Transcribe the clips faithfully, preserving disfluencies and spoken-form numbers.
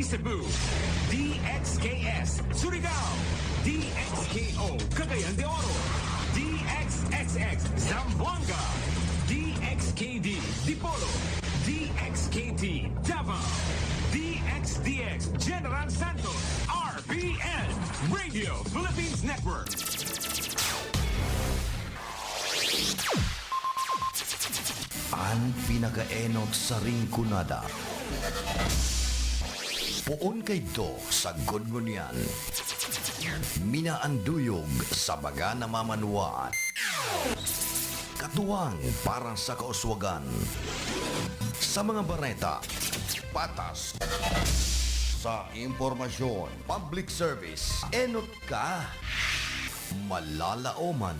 Cebu, D X K S Surigao, D X K O Cagayan de Oro, D X S X Zamboanga, D X K D Dipolog, D X K T Davao, D X D X General Santos, R P N, Radio Philippines Network. An pinakaenot sa Rinconada. Poon kaidto sa Gudgunian. Minaanduyog sa mga namamanwaan. Katuwang para sa kauswagan. Sa mga bareta, patas. Sa impormasyon, public service, enot ka. Malalaoman,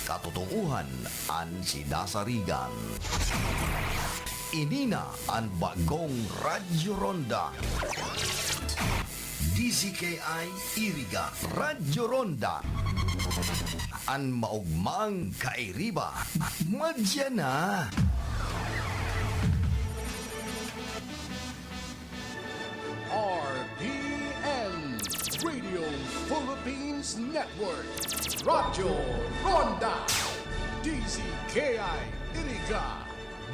katotoohan an sinasarigan. Ini na an bagong Radyo Ronda. D Z K I Iriga, Radyo Ronda. An maogmang kairiba, madya na. R P N, Radio Philippines Network, Radyo Ronda, D Z K I Iriga,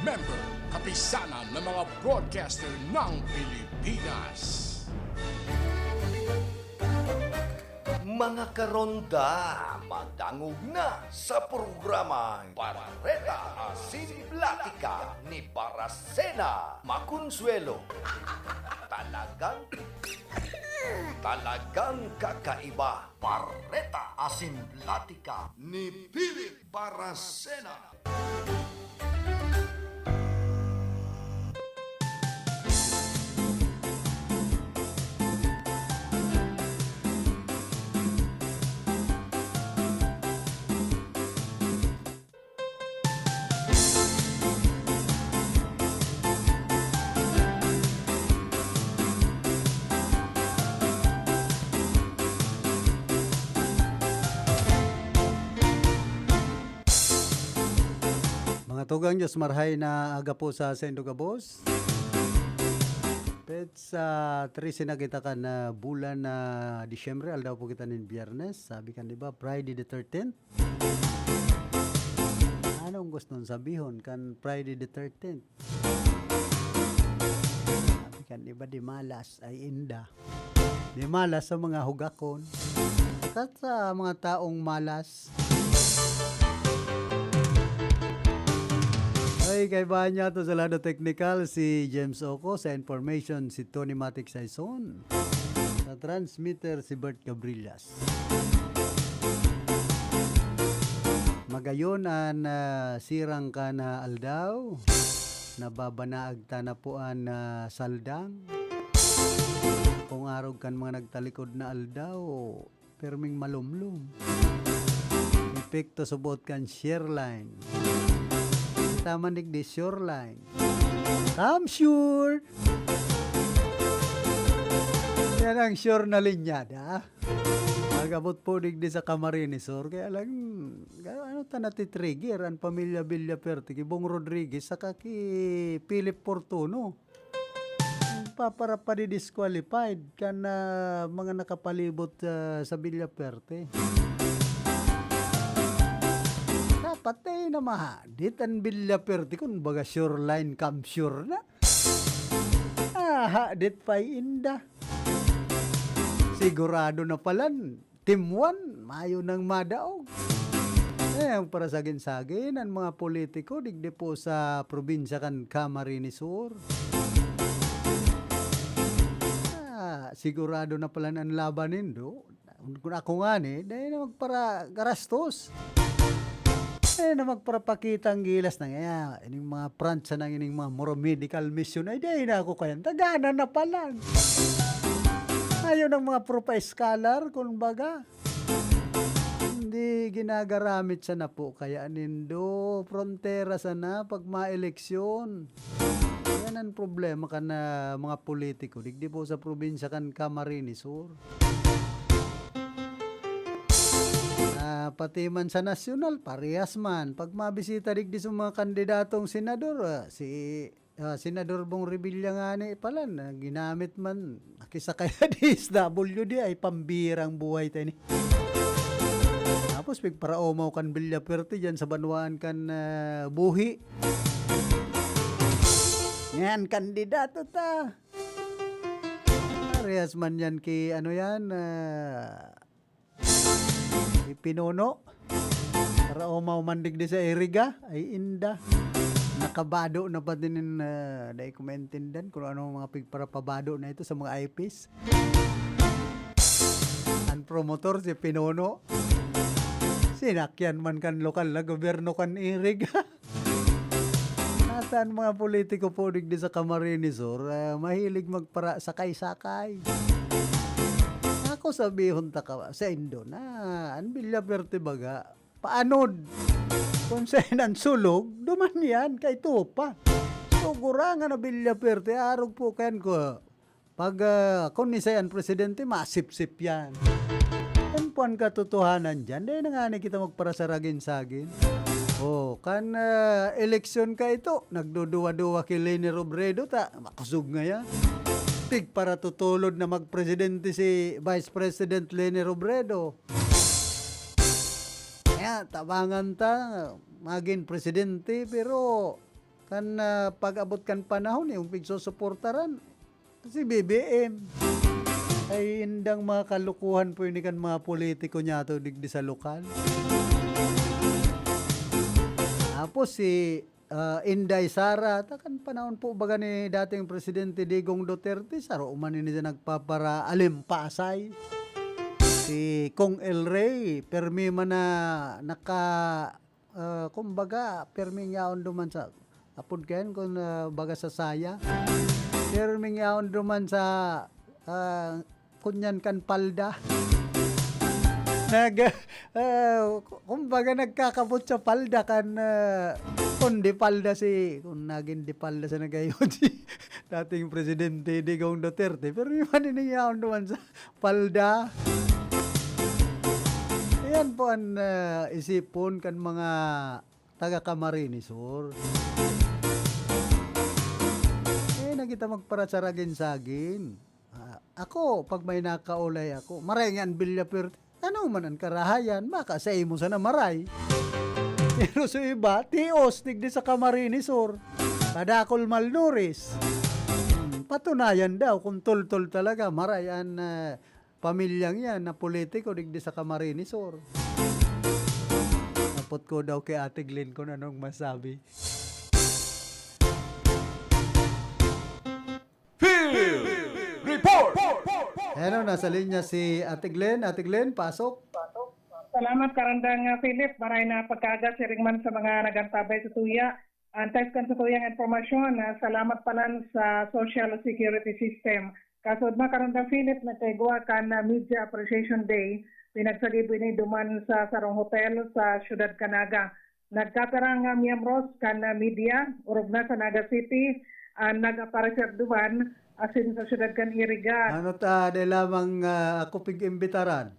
member, Kapisanan ng mga Broadcaster ng Pilipinas. Mga karonda, madangog na sa programang Bareta Asin Platika ni Barasena Maconsuelo. Talagang, talagang kakaiba. Bareta Asin Platika ni Philip Barasena. Mga tugang, Diyos marhay na aga po sa saindo gabos. Petsa trese na kita kan, ah, bulan na Disyembre, aldaw po kita nin Biyernes. Sabi kan iba, Friday the thirteenth. Anong guston sabihon kan Friday the thirteenth? Sabi kan iba, di malas ay inda. Di malas sa mga hugakon. Saka sa mga taong malas. Ay, kaibahan niya to sa lado teknikal, si James Oco, sa information, si Tony Matic Saison. Sa transmitter, si Bert Gabrillas. Magayon an, ah, sirang ka na aldaw. Nababanaag ta na po an, ah, saldang. Kung arog kan mga nagtalikod na aldaw, perming malumlom. Epekto subot kan shear line. Kita man digdi, sure line. Come sure! Yan ang sure na linyada. Mag-abot po digdi sa Camarines Sur. Kaya lang, ano ta natitrigger? Ang pamilya Villaperte, ki Bong Rodriguez, saka ki Philip Fortuno. Papara pa di disqualified kan, ah, mga nakapalibot, ah, sa Villaperte. Dapat, eh, na mahadit an Villaperte, kun baga sure line, come sure na. Ah, hadit pa inda. Sigurado na palan, Team One, mayo nang madaog. Eh, ang parasagin-sagin, ang mga politiko, digdi po sa probinsya kan Camarines Sur. Ah, sigurado na palan an laban nindo. Kun ako ngani, dai na magparagastos. Dai na magparapakita ang gilas na nga. Ining mga Pransa na ining mga moro medical mission, ay dai na ako kayan. Tagana na palan. Ayaw ng mga propa-scholar, kun baga. Hindi ginagaramit sana po kaya nindo. Frontera sana pag maeleksyon. Yan ang problema kan, ah, mga politiko. Digdi po sa probinsya kan Camarines Sur. Ah, pati man sa nasyonal, parehas man. Pag mabisita digdi sa mga kandidatong senador, ah, si ah, Senador Bong Revilla ngani pala na ginamit man, nakisakay na D S W D, ay pambirang buhay ta ini. Tapos pigparaomaw kan Villafuerte diyan sa banwaan kan, ah, buhi. Yan, kandidato ta. Parehas man yan ki, ano yan, ah, ki Pinuno. Paraomaw man digdi sa Iriga, ay inda. Nakabado na pati nin, ah, dai ko maintindihan kung ano ang mga pigparapabado na ito sa mga I Ps. Ang promotor si Pinuno. Sinakyan man kan lokal na gobyerno kan Iriga. Nasa an mga politiko po digdi sa Camarines Sur, ah, mahilig magpara-, sakay-sakay. Ako sabihon ta ka, saindo na, an Villafuerte baga, paanod. Kung saan ang sulog, duman yan, kay Tupa. Sugurangan na Villafuerte, arog po kan ko. Pag, ah, kun ni siya an presidente, masipsip yan. Yan po ang katotohanan dyan. Dahil na nga na kita magparasaragin-sagin. Oh, kan, ah, eleksyon ka ito, nagduduwa-duwa ki Leni Robredo, ta, makusog nga yan. Tig para tutulod na magpresidente si Vice President Leni Robredo. Kaya, tabangan ta, magin presidente, pero kan, ah, pag-abot kan panahon, yung pigsusuportaran, si B B M. Ay, indang mga kalukuhan po ini kan mga politiko niya to digdi sa lokal. Tapos si, ah, Inday Sara, ta kan panahon po baga ni dating Presidente Digong Duterte, saro man ini siya nagpaparaalimpasay. Si Kong El Rey, permi man na naka-, ah, kumbaga, perming yaon duman sa, apod kayan kun, ah, baga sa saya. Perming yaon duman sa, ah, kunyan kan palda. Nag-, ah, ku-, kumbaga, nagkakabot sa palda kan, ah, kun di palda si, kun nagin di palda sa nagayon si dating Presidente Digong Duterte, permi man ini yaon duman sa palda. Ayan po an, ah, isipon kan mga taga Camarines Sur. Eh, na kita magparasaragin-sagin. Ah, ako, pag may nakaulay ako, maray nga an Villafuerte, ano man an karahayan, baka sa imo sana maray. Pero sa iba, tios, digdi sa Camarines Sur. Padakol malnourished. Hmm, patunayan daw kung tultol talaga, maray an, ah, pamilyang yan na politiko digdi sa Camarines Sur. Napot ko daw kay Ate Glenn kung anong masabi. Field Report! Ayan o, nasa linya si Ate Glenn. Ate Glenn, pasok. Salamat, Karandang, ah, Philip. Maray na pagkaaga, siring man sa mga nagantabay sa tuya. Antes kan sa tuyang impormasyon, ah, salamat palan sa Social Security System. Kasod na, Karandang Philip, nagkaigwa kan, ah, Media Appreciation Day, pinagsagibo ini duman sa sarong hotel sa siyudad kan Naga. Nagkapira nga miyembros kan, ah, media, orog na sa Naga City, an nag-aparecer duman, asin sa siyudad kan Iriga. Ano ta, dai lamang, ah, ako pig-imbitaran?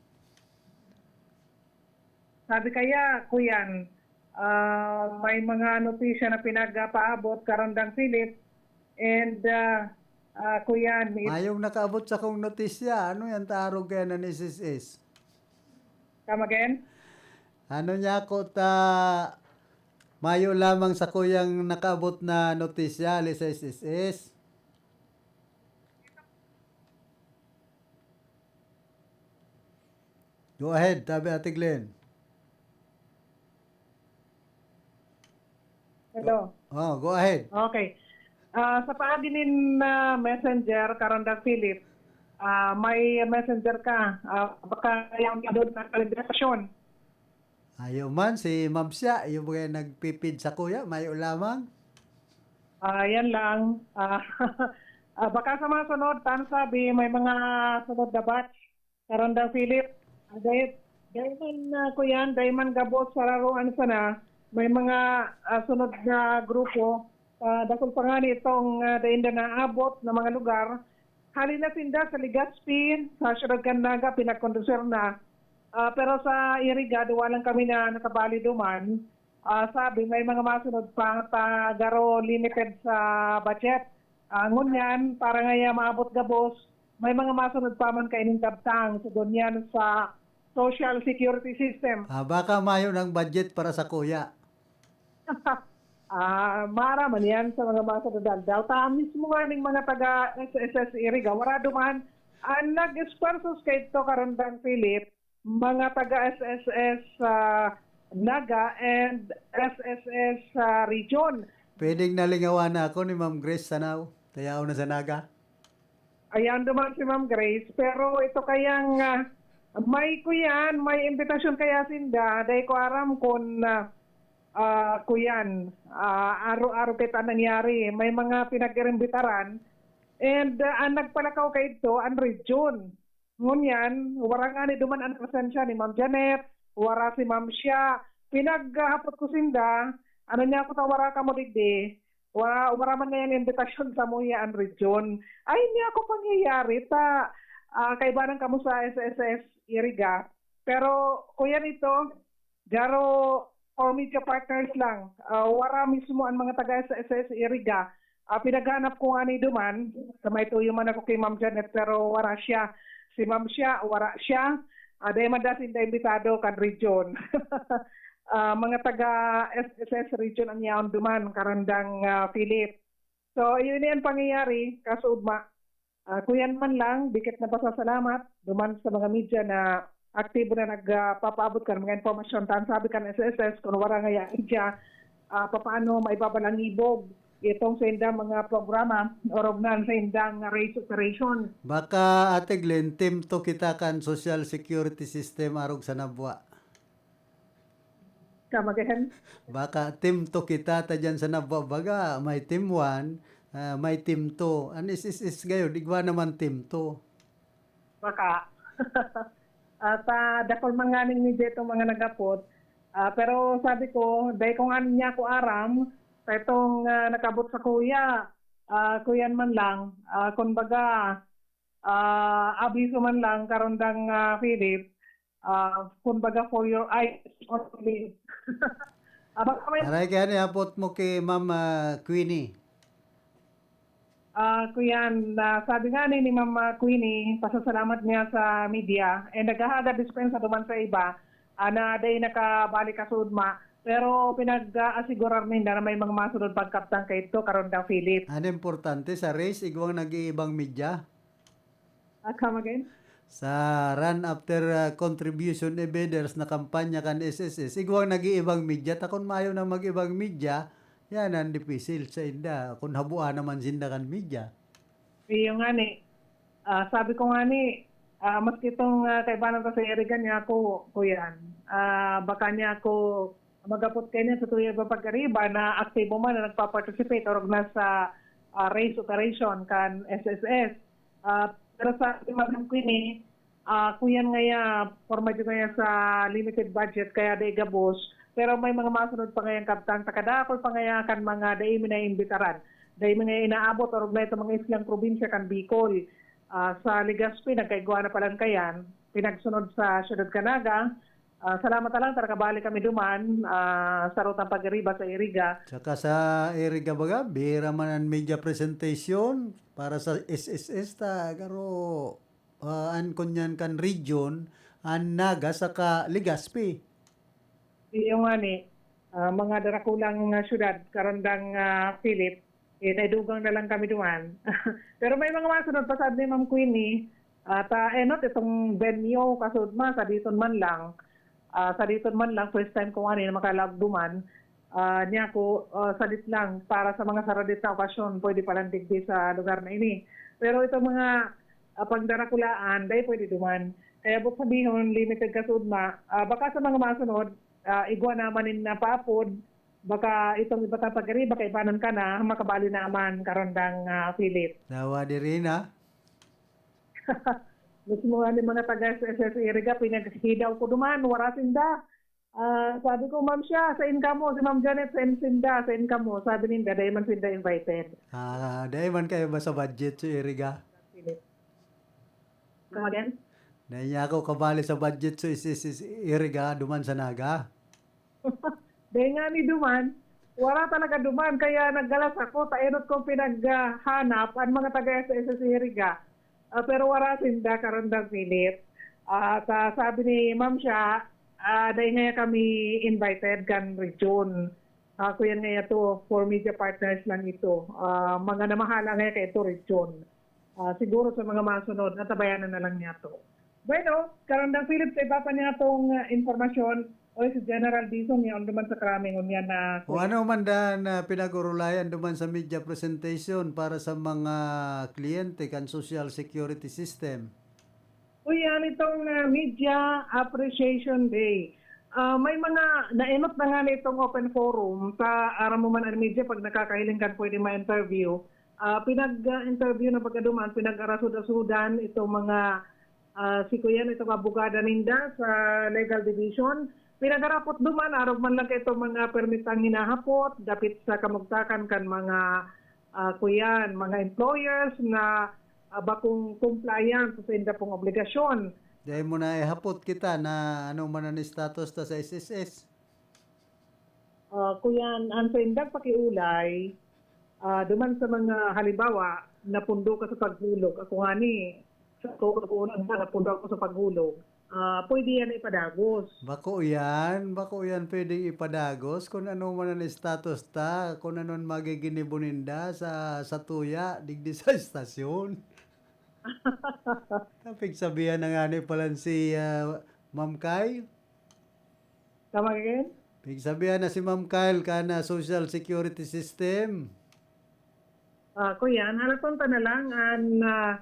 Sabi kaya, Kuyan, ah, may mga notisya na pinagpaabot, Karandang Philip, and, ah, ah, Kuyan, it- Mayong nakaabot sa kong notisya, ano yan, taarog kaya ng S S S? Come again? Ano niya ako ta, mayo lamang sa kuyang nakaabot na notisya, ali sa S S S? Go ahead, tabi Ate Glenn. Hello. Oh, go ahead. Okay. Ah, sa paagi nin, ah, messenger, Karandang Philip, ah, may messenger ka, ah, baka yung doon na kalibrasyon. Ayaw man, si Ma'am siya, yung mga nagpipid sa kuya, mayo lamang. Ah, yan lang. Ah, ah, baka sa mga sunod, tan sabi, may mga sunod na batch. Karandang Philip, ah, dahil, dahil man, ah, Kuyan, dahil man gabos sa laruan sana, may mga, ah, sunod na grupo, ah, dakul pa nga nitong, ah, dahil na naabot na mga lugar. Hali na sinda sa Legazpi, sa Siyudad kan Naga, pinagkondusir na. Ah, pero sa Iriga, duwa lang kami na nakabali duman. Ah, sabi, may mga masunod pa ta garo limited sa budget. Ah, ngunyan, para ngaya maabot gabos, may mga masunod pa man kaining kabtang sa ngunyan sa social security system. Ah, baka mayo ng budget para sa kuya. Ah, mara man yan sa mga masunod na aldaw. Ta mismo nga ning mga taga S S S Iriga, wara duman, ang nag-esfuerzos kaidto, Karandang Philip, mga taga S S S, ah, Naga and S S S, ah, Region. Pwedeng nalingawan na ako ni Ma'am Grace Sanaw. Tayaw na sa Naga. Ayan duman si Ma'am Grace. Pero ito kayang, ah, may kuyan, may imbitasyon kaya sinda. Dai ko aram kun, ah, ah, kuyan, ah, aro-aro kita nangyari. May mga pinag-imbitaran. And, ah, ang nagpalakaw kaidto, ang region. Ngunyan, wara ngani duman ang presensya ni Ma'am Janet, wara si Ma'am Shia. Pinaghapot ko sinda, ano niya ako ta wara kamo digdi, wara, wara man ngayon imbitasyon sa muya ang region. Ay, niya ako pangyayari ta, ah, kaibanan kamo sa S S S Iriga. Pero, kuya nito, garo or media partners lang. Ah, wara mismo ang mga taga S S S Iriga. Ah, pinaghanap ko ngani duman, sa may tuyo man ako kay Ma'am Janet, pero wara siya. Si Ma'am siya, wara siya. Ah, dai man dasin da imbitado kan region. Ah, mga taga S S S region ang yaon duman, Karandang, ah, Philip. So, yun yan pangyayari, kaso ugma. Ah, kuyan man lang, dikit na pasasalamat duman sa mga media na aktibo na nagpapaabot kan mga impormasyon. Tan sabi kan S S S, kun wara ngaya media, ah, papaano maibabalangibog itong sa inda mga programa, orog na sa indang race operation. Baka, Ate Glenn, team two kita kan social security system arog sa Nabua. Come again? Baka team two kita ta diyan sa Nabua, baga may team one, ah, may team two. An S S S gayod, igwa naman team two. Baka. At, ah, dakul man nganing media itong mga nagapot. Ah, pero sabi ko, dai ko nga niya ko aram, sa itong, ah, nakabot sa kuya, ah, kuyan man lang, ah, kumbaga, ah, abiso man lang, Karandang, ah, Philip, ah, kumbaga for your eyes only. Ah, baka may Aray, kaya niabot mo kay Ma'am, ah, Queenie. Ah, kuyan, ah, sabi nga ni, ni Ma'am, ah, Queenie, pasasalamat niya sa media, eh, naghahagad dispensa duman sa iba, ah, na dai nakabalik ka sa ugma, pero pinag-aasigurar ninda na may mga masunod pagkaptang kaidto, Karandang Philip. An importante sa race, igwang nag-iibang media. Ah, come again? Sa run after, ah, contribution evidence na kampanya kan S S S, igwang nag-iibang media. Ta kun mayo na mag-ibang media, yan ang dipisil sa inda. Kun habua naman sinda kan media. Iyo nga ni. Ah, sabi ko nga ni, ah, maski itong, ah, kaibanan ko sa Iriga niya ako, kuyan. Ah, baka niya ako magapot kanya sa tuya ba pag-ariba na aktibo man na nagpa-participate or nasa, ah, race operation kan S S S. Ah, pero sa si Madam Queenie, ah, kuyan ngaya, forma dyan ngaya sa limited budget, kaya dai gabos. Pero may mga masunod pa ngayang kabtang, takadakol pa ngaya kan mga dai mi naimbitaran. Dai mi ngaya inaabot, or may sa mga islang probinsya kan Bicol. Ah, sa Legazpi, nagkaigwa na palan kayan. Pinagsunod sa Siyudad Canaga. Ah, salamat na lang, tarakabalik kami duman, ah, sa rutang pag-Iriba sa Iriga. Saka sa Iriga baga, bira man ang media presentation para sa S S S ta, garo, ah, an kunyan kan region, an Naga saka Legazpi. Iyo nga ni, ah, mga darakulang, ah, syudad, Karandang, ah, Philip, eh, naidugang na lang kami duman. Pero may mga masunod pa sad ni Ma'am Queenie, at, ah, enot itong venue, kasud ma, sa diton man lang. Ah, sa diton man lang, first time ko nga ni na makalaag duman. Ah, niya ko, ah, sadit lang, para sa mga saradit na okasyon, pwede palan digdi sa lugar na ini. Pero itong mga, ah, pagdarakulaan, dai pwede duman. Kaya but sabihon, limited kasud ma. Ah, baka sa mga masunod, ah, igwa naman nin napaapod, baka itong iba ta pag-Iriba, kaibanan ka na, makabali naman, Karandang, ah, Philip. Dawa diri na. Mismo nga ni mga taga S S S Iriga, pinaghidaw ko duman, wara sinda. Ah, sabi ko, "Ma'am siya, sain kamo?" Si Ma'am Janet, "Sain sinda? Sain kamo?" Sabi ninda, "Dai man sinda invited." Ah, dai man kayo ba sa budget si Iriga? Come again? Dai niya ako kabali sa budget so is, is, is Iriga, duman sa Naga. Dai ngani duman, wara talaga duman. Kaya naggalas ako, ta enot kong pinaghanap an mga taga S S S Iriga. Ah, pero wara sinda, Karandang Philip. Ah, ta sabi ni Ma'am siya, ah, dai ngaya kami invited kan region. Ah, kuyan ngaya to, for media partners lang ito. Ah, mga namahala ngaya kaito region. Ah, siguro sa mga masunod, natabayanan na lang niya to. Bueno, Karandang Philip, sa iba pa niya tong, ah, impormasyon, oy, si General Dizon, yaon duman sa Kraming, ngunyan na O kuya. Ano man dan, ah, pinag-urulayan duman sa media presentation para sa mga kliyente kan Social Security System? Uy, yan itong, ah, Media Appreciation Day. Ah, may mga naenot na nga nitong open forum sa aram mo man ang media pag nakakahiling kan pwede ma-interview. Ah, pinag-interview na pagkaduman, pinag-arasud-asudan itong mga, ah, si Kuyan, itong abogada ninda sa legal division. Pinagarapot duman, arog man lang kaitong mga permitang hinahapot, dapit sa kamugtakan kan mga, ah, kuyan, mga employers na, ah, bakong compliant sa sainda pong obligasyon. Dai mo na ihapot kita na ano man an status ta sa S S S. Ah, kuyan, ang saindang pakiulay, ah, duman sa mga halimbawa, napundo ka sa paghulog. Ako ngani, sa ako, ako na, napundo ako sa paghulog. Ah, pwede yan ipadagos. Bako yan, bako yan pwedeng ipadagos. Kung ano man ang status ta, kung ano ang magiginibo ninda sa, sa tuya, digdi sa estasyon. Napigsabihan na nga ni palan si, ah, Ma'am Kyle. Come again? Pigsabihan na si Ma'am Kyle kan, ah, Social Security System. Ah, kuyan, halaton ta na lang an, ah,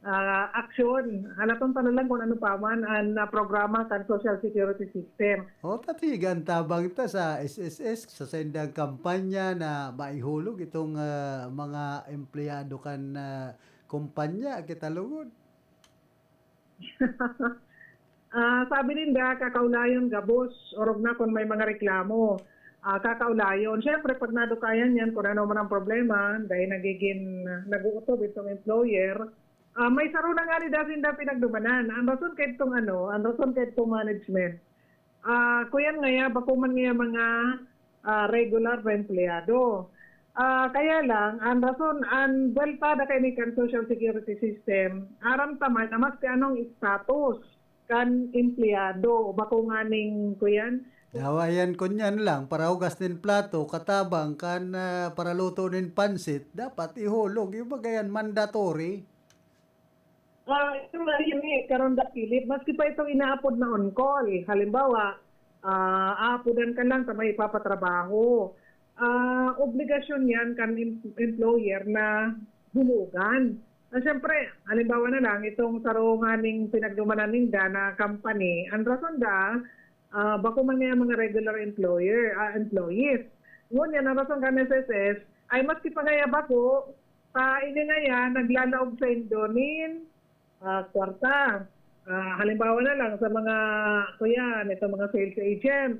ah, aksyon. Halaton ta na lang kung ano pa man an, ah, programa kan Social Security System. O, tatigan tabang ta sa S S S, sa saindang kampanya na maihulog itong, ah, mga empleyado kan, ah, kumpanya, kita lugod. Ah, sabi ninda, kakaulayon gabos, orog na kung may mga reklamo. Ah, kakaulayon. Siyempre, pag nadukayan yan, kung ano man ang problema, dahil nagiging, ah, nag-uutob itong employer, ah, may saro na nga ni dasin na pinagdumanan. Ang rason kaitong ano, ang rason kaitong management. Ah, kuyan ngaya, bako man ngaya mga, ah, regular na empleyado. Ah, kaya lang, ang rason, ang buwelta da kaini kan Social Security System, aram ta man na maski anong status kan empleyado, bako nganing, kuyan, Dawa yan, kunyan lang, parahugas nin plato, katabang kan, ah, paraluto nin pansit, dapat ihulog. Yung mga yan, mandatory. Ah, ito nga yun eh, Karonda Philip, maski pa itong inaapod na on call, halimbawa, ah, aapodan ka lang sa may ipapatrabaho. Ah, obligasyon yan kan em-, employer na hulugan. Na siyempre, halimbawa na lang, itong saro nganing pinagdumanan ninda na company, ang rason da, ah, bako man ngaya mga regular employer, ah, employees. Ngunyan, ang rason kan S S S, ay maski pa ngaya bako, ta ini ngaya, naglalaog saindo nin, ah, kwarta. Ah, halimbawa na lang sa mga, kuyan, itong mga sales agent.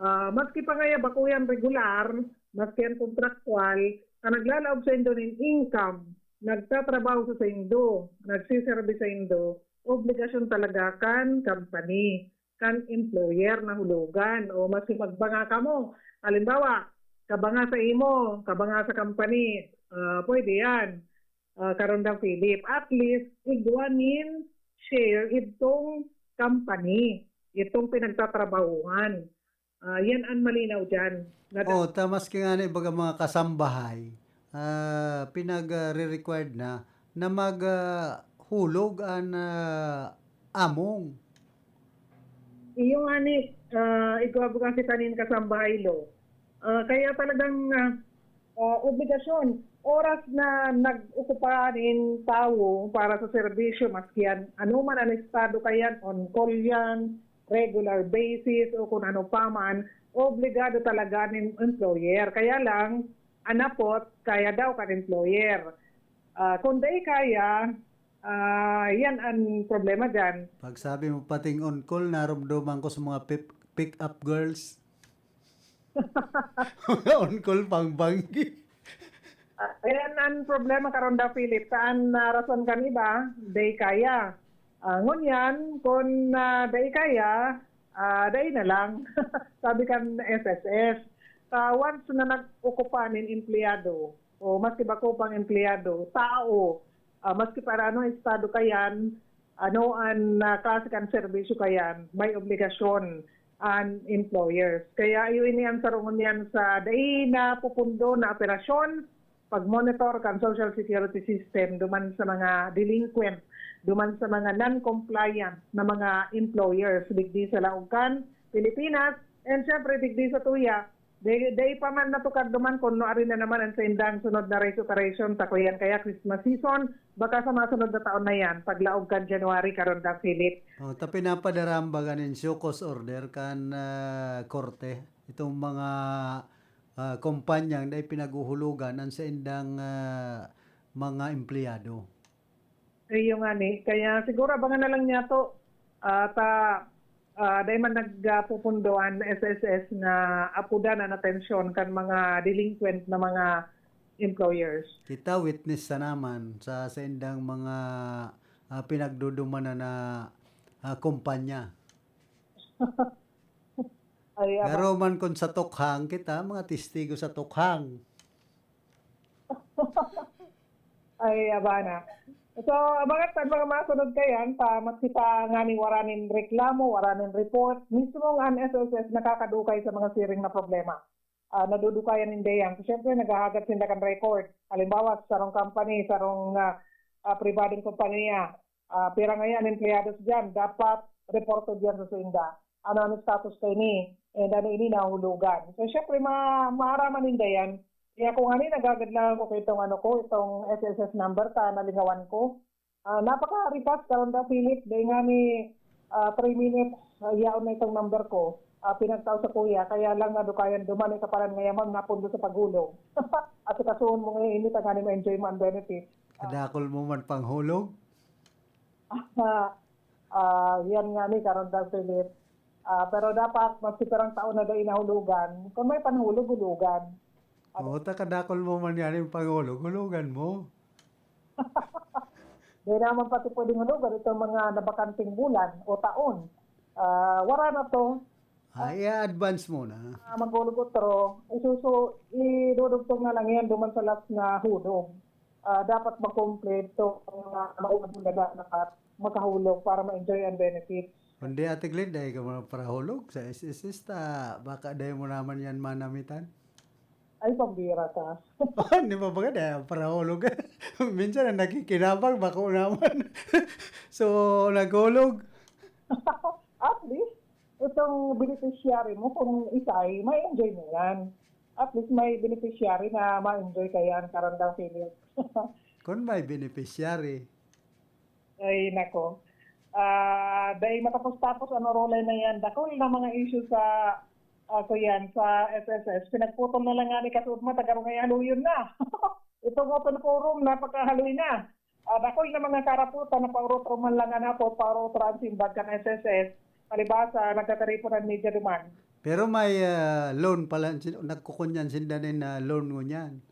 Ah, maski pa ngaya bako yan regular, maski yan kontraktual, ta naglalaog saindo nin income, nagtatrabaho sa saindo, nagsiserbi saindo, obligasyon talaga kan company, kan employer na hulugan. O maski magbanga kamo, halimbawa, kabanga sa imo, kabanga sa company, ah, pwede yan. Ah, Karondang Philip, at least, igwa nin share itong company, itong pinagtatrabahuhan. Ah, yan ang malinaw dyan. Nada- Oh, ta maski ngani baga mga kasambahay, ah, pinag, ah, re-required na, na mag, ah, hulog an, ah, among. Iyo ngani, ah, igwa baga kita nin kasambahay law. Ah, kaya talagang, ah, ah, obligasyon. Oras na nag-okupa nin tawo para sa serbisyo, maski yan, ano man ang estado kayan, on call yan, regular basis, o kung ano pa man, obligado talaga nin employer. Kaya lang, anapot, kaya daw kan employer. Ah, kung dai kaya, ah, yan ang problema dyan. Pagsabi mo pating on call, narumduman ko sa mga pip-, pick-up girls. Mga on call pang banggi. Ah, ayan ang problema, Karonda Philip. Saan na rason kan iba, dai kaya. Ah, ngunyan, kung, ah, dai kaya, ah, dai na lang. Sabi kan S S S. Ah, once na nag-okupa nin empleyado, o maski bako pang empleyado, tao, ah, maski para ano estado kayan, ano an, ah, klase kan serbisyo kayan, may obligasyon an employers. Kaya iyo ini an sarong ngunyan sa dai napupundo na operasyon, pag-monitor kan social security system duman sa mga delinquent, duman sa mga non-compliant na mga employers digdi sa laog kan Pilipinas, and syempre digdi sa tuya, Dai, dai pa man natukad duman kun nuari na naman an saindang sunod na race operation ta kuyan kaya Christmas season, baka sa mga sunod na taon na yan, paglaog kan January, Karandang Philip. Oh, ta pinapadara ang baga nin show cause order kan, ah, korte. Itong mga, ah, kumpanyang dai pinaghuhulugan ang saindang, ah, mga empleyado. Iyo ngani. Kaya siguro abangan na lang niya to. Ah, ta, ah, dai man nagpupundo an S S S na apudan an atensyon kan mga delinquent na mga employers. Kita witness sa naman sa saindang mga, ah, pinagdudumanan na, ah, kumpanya. Ay, aba. Pero man kun sa tukhang kita, mga testigo sa tukhang. Ay, abana. So, abangan ta mga masunod kayan, pa, maski pa ngani wara nin reklamo, wara nin report, mismo ang S S S nakakadukay sa mga siring na problema. Ah, nadudukayan ninda yan. So, syempre, naghahagad sinda kan record. Halimbawa, sa sarong company, sarong, ah, ah, pribadong kompanya, ah, pira ngayan empleyados diyan, dapat reported yan sa sainda. Ano ang status kaini? And ano ini nahulugan? So, syempre, ma-, maaraman ninda yan. Kaya kung ano, nagagad lang ako kay itong, ano ko, itong S S S number ta nalingawan ko. Ah, napakaripas, Karandang Philip, dahil nga ni, ah, three minutes, ah, yaon na itong number ko. Ah, pinagtao sa kuya, kaya lang nadukayan duman, ikapalan ngayon, ma'am, napundo sa paghulog. At ikasuon mo ngayon, init ang ano, ma-enjoy mo ang benefit. Kadakol mo man panghulog? Ah, ah, yan nga ni Karandang Philip. Ah, pero dapat, mas pirang taon na dai nahulugan. Kung may panhulog, hulugan. Oo, ta kadakol mo man yan yung panghulog, hulugan mo. Di naman pati pwedeng hulugan itong mga nabakanting bulan o taon. Ah, wala na to. Ah, i-advance mo na. Ah, maghulog otro. Isusu, idudugtong na lang yan duman sa last na hulog. Ah, dapat makompleto ang mga maunang dapat makahulog para ma-enjoy ang benefits. Kundi, Ate Glenn, dahil ka mga parahulog sa S S S ta, baka dahil mo naman yan manamitan. Ay, pambira ka. Di ba baga dahil parahulog? Minsan ang nakikinabang, bako naman. So, naghulog. At least, itong beneficiary mo, kung isa ay, may enjoy mo yan. At least, may beneficiary na ma-enjoy kaya ang Karandang Philip. Kung may beneficiary. Ay, nako. Ah, dahil matapos-tapos, ano, rolay na yan. Dakul na mga issue sa, ah, kuyan, sa S S S. Pinagputol na lang nga ni Kasudma, tagarong ay haluyon na. Itong open forum, napakahaloy na. Ah, dakul na mga karaputan na paurot-uro man lang ang hapot, paurot-uro ang simbag kan S S S. Palibasa, nagkakaripon ang media duman. Pero may, ah, loan pala, sin-, nagkukunyan sinda nin, ah, loan ngunyan.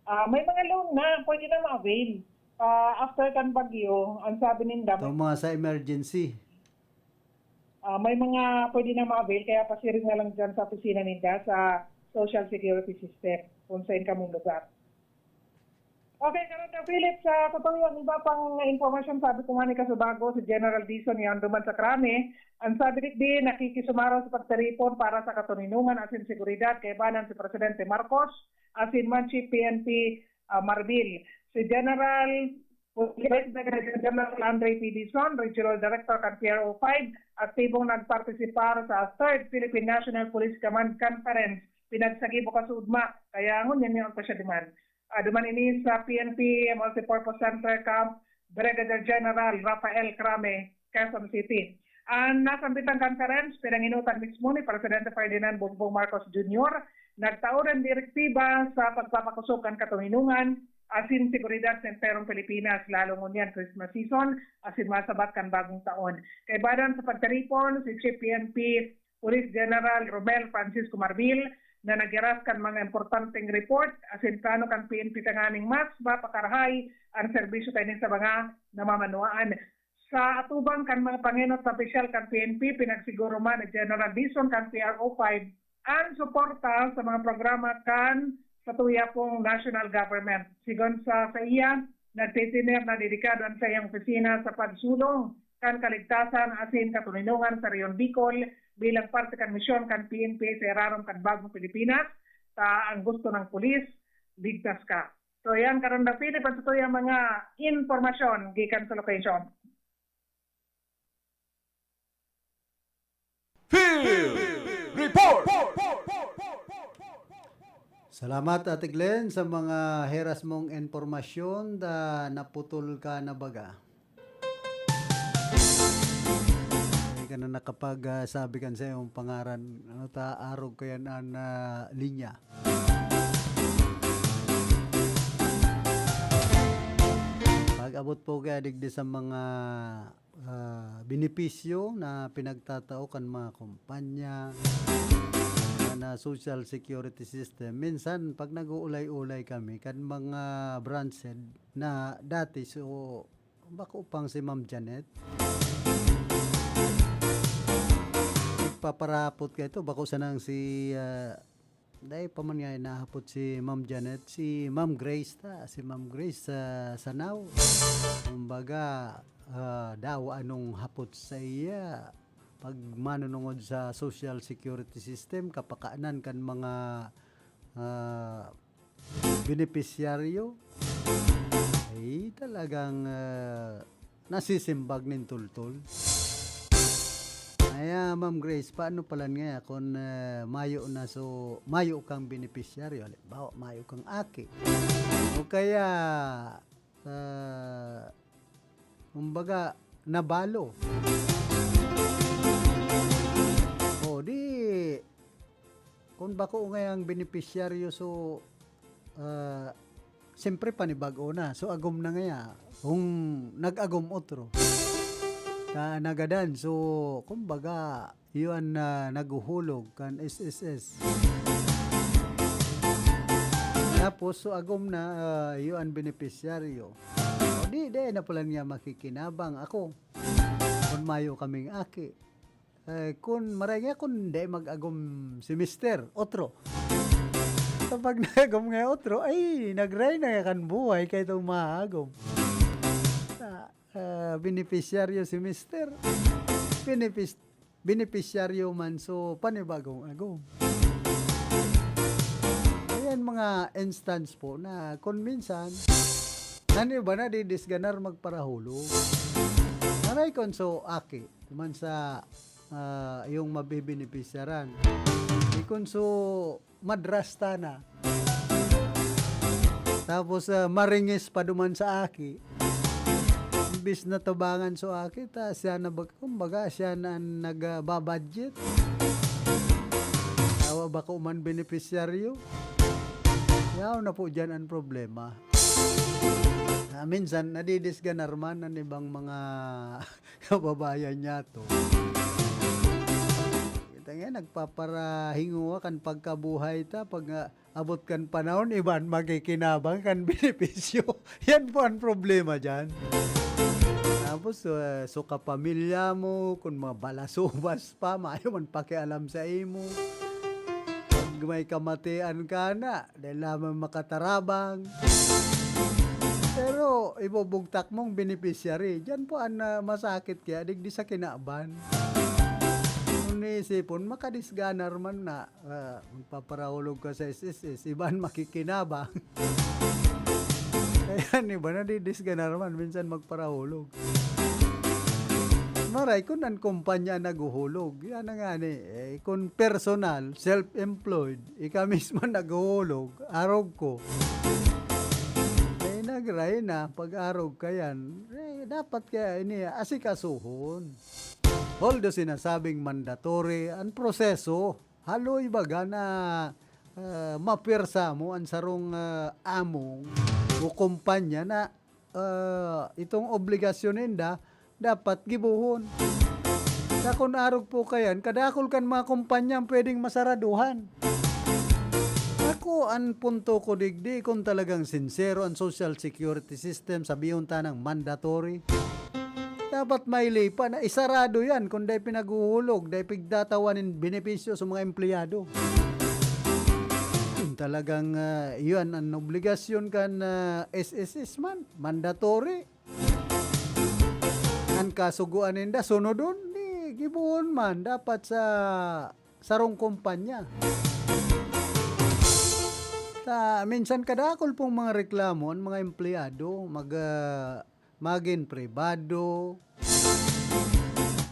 Ah, may mga loan na, pwede na ma-avail. Ah, after kan bagyo, ang sabi ninda, may Itong mga sa emergency. Ah, may mga pwede na ma-avail, kaya pasiring na lang dyan sa opisina ninda sa Social Security System, kung saan kamong lugar. Okay, Karandang Philip, sa totoo yung iba pang impormasyon, sabi ko nga ni Kasubago, si General Dizon yan duman sa Krami, ang sabi digdi, nakikisumaro sa pagtaripon para sa katoninongan asin seguridad kaibanan si Presidente Marcos asin man Chief P N P, ah, Marbil. Si General Police Brigadier General Andre P. Dizon, Regional Director kan P R O five, aktibong nagpartisipar sa Third Philippine National Police Command Conference, pinagsagibo kasuudma, kaya ngunyan niya ang pasya duman. Ah, duman ini sa P N P Multipurpose Center Camp Brigadier General Rafael Crame, Quezon City. Ang nasambitang conference, pinanginutan mismo ni Presidente Ferdinand Bongbong Marcos Junior, nagtao nin direktiba sa pagpapakosog kan katoninongan asin seguridad sa enterong Pilipinas, lalo ngunyan Christmas season asin masabat kan bagong taon. Kaibanan sa pagtaripon, si Chief P N P Police General Romel Francisco Marbil na naghiras kan mga importanteng report asin plano kan P N P tanganing mas mapakarahay ang serbisyo kaini sa mga namamanuaan. Sa atubang kan mga pangenot na opisyal kan P N P, pinagsiguro man ni General Dizon kan P R O five an suporta sa mga programa kan satuya pong national government. Sigon sa saiya, nagtitiner na dedikado an saiyang opisina sa pagsulong kan kaligtasan asin katoninongan sa Rehiyon Bicol bilang parte kan misyon kan P N P sa irarom kan Bagong Pilipinas, ta ang gusto ng pulis, ligtas ka. So yan, Karon David, ipan sa tuyang mga impormasyon gikan sa location. Field Report! Salamat, Ate Glenn, sa mga heras mong impormasyon da naputol ka na baga. Hindi ka na nakapagsabi kan sa iyong pangaran. Ano ta, arog ko yan ang ah, linya. Pag-abot po kaya digdi sa mga ah, benepisyo na pinagtatao kan mga kumpanya na social security system. Minsan, pag nag-uulay-ulay kami kan mga branch head na dati, so, bako pang si Ma'am Janet, nagpaparapot ka ito, bako sanang si ah, dai pa man nga inahapot si Ma'am Janet, si Ma'am Grace ta, si Ma'am Grace sa Sanao. Kumbaga, ah, daw anong hapot sa iya pag manunungod sa social security system, kapakanan kan mga ah, benepisyaryo, ay talagang ah, nasisimbag nin tultol. Kaya, Ma'am Grace, paano pala nga kun ah, mayo na so, mayo kang benepisyaryo, halimbawa, mayo kang aki, o kaya, ah, kumbaga, nabalo. O, di, kun bako ngayang benepisyaryo, so, ah, siyempre, panibago na. So, agom na ngaya. Kung nag-agom otro, ta nagadan. So, kumbaga, iyo an ah, naghuhulog kan S S S. Tapos, so, agom na, ah, iyo an benepisyaryo. O, di, di na pala niya makikinabang ako. Kun mayo kaming aki. Eh, kun maray nga kun di mag-agom si mister, otro. Kapag nag-agom nga otro, ay, nagray na kan buhay kay itong maagom. Sa, ah, benepisyaryo si mister. Benefis-, benepisyaryo man, so, panibagong agom. Ayan, mga instance po na kun minsan, an iba nadidisganar magparahulog. Maray kun so, aki, man sa ah, yung mabebenepisyaran. Di kun so madrasta na. Tapos ah, maringis pa duman sa aki. Imbis na tubangan so aki, ta siya na bag-, kumbaga, siya na ang nagbabudget. Tawa ba ko man benepisyaryo? Yaw na po dyan ang problema. Ah, minsan, nadidisganar man ang ibang mga kababayan niya to. Kita nga, nagpaparahinguha kan pagkabuhay ta. Pag ah, abot kan panahon, iban makikinabang kan benepisyo. Yan po ang problema dyan. Tapos, ah, so kapamilya mo, kung mga balasubas pa, mayo man pakialam sa imo. Pag may kamatian ka na, dahil lamang makatarabang. Pero ibubugtak mong beneficiary. Diyan po ang ah, masakit kaya digdi sa kinaban. Kung naisipon, makadisganar man na, ah, magpaparahulog ka sa S S S, iban makikinabang. Kaya ni ba, nadidisganar man, minsan magparahulog. Maray, kung ang kumpanya naghuhulog, yan na nga ni, eh, kung personal, self-employed, ika mismo naghuhulog, arog ko. Eh, nagray na, pag arog ka yan, eh, dapat kaya ini asikasuhon. Although sinasabing mandatory, ang proseso, haloy baga na ah, mapwersa mo ang sarong ah, among o kumpanya na ah, itong obligasyon ninda dapat gibohon. Sa kun arog po kayan, kadakol kan mga kumpanya ang pwedeng masaraduhan. Ako, ang punto ko digdi, kung talagang sincero ang social security system, sabihon tanang mandatory. Dapat may lipa na isarado yan kung dai pinaghuhulog, dai pigtatawan nin benepisyo sa mga empleyado. Kung talagang, ah, iyan an obligasyon kan, ah, S S S man, mandatory. An kasugoan ninda, sunodon, di, gibohon man, dapat sa sarong kumpanya. Ta, minsan kadakol pong mga reklamo an mga empleyado, mag, ah, magin pribado.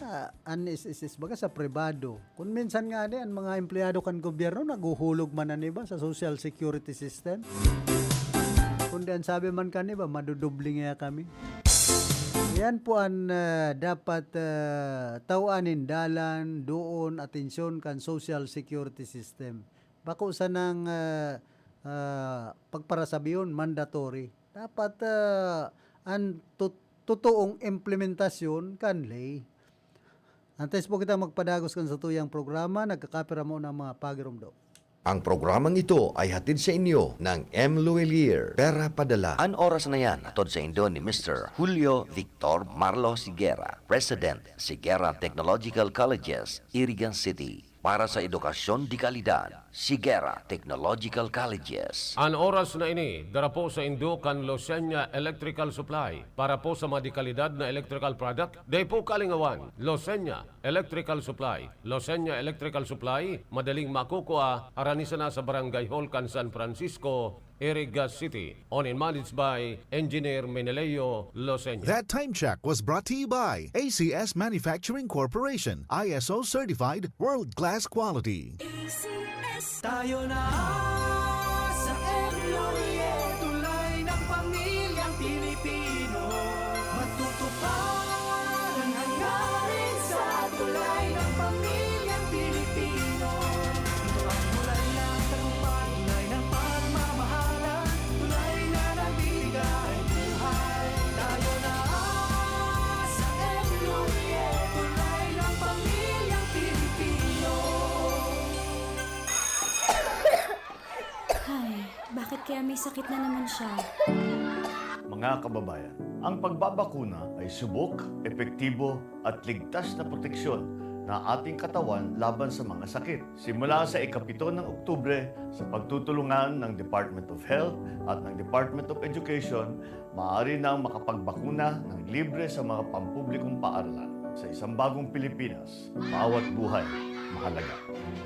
Ah, an S S S baga sa pribado. Kun minsan ngani, an mga empleyado kan gobyerno naghuhulog man an iba sa social security system. Kundi an sabi man kan iba, "Madudoble ngaya kami." Yan po an, ah, dapat, ah, tawan nin dalan, doon, atensyon kan social security system. Bako sanang, ah, ah, pagparasabiyon, mandatory. Dapat, ah, an tot-, totoong implementasyon kan ley. Antes po kita magpadagos kan satuyang programa, nagkakapira muna ang mga pagiromdom. Ang programang ito ay hatid sa inyo ng M. Luwilier, Pera Padala. An oras na yan, hatod sa indo ni Mister Julio Victor Marlos Higuera, President, Higuera Technological Colleges, Irigan City. Para sa edukasyon de kalidad, Higuera Technological Colleges. An oras na ini, dara po sa indo kan Losenya Electrical Supply. Para po sa mga de kalidad na electrical product, dai po kalingawan. Losenya Electrical Supply. Losenya Electrical Supply, madaling makukua, harani sana sa Barangay Hall kan San Francisco, Iriga City. Owned and managed by Engineer Meneleo Losenya. That time check was brought to you by A C S Manufacturing Corporation, I S O certified, world-class quality. A C S. Tayo na sa M L O E, tulay ng pamilyang Pilipino. Matutupad ang hangarin sa tulay ng pamilyang Pilipino. Ito ang tulay ng tagumpay, tulay ng pagmamahalan, tulay na nagbibigay buhay. Tayo na sa M L O E, tulay ng pamilyang Pilipino. Ay, bakit kaya may sakit na naman siya? Mga kababayan, ang pagbabakuna ay subok, epektibo, at ligtas na proteksyon na ating katawan laban sa mga sakit. Simula sa ikapito ng Oktubre, sa pagtutulungan ng Department of Health at ng Department of Education, maaari nang makapagbakuna ng libre sa mga pampublikong paaralan. Sa isang bagong Pilipinas, bawat buhay mahalaga.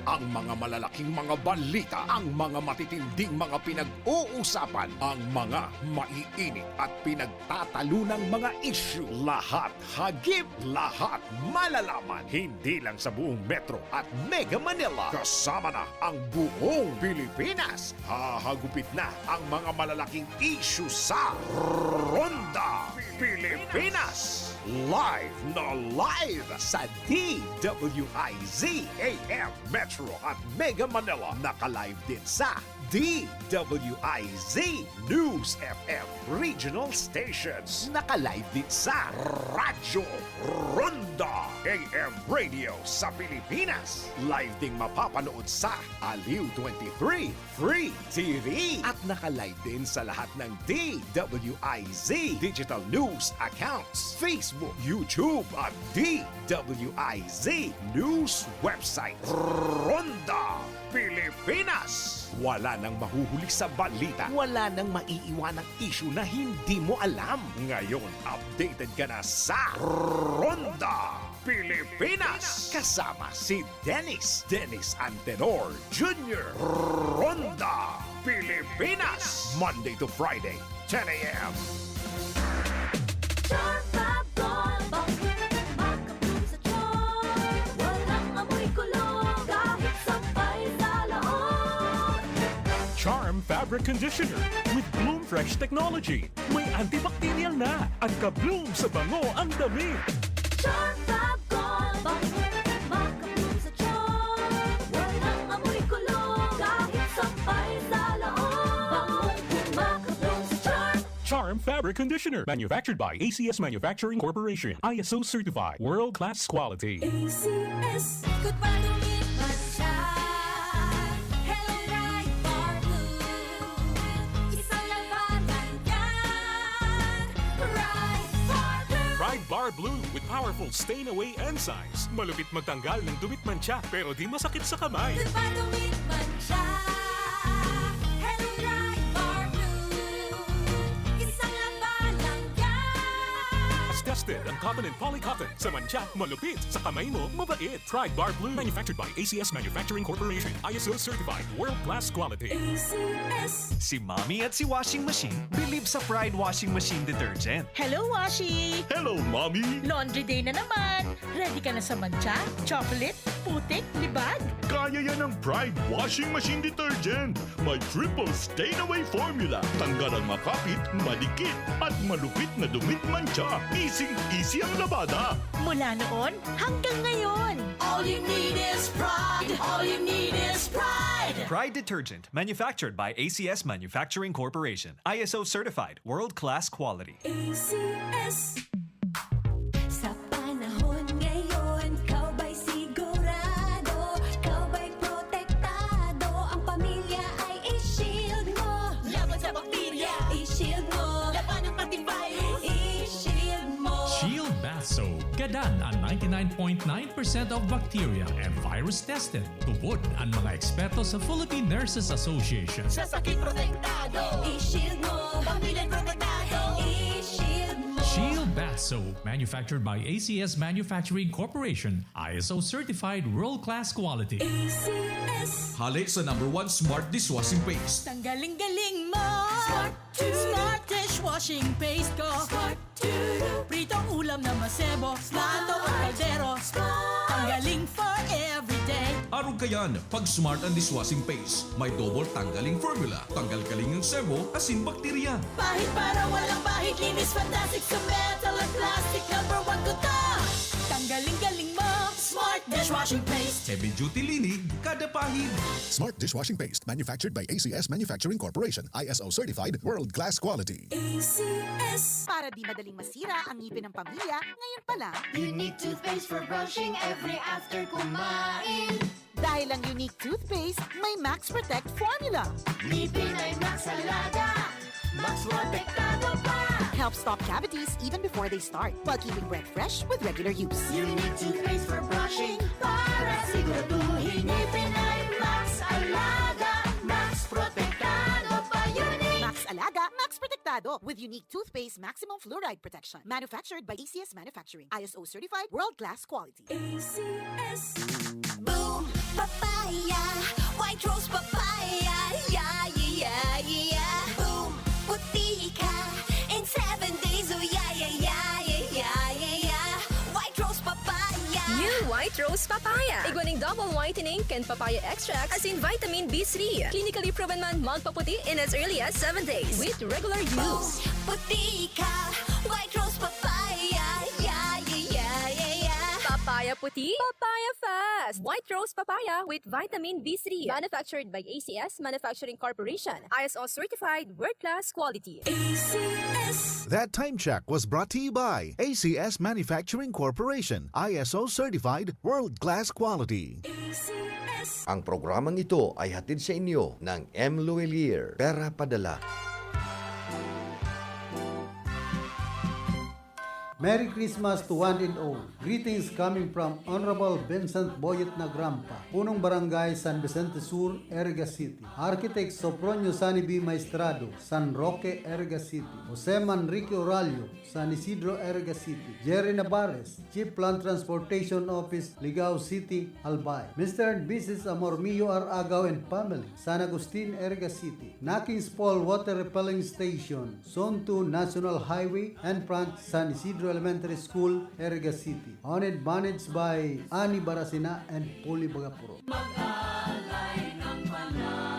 Ang mga malalaking mga balita, ang mga matitinding mga pinag-uusapan, ang mga maiinit at pinagtatalunang mga isyu, lahat hagip, lahat malalaman. Hindi lang sa buong Metro at Mega Manila, kasama na ang buong Pilipinas. Hahagupit na ang mga malalaking isyu sa Ronda Pilipinas. Live na live sa D W I Z A M Metro at Mega Manila. Naka-live din sa D W I Z News F M Regional Stations. Naka-live din sa Radyo Ronda A M Radio sa Pilipinas. Live ding mapapanood sa Aliw twenty-three Free T V. At naka-live din sa lahat ng D W I Z digital news accounts, Facebook, YouTube, at D W I Z news website. Ronda Pilipinas. Wala nang mahuhuli sa balita. Wala nang maiiwanang isyu na hindi mo alam. Ngayon, updated ka na sa Ronda Pilipinas. Kasama si Dennis, Dennis Antenor Junior. Ronda Pilipinas. Monday to Friday, ten a.m. Charm Fab Gold, bangin makabloom sa charm. Walang amoy kulog, kahit sampay sa loob. Charm Fabric Conditioner with Bloom Fresh Technology. May antibacterial na at ka-bloom sa bango ang damit. Charm Fab Gold, bangin makabloom sa charm. Walang amoy kulog, kahit sampay sa loob. Bangong makabloom sa charm. Charm Fabric Conditioner, manufactured by A C S Manufacturing Corporation, I S O certified, world-class quality. A C S. Ikot pa, lumipat siya. Hello, Pride Bar Blue. Isang labanan yan. Pride Bar Blue. Pride Bar Blue with powerful stain away enzymes. Malupit magtanggal ng dumi at mantsa, pero di masakit sa kamay. Di ba dumi at mantsa? Hello Pride Bar Blue. Isang laba lang yan. Tested ang cotton and poly cotton. Sa mantsa, malupit. Sa kamay mo, mabait. Pride Bar Blue. Manufactured by A C S Manufacturing Corporation. I S O certified. World class quality. A C S. Si Mommy at si Washing Machine bilib sa Pride Washing Machine Detergent. Hello, Washi! Hello, Mommy! Laundry day na naman! Ready ka na sa mantsa, chocolate, putik, libag? Kaya yan ng Pride Washing Machine Detergent. May triple stain away formula. Tanggal ang makapit, madikit, at malupit na dumi at mantsa. Easy-easy ang labada. Mula noon hanggang ngayon. All you need is pride. All you need is pride. Pride Detergent, manufactured by A C S Manufacturing Corporation. I S O certified, world-class quality. A C S. Sa panahon ngayon, ikaw ba'y sigurado? Ikaw ba'y protektado? Ang pamilya ay i-shield mo. Laban sa bakterya, i-shield mo. Labanan pati virus, i-shield mo. Shield Bath Soap. Gadan an ninety-nine point nine percent of bacteria and virus tested. Tubod an mga eksperto sa Philippine Nurses Association. Sa sakit protektado, i-shield mo. Pamilya protektado, i-shield mo. Shield Bath Soap, manufactured by A C S Manufacturing Corporation, I S O certified world-class quality. A C S. Hale sa number one smart dishwashing paste. Tanggaling-galing mo! Smart to. Smart dishwashing paste ko! Smart to. Pritong ulam na masebo, plato o kaldero. Tanggaling for everyday. Arog kayan, pag smart ang dishwashing paste. May double tanggaling formula. Tanggal kaling ang sebo, asin bakterya. Pahid para walang bahid, linis fantastic sa metal at plastic. Number one ko to! Tanggaling-galing mo! Smart dishwashing paste! Heavy duty linig, kada pahid. Smart dishwashing paste, manufactured by A C S Manufacturing Corporation, I S O certified, world class quality. A C S. Para di madaling masira ang ngipin ng pamilya, ngayon pa lang. Unique toothpaste for brushing every after kumain. Dahil ang Unique Toothpaste, may Max Protect Formula. Ngipin ay Max Alaga. Max Protektado pa. Helps stop cavities even before they start, while keeping breath fresh with regular use. Unique toothpaste for brushing para siguraduhin ngipin ay Max Alaga. Max Protektado pa. Unique. Max Alaga, Max Protektado with Unique Toothpaste Maximum Fluoride Protection. Manufactured by A C S Manufacturing. I S O certified, world-class quality. A C S. Boom! Papaya! White Rose Papaya! Yeah, yeah, yeah, yeah! Boom! Puti ka in seven days! Oh, yeah, yeah, yeah, yeah, yeah, yeah, yeah! White Rose Papaya! New White Rose Papaya. Igwa ning double whitening kan papaya extract asin vitamin B three. Clinically proven man magpaputi in as early as seven days with regular use. Puti ka! White Rose Papaya! Yeah, yeah, yeah, yeah, yeah! Papaya puti, papaya fast. White Rose Papaya with vitamin B three. Manufactured by A C S Manufacturing Corporation. I S O certified, world-class quality. A C S. That time check was brought to you by A C S Manufacturing Corporation, I S O certified, world-class quality. A C S. Ang programang ito ay hatid sa inyo ng M Luwilier, Pera Padala. Merry Christmas to one and all. Greetings coming from Honorable Vincent Boyet Nagrampa, Punong Barangay San Vicente Sur, Iriga City. Architect Sopronio Sani B. Maestrado, San Roque, Iriga City. Jose Manrique Oralio, San Isidro, Iriga City. Jerry Navarez, Chief Land Transportation Office, Ligao City, Albay. Mister and Missus Amormio R. Agaw and family, San Agustin, Iriga City. Nakings Paul Water Repelling Station, Zone two National Highway, and front San Isidro Elementary School, Iriga City. Owned, managed by Ani Barasina and Polly Bagapuro. Mag-alay ng panalangin.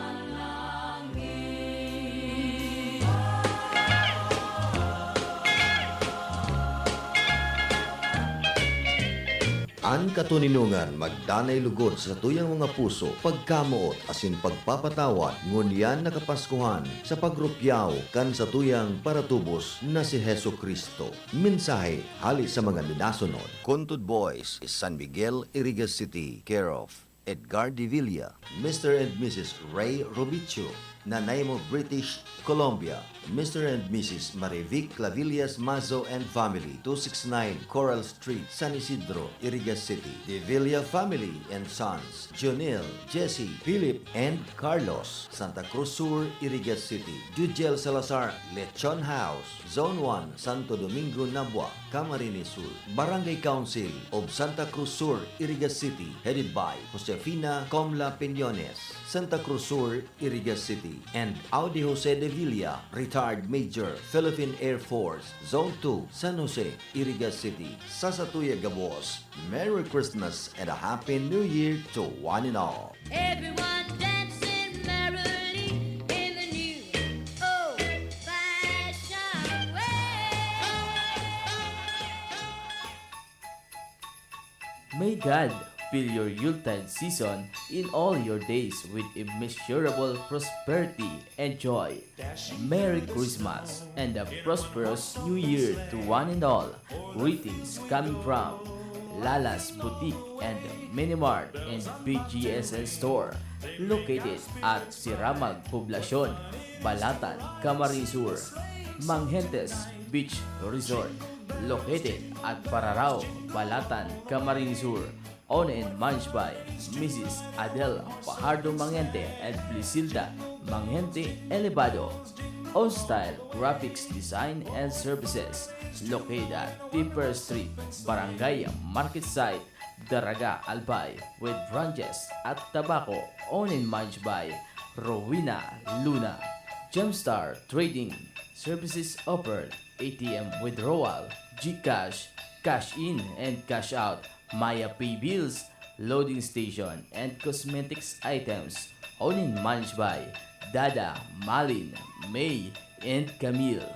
An katoninongan magdanay lugod sa satuyang mga puso, pagkamoot asin pagpapatawad, ngunyan na Kapaskuhan, sa pagrupyaw kan satuyang paratubos na si Jesu-Cristo. Mensahe hale sa mga minasunod. Kuntod Boys, San Miguel, Iriga City, care of Edgar Devilla, Mister and Missus Ray Robicho, Nanaimo, British Columbia. Mister and Missus Marivic Clavillas Mazo and family, two six nine Coral Street, San Isidro, Iriga City. De Villa family and sons, Jonel, Jesse, Philip, and Carlos, Santa Cruz Sur, Iriga City. Jujel Salazar, Lechon House, Zone one, Santo Domingo, Nabua, Camarines Sur. Barangay Council of Santa Cruz Sur, Iriga City, headed by Josefina Comla Piñones, Santa Cruz Sur, Iriga City, and Audi Jose de Villa, retired Major, Philippine Air Force, Zone two, San Jose, Iriga City. Sa satuya gabos, Merry Christmas and a Happy New Year to one and all. Everyone dancing merrily in the new old-fashioned way. May God fill your Yuletide season in all your days with immeasurable prosperity and joy. Merry Christmas and a prosperous New Year to one and all. Greetings coming from Lala's Boutique and Minimart and B G S N Store, located at Siramag Poblacion, Balatan, Camarines Sur. Manghentes Beach Resort, located at Pararao, Balatan, Camarines Sur. Owned and managed by Missus Adel Fajardo Mangente and Blisilda Mangente Elevado. Own Style Graphics Design and Services, located at Tipper Street, Barangay Market Site, Daraga, Albay, with branches at Tabaco. Owned and managed by Rowena Luna. Gemstar Trading Services offered A T M withdrawal, GCash, cash in and cash out, Maya Pay bills, loading station, and cosmetics items. Owned and managed by Dada, Malin, May, and Camille.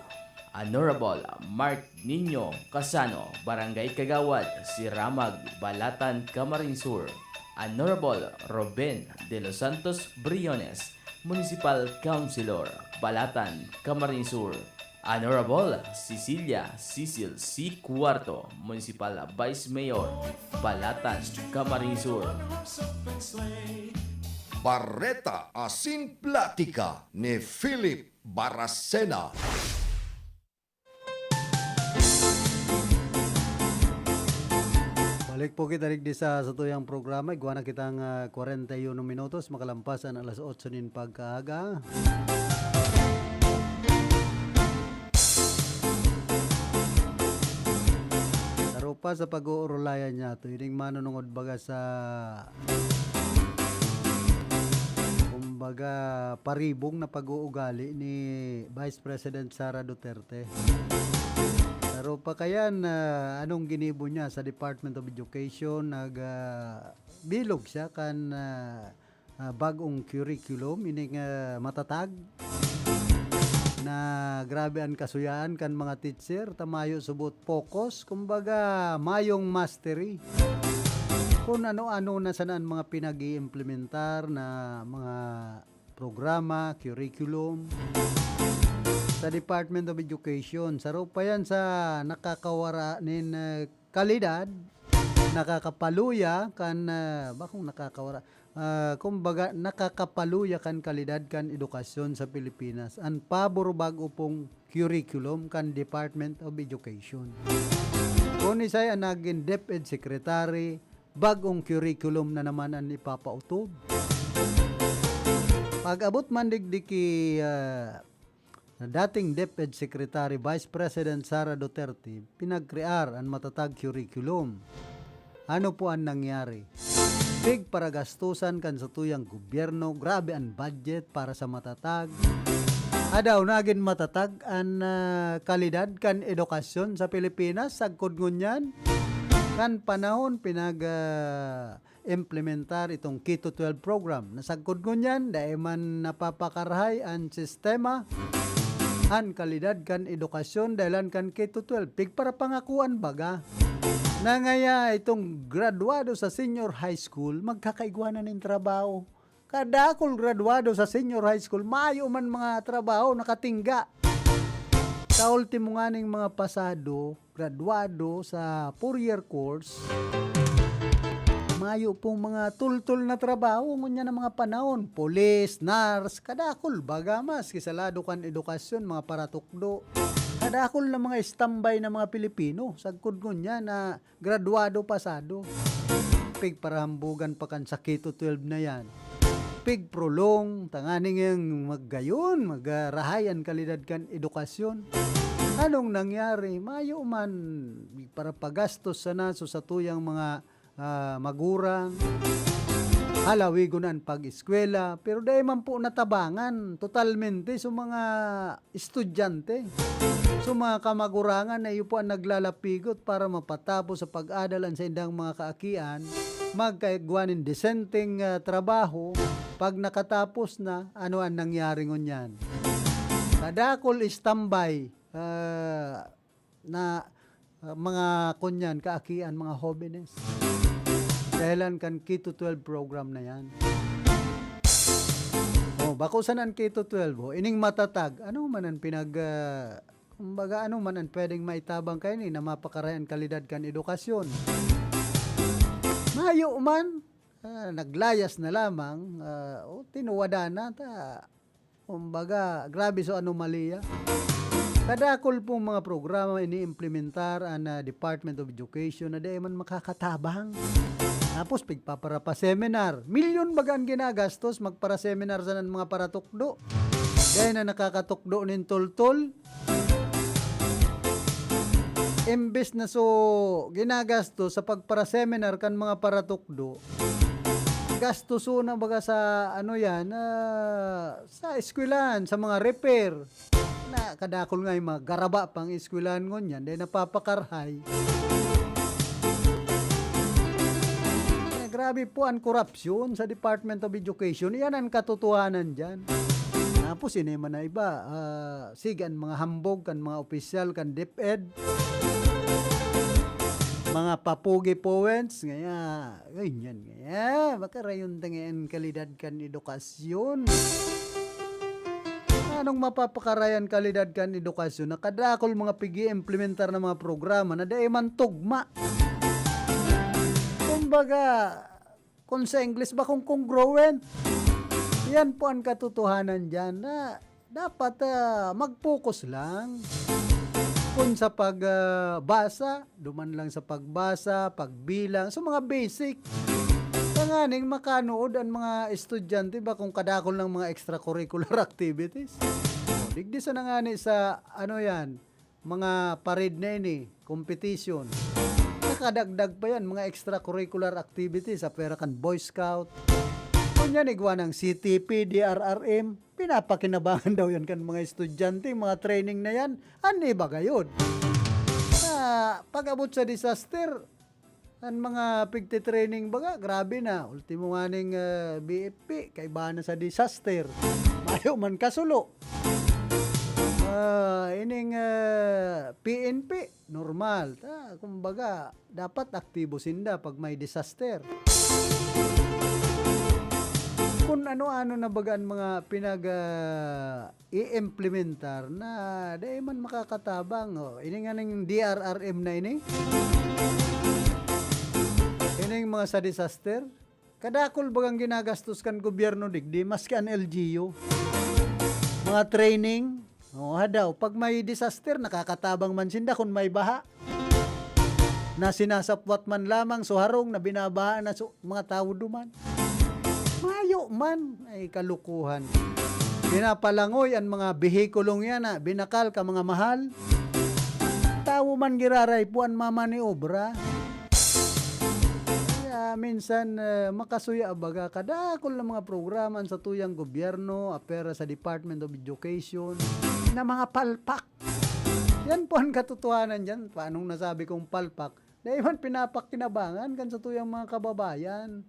Honorable Mark Nino Casano, Barangay Kagawad, Siramag, Balatan, Camarines Sur. Honorable Ruben de los Santos Briones, Municipal Councilor, Balatan, Camarines Sur. Honorable Cecilia Cecil C. Cuarto, Municipal Vice Mayor, Balatan, Camarines Sur. Bareta asin platika ni Philip Baracena. Balik po kita digdi sa satuyang programa. Igwa na kitang, ah, kwarenta y uno minutos, makalampas an alas otso nin pagkaaga. Saro pa sa pag-uurulayan niya, to ining manunungod baga sa, kumbaga, paribong na pag-uugali ni Vice President Sara Duterte. Saro pa kayan, ah, anong ginibo niya sa Department of Education? Nag, ah, bilog siya kan, ah, ah, bag-ong curriculum, ining, ah, matatag na grabe an kasuyaan kan mga teacher, ta mayo subot focus, kumbaga, mayong mastery. Kun ano-ano na sana an mga pinag-iimplementar na mga programa, curriculum sa Department of Education. Saro pa yan sa nakakawara nin, ah, kalidad, nakakapaluya kan, ah, bakong nakakawara, ah, kumbaga, nakakapaluya kan kalidad kan edukasyon sa Pilipinas. An pabor bag-o pong curriculum kan Department of Education. Kun isay an nagin DepEd Secretary, bag-ong curriculum na naman an ipapautob. Pag-abot man digdi ki, ah, na dating DepEd Secretary Vice President Sara Duterte, pinagkrear an matatag curriculum. Ano po an nangyari? Pigparagastusan kan satuyang gobyerno, grabe an budget para sa matatag. Adaw, nagin matatag an, ah, kalidad kan edukasyon sa Pilipinas sagkod ngunyan? Kan panahon pinag, ah, implementar itong K to twelve program. Nasagkod ngunyan, dai man napapakarahay an sistema, an kalidad kan edukasyon dahelan kan K to twelve. Pigparapangakuan baga. Nangaya itong gradwado sa senior high school, magkakaigwa na nin trabaho. Kadakul gradwado sa senior high school, mayo man mga trabaho, nakatingga. Sa ultimo nganing mga pasado, gradwado sa four-year course, Mayo pong mga tultol na trabaho ngunyan na mga panahon, pulis, nurse, kadakol baga, maski sa lado kan edukasyon, mga paratukdo. Kadakol na mga standby na mga Pilipino, sagkod ngunyan na graduado, pasado. Pigparahambugan pa kan sa K to twelve na yan. Pigprolong, tanganing yang maggayon, magarahay an kalidad kan edukasyon. Anong nangyari? Mayo man, para pagastos sana sa satuyang mga ah, magurang, halawigon an pag-eskwela, pero dai man po natabangan totalmente sa mga estudyante. So, mga kamagurangan na iyo po ang naglalapigot para mapatapos sa pag-adal an saindang mga kaakian, magkaigwa nin desenteng, ah, trabaho. Pag nakatapos na, ano ang nangyari ngunyan? Kadakol standby, ah, na, ah, mga kunyan, kaakian, mga hobenes. Dahilan kan K to twelve program na yan. Oh, bako sana an K to twelve, oh, ining matatag, ano man ang pinag, ah, kumbaga, ano man ang pwedeng maitabang kaini na mapakarahay an kalidad kan edukasyon? Mayo man, ah, naglayas na lamang, ah, o tinuwadan na, ta, kumbaga, grabe so anomalya. Kadakol pong mga programa ini-implementar an, ah, Department of Education na dai man makakatabang. Tapos pigpapara pa seminar. Milyon baga an ginagastos, magpara-seminar sana an mga paratukdo. Dai na nakakatukdo nin toltol. Imbes na so ginagastos sa pagpara-seminar kan mga paratukdo, gastuson na baga sa ano yan, ah, sa eskwelahan, sa mga repair. Na kadakol nga yung mga garaba pang eskwelahan ngunyan, dahil napapakarahay. Eh, grabe po ang korupsyon sa Department of Education. Yan ang katotohanan dyan. Tapos, ini man na iba, ah, sige, ang mga hambog kan mga opisyal kan DepEd, mga papugi poets, ngaya, ganyan, ngaya, makarayon ta ngayon kalidad kan edukasyon. Anong mapapakarayan kalidad kan edukasyon na kadakol mga pig-iimplementar na mga programa na dai man tugma? Kumbaga, kung sa English ba, kung congruent. Yan po ang katotohanan dyan na dapat, ah, mag-focus lang. Kung sa pag, ah, basa, duman lang sa pagbasa, pagbilang, sa mga basic. Tanganing makanuod ang mga estudyante ba kung kadakol ng mga extracurricular activities. O, digdi sa nangani sa, ano yan, mga parade na ini, competition. Nakadagdag pa yan, mga extracurricular activities, sa pwera kan Boy Scout. Kunyan, igwa ng C T P, D R R M, pinapakinabangan daw yan kan mga estudyante, mga training na yan. Ano ba gayod? Sa pag-abot sa disaster, ang mga pigte-training baga, grabe na. Ultimo nga ning, ah, B F P, kaiba na sa disaster. Mayo man kasulo. Ah, ining, ah, P N P, normal. Ta, kumbaga, dapat aktibo sinda pag may disaster. Kung ano-ano na baga ang mga pinag, ah, i-implementar na dai man makakatabang. O, ini nga ning D R R M na ini. Ining mga sa disaster, kadakol bagang ginagastos kan gobyerno digdi, maski an L G U. Mga training, o, hadaw, pag may disaster, nakakatabang man sinda kun may baha. Na sinasapwat man lamang so harong na binabaha na so, mga tawo duman. Mayo man, ay kalukuhan. Pinapalangoy an mga behikulong yan na binakal ka mga mahal. Tawo man giraray po an mamaniobra. Kaya minsan, eh, makasuya baga kadakol na mga programa sa tuyang gobyerno, apera sa Department of Education, na mga palpak. Yan po ang katotohanan dyan. Paanong nasabi kong palpak? Dahil man pinapakinabangan kan sa tuyang mga kababayan.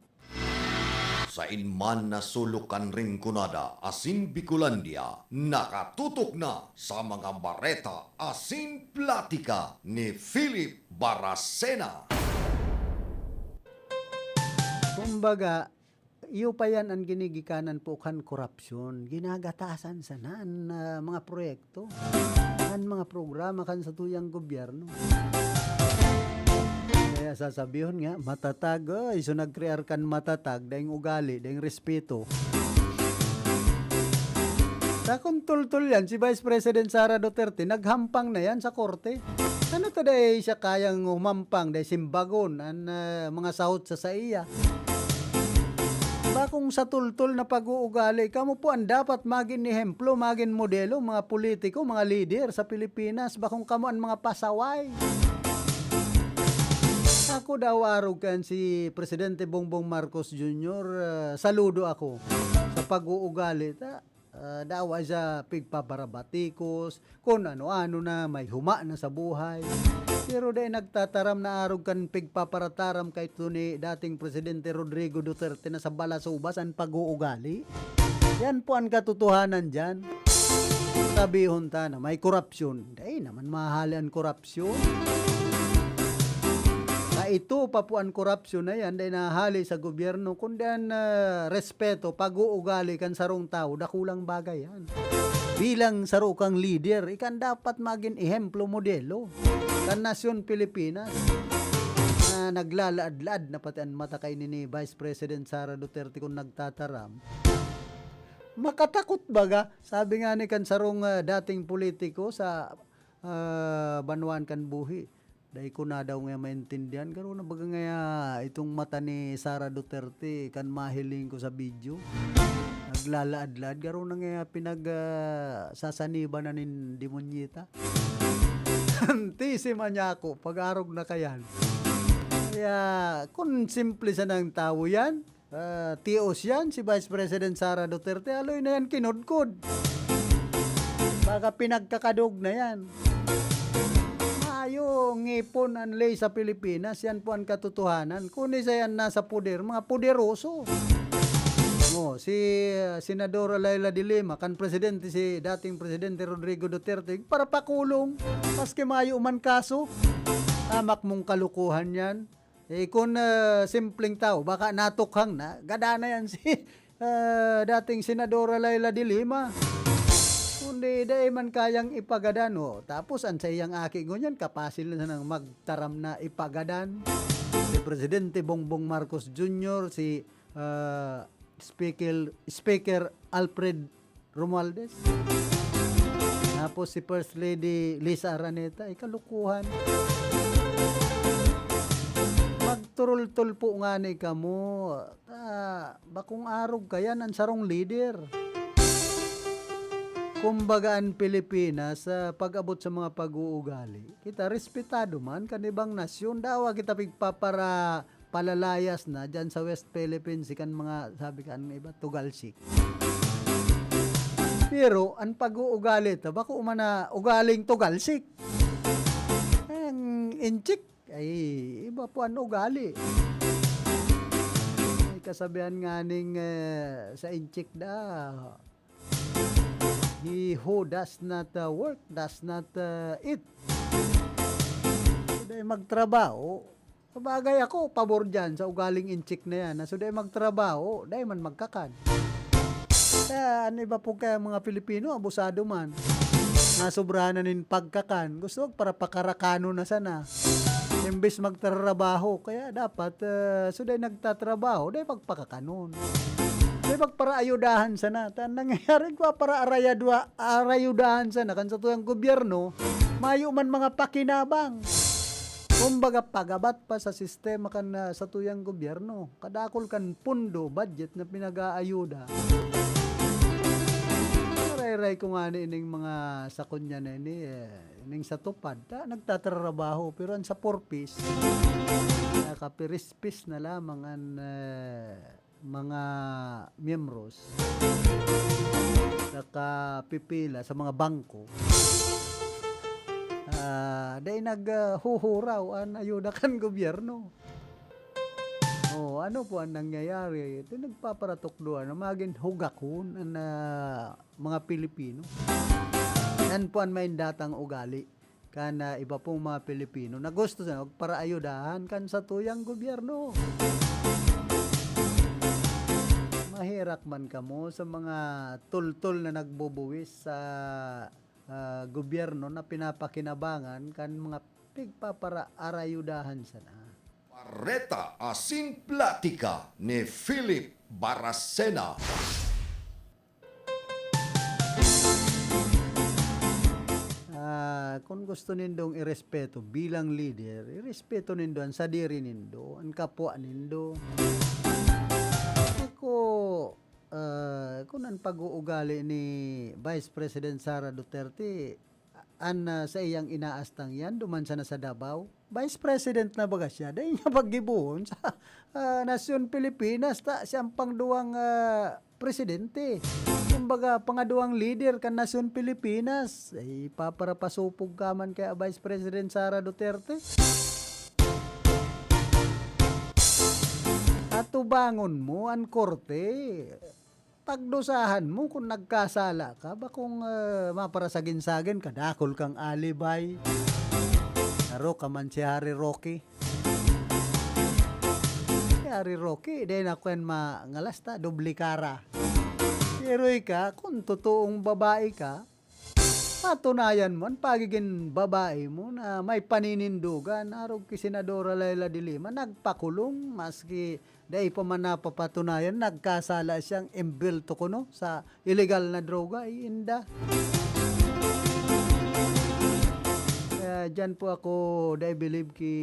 Sain man na sulok kan Rinconada asin Bicolandia, nakatutok na sa mga bareta asin platika ni Philip Baracena. Kumbaga, iyo pa yan ang ginigikanan po kan korupsyon. Ginagatasan sana an, ah, mga proyekto, an mga programa kan sa tuyang gobyerno. Kaya sasabihon nga, matatag, oy, so nagkrear kan matatag, daing ugali, daing respeto. Sa kung tultol yan, si Vice President Sara Duterte, naghampang na yan sa korte. Ano ta dai siya kayang humampang, dai simbagon an, ah, mga sahot sa saiya? Bakong sa tultol na pag-uugali, kamo po ang dapat magin ehemplo, magin modelo, mga politiko, mga lider sa Pilipinas. Bakong kamo ang mga pasaway. Ako daw arog kan si Presidente Bongbong Marcos Junior, ah, saludo ako sa pag-uugali ta. Ah, dawa siya pigpaparabatikos, kun ano-ano na, may huma na sa buhay. Pero dai nagtataram na arog kan pigpaparataram kay ito ni dating Presidente Rodrigo Duterte na sa balasubas an pag-uugali. Yan po ang katotohanan diyan. Sabihon ta na may korupsyon. Dai naman mahali an korupsyon. Kaito pa po an korupsyon na yan, dai nahali sa gobyerno, kundi an, ah, respeto, pag-uugali kan sarong tawo, dakulang bagay yan. Bilang saro kang lider, ika an dapat magin ehemplo, modelo kan nasyon Pilipinas, na naglalaad-laad na pati an mata kaini ni Vice President Sara Duterte kung nagtataram. Makatakot baga, sabi nga ni kan sarong, ah, dating politiko sa, ah, banwaan kan buhi. Dai ko na daw nga maintindihan. Garo na baga ngaya itong mata ni Sara Duterte kan mahiling ko sa video. Naglalaad-laad. Garo na ngaya pinag, ah, sasaniban na nin demonyeta. Santisima niya ako, pag-arog na kayan. Kaya, kung simple sanang tawo yan, ah, tios yan, si Vice President Sara Duterte, aloy na yan kinudkod. Baka pinagkakadog na yan. Mayo, ngipon ang ley sa Pilipinas, yan po ang katotohanan. Kung isa yan nasa poder, mga poderoso. Oh, si, ah, Senadora Leila de Lima, kan presidente si dating Presidente Rodrigo Duterte, para pakulong, maski mayo man kaso, amak mong kalukuhan yan. Eh, kun, ah, simpleng tawo, baka natukhang na, gada na yan si, ah, dating Senadora Leila de Lima. Kundi dai man kayang ipagadan, oh. Tapos, ang sa iyang aki ngunyan, kapasil na nang magtaram na ipagadan. Si Presidente Bongbong Marcos Junior, si, ah, Speaker, Speaker Alfred Romualdez. Tapos si First Lady Liza Araneta, ay kalukuhan. Magturultol po ngani kamo. Ta, bakong arog kayan an sarong lider. Kumbaga, an Pilipinas, sa pag-abot sa mga pag-uugali, kita respetado man kan ibang nasyon. Dawa kita pigpapara-, palalayas na diyan sa West Philippines, kan mga, sabi kan iba, Tugalsik. Pero an pag-uugali ta, bako man na ugaling Tugalsik. Ang Intsik, ay, iba po an ugali. May kasabihan nga ning, eh, sa Intsik da, "He who does not, uh, work, does not, uh, eat." So, dai magtrabaho. Sabagay, ako, pabor diyan sa ugaling Intsik na yan, na so dai magtrabaho, dai man magkakan. Kaya, ano, iba po kaya mga Pilipino, abusado man. Nasobrahan na nin pagkakan. Gusto para pakarakanon na sana. Imbes magtrabaho. Kaya dapat, ah, so dai nagtatrabaho, dai pagpakakanon. Dai pagparaayudahan sana. Ta, nangyayari, nagpaparaarayadwa-, arayudahan sana kan satuyang gobyerno, mayo man mga pakinabang. Kumbaga, pagabat pa sa sistema kan, ah, satuyang gobyerno. Kadakol kan pondo, budget na pinag-aayuda. Narayray ko nga ni ining mga sakon niya na ini, eh, ining sa tupad, ta, nagtatrabaho, pero ang sa purpose, nakapirispis na lamang ang, eh, mga miyembros nakapipila sa mga bangko, ah, dai nag, ah, huhuraw an ayuda kan gobyerno. Oh, ano po ang nangyayari? Ito nagpaparatukdoan na magin hugakon an, ah, mga Pilipino. Yan po ang main datang ugali. Kan, ah, iba pong mga Pilipino na gusto na magparaayudahan kan satuyang gobyerno. Maherak man kamo sa mga tultol na nagbubuwis sa, ah, gobyerno na pinapakinabangan kan mga pigpaparaarayudahan sana. Reta asin Platika ni Philip Baracena. Ah, kun gusto nindong irespeto bilang lider, irespeto nindo an sadiri nindo, an kapwa nindo. Ako, ah, kun an pag-uugali ni Vice President Sara Duterte, an, ah, saiyang inaastang yan, duman sana sa Davao, Vice President na baga siya, dai niya paggibohon sa, ah, nasyon Pilipinas, ta siyang pangduwang, ah, presidente. Kumbaga, pangaduwang lider kan nasyon Pilipinas. Ay, paparapasupog ka man kaya Vice President Sara Duterte. Atubangon mo an korte. Pagdusahan mo kun nagkasala ka, bakong, ah, maparasagin-sagin, kadakul kang alibay. Saro ka man si Harry Roque. Si Harry Roque, dai na kwan mangalas ta, doble kara. Pero ika, kun totoong babae ka, patunayan mo an pagigin babae mo na may paninindogan. Arog ki Senadora Leila de Lima, nagpakulong, maski dai pa man napapatunayan, nagkasala siyang embelto kuno sa illegal na droga, ay inda. Kaya dyan po ako, dai believe ki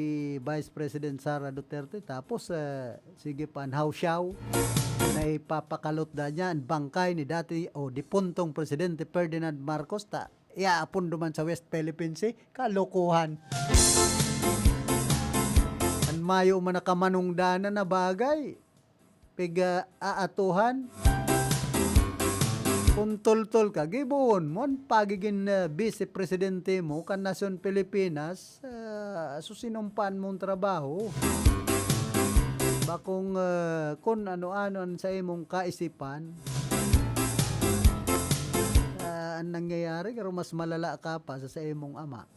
Vice President Sara Duterte. Tapos, eh, sige pa, an hawsyaw na ipapakalot da niya an bangkay ni dati o dipuntong Presidente Ferdinand Marcos, ta iaapondo man sa West Philippine Sea. Kalokohan. An mayo man nakamanungdanan na bagay, pig-aatuhan. Kun toltol ka, gibohon mo an pagigin, ah, vice presidente mo kan nasyon Pilipinas, ah, so sinumpaan mong trabaho. Bakong, ah, kun ano-ano an sa imong kaisipan, ah, an nangyayari, pero mas malala ka pa sa, sa imong ama.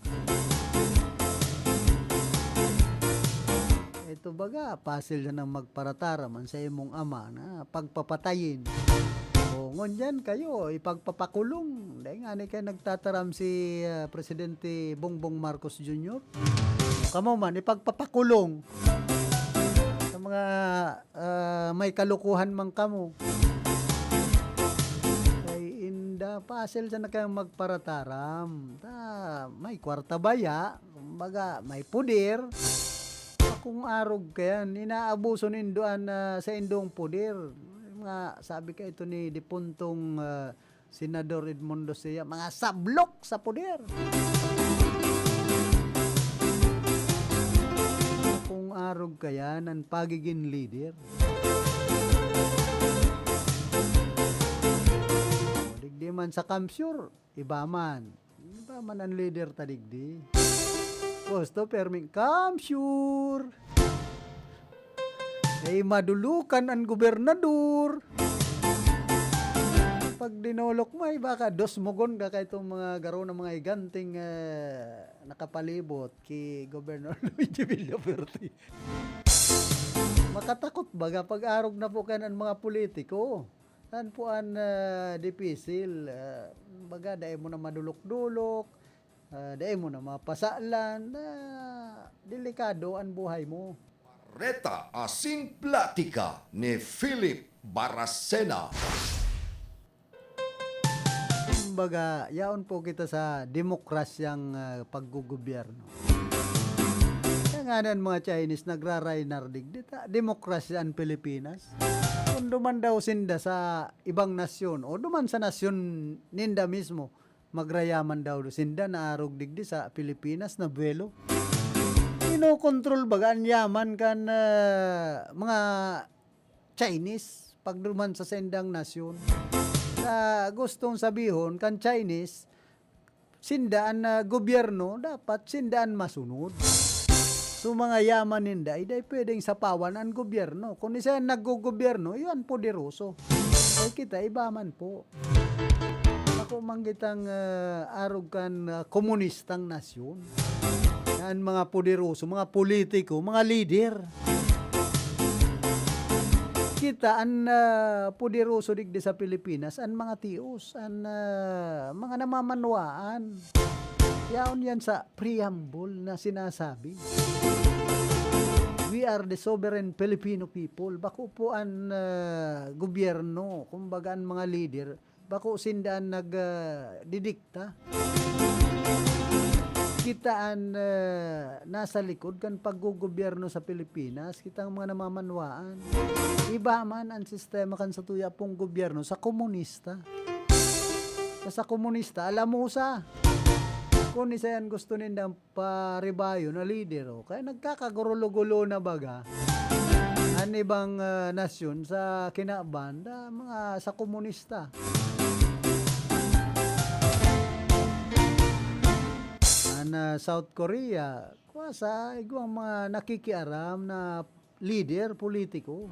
Ito baga, pasil na nang magparataram an sa imong ama na pagpapatayin. O, ngunyan kayo, ipagpapakulong. Dai ngani kayo nagtataram si, ah, Presidente Bongbong Marcos Junior. Kamo man, ipagpapakulong. Sa mga, ah, may kalukuhan man kamo. Kay inda, pasil sana kayong magparataram. Ta, may kwarta baya, kumbaga, may puder. Kung arog kayan, inaabuso nindo an, ah, saindong puder. Mga sabi ka ito ni dipuntong, ah, Senador Edmundo Sia, mga sablok sa puder. Kung arog kayan, an pagigin lider. O, digdi man sa kamsur, iba man. Iba man an lider ta digdi. Gusto, perming kamsur. Ay, madulukan an gobernador. Pag dinolok mo, ay baka dosmogon ka kay itong mga garo na mga higanting, eh, nakapalibot ki Gobernador Luigi Villafuerte. Makatakot baga pag arog na po kan an mga politiko. An po an, ah, dipisil, ah, baga, dai mo na madulok-dulok, ah, dai mo na mapasalan, ah, delikado an buhay mo. Reta asin Platika ni Philip Baracena. Kumbaga, yaon po kita sa demokrasyang, ah, paggugobyerno. Kaya nga na an mga Chinese nagraraynar digdi, ta demokrasya an Pilipinas. Kung duman daw sinda sa ibang nasyon o duman sa nasyon ninda mismo, magrayaman daw sinda na arog digdi sa Pilipinas na buwelo. Kinokontrol baga an yaman kan, ah, mga Chinese pagduman sa saindang nasyon. Sa gustong sabihon kan Chinese, sinda an, ah, gobyerno, dapat sinda an masunod. So, mga yaman ninda, ay dai pwedeng sapawan an gobyerno. Kun siya an naggogobyerno, iyo an poderoso. Ay kita, iba man po. Ako man kitang, ah, arog kan, ah, komunistang nasyon. An mga poderoso, mga politiko, mga lider. Kita an, ah, poderoso digdi sa Pilipinas, an mga tios, an, ah, mga namamanwaan. Yaon yan sa preamble na sinasabi. We are the sovereign Filipino people. Bako po an, ah, gobyerno, kumbaga an mga lider, bako sinda an nag, ah, didikta. Kita an, ah, nasa likod kan paggogobyerno sa Pilipinas, kita ang mga namamanwaan. Iba man an sistema kan satuya pong gobyerno sa komunista. Sa, sa komunista, alamusa. Kun isa yan gusto nindang paribayo na lider, oh. Kaya nagkakagurulo-gulo na baga an ibang, ah, nasyon sa kinaban, da, mga sa komunista. An, ah, South Korea, kwa sa igwang mga nakikiaram na lider, politiko,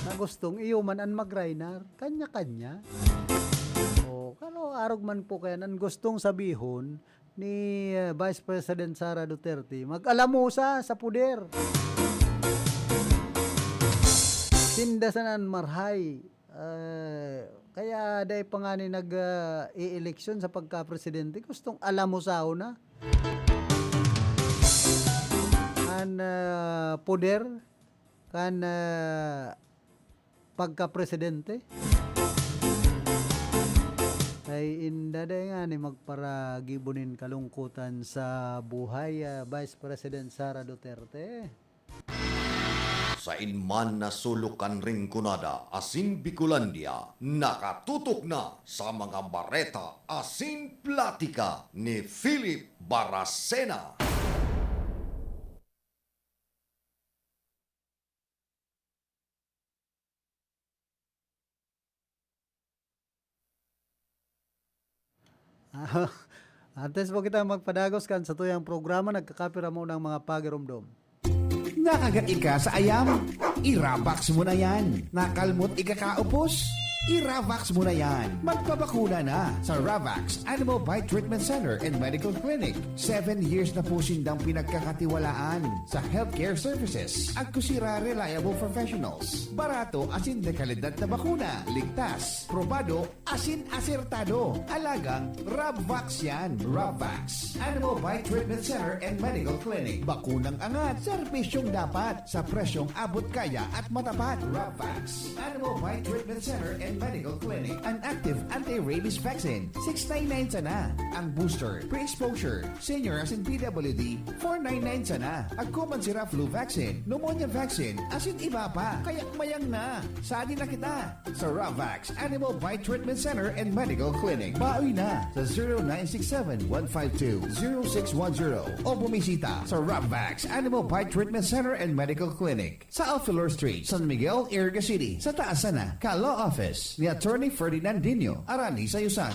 na gustong iyo man an magraynar, kanya-kanya. O, kano arog man po kaya an gustong sabihon ni, eh, Vice President Sara Duterte, mag-alamusa sa poder. Sinda sana an marhay. Eh, kaya dai pa ngani nag, ah, e-eleksyon sa pagkapresidente, gustong alamusahon na an, ah, poder kan, ah, pagkapresidente. Ay, inda dai ngani magparagibo nin kalungkutan sa buhay, ah, Vice President Sara Duterte. Sain man na sulok kan Rinconada asin Bicolandia, nakatutok na sa mga bareta asin platika ni Philip Baracena. Antes po kita magpadagos kan satuyang programa, nagkakapira mo ng mga pagiromdom. Nakagat ika sa ayam? I-Ravax mo na yan. Nakalmot ika kaupos? I-Ravax mo na yan. Magpabakuna na sa Ravax Animal Bite Treatment Center and Medical Clinic. Seven years na po sindang pinagkakatiwalaan sa healthcare services. Agko sira reliable professionals. Barato asin de kalidad na bakuna. Ligtas, probado, asin asertado. Alagang Rabvax yan. Rabvax Animal Bite Treatment Center and Medical Clinic. Bakunang angat, serbisyong dapat, sa presyong abot kaya at matapat. Rabvax Animal Bite Treatment Center and Medical Clinic. An active anti-rabies vaccine, six nine nine sana. Ang booster, pre-exposure, senior asin P W D, four nine nine sana. Agko man sira flu vaccine, pneumonia vaccine, asin iba pa. Kaya mayang na. Sadi na kita sa Ravax Animal Bite Treatment Center and Medical Clinic. Baoy na sa zero nine six seven, one five two, zero six one zero o bumisita sa Ravax Animal Bite Treatment Center and Medical Clinic sa Alfilor Street, San Miguel, Iriga City, sa taas sana kan Law Office ni Attorney Ferdinand Dino, Arani Sayusan.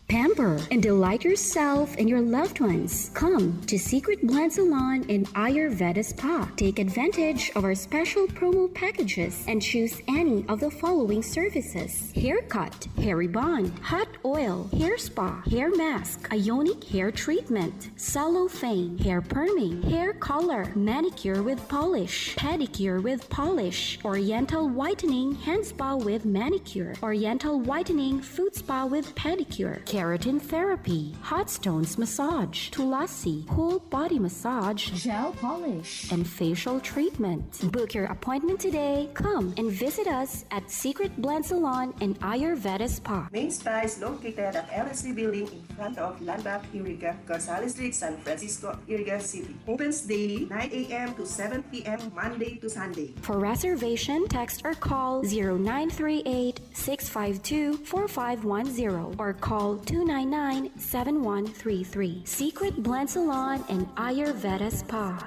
Pamper and delight yourself and your loved ones. Come to Secret Blend Salon and Ayurveda Spa. Take advantage of our special promo packages and choose any of the following services: haircut, hair rebond, hot oil, hair spa, hair mask, ionic hair treatment, cellophane, hair perming, hair color, manicure with polish, pedicure with polish, oriental whitening, hand spa with manicure, oriental whitening, foot spa with pedicure, keratin therapy, hot stones massage, tulasi, whole body massage, gel polish, and facial treatment. Book your appointment today. Come and visit us at Secret Blend Salon and Ayurveda Spa. Main Spa is located at L S C Building in front of Landmark Iriga, Gonzales Street, San Francisco, Iriga City. Opens daily, nine a m to seven p m, Monday to Sunday. For reservation, text or call zero nine three eight, six five two, four five one zero or call two nine nine, seven one three three. Secret Blend Salon and Ayurveda Spa.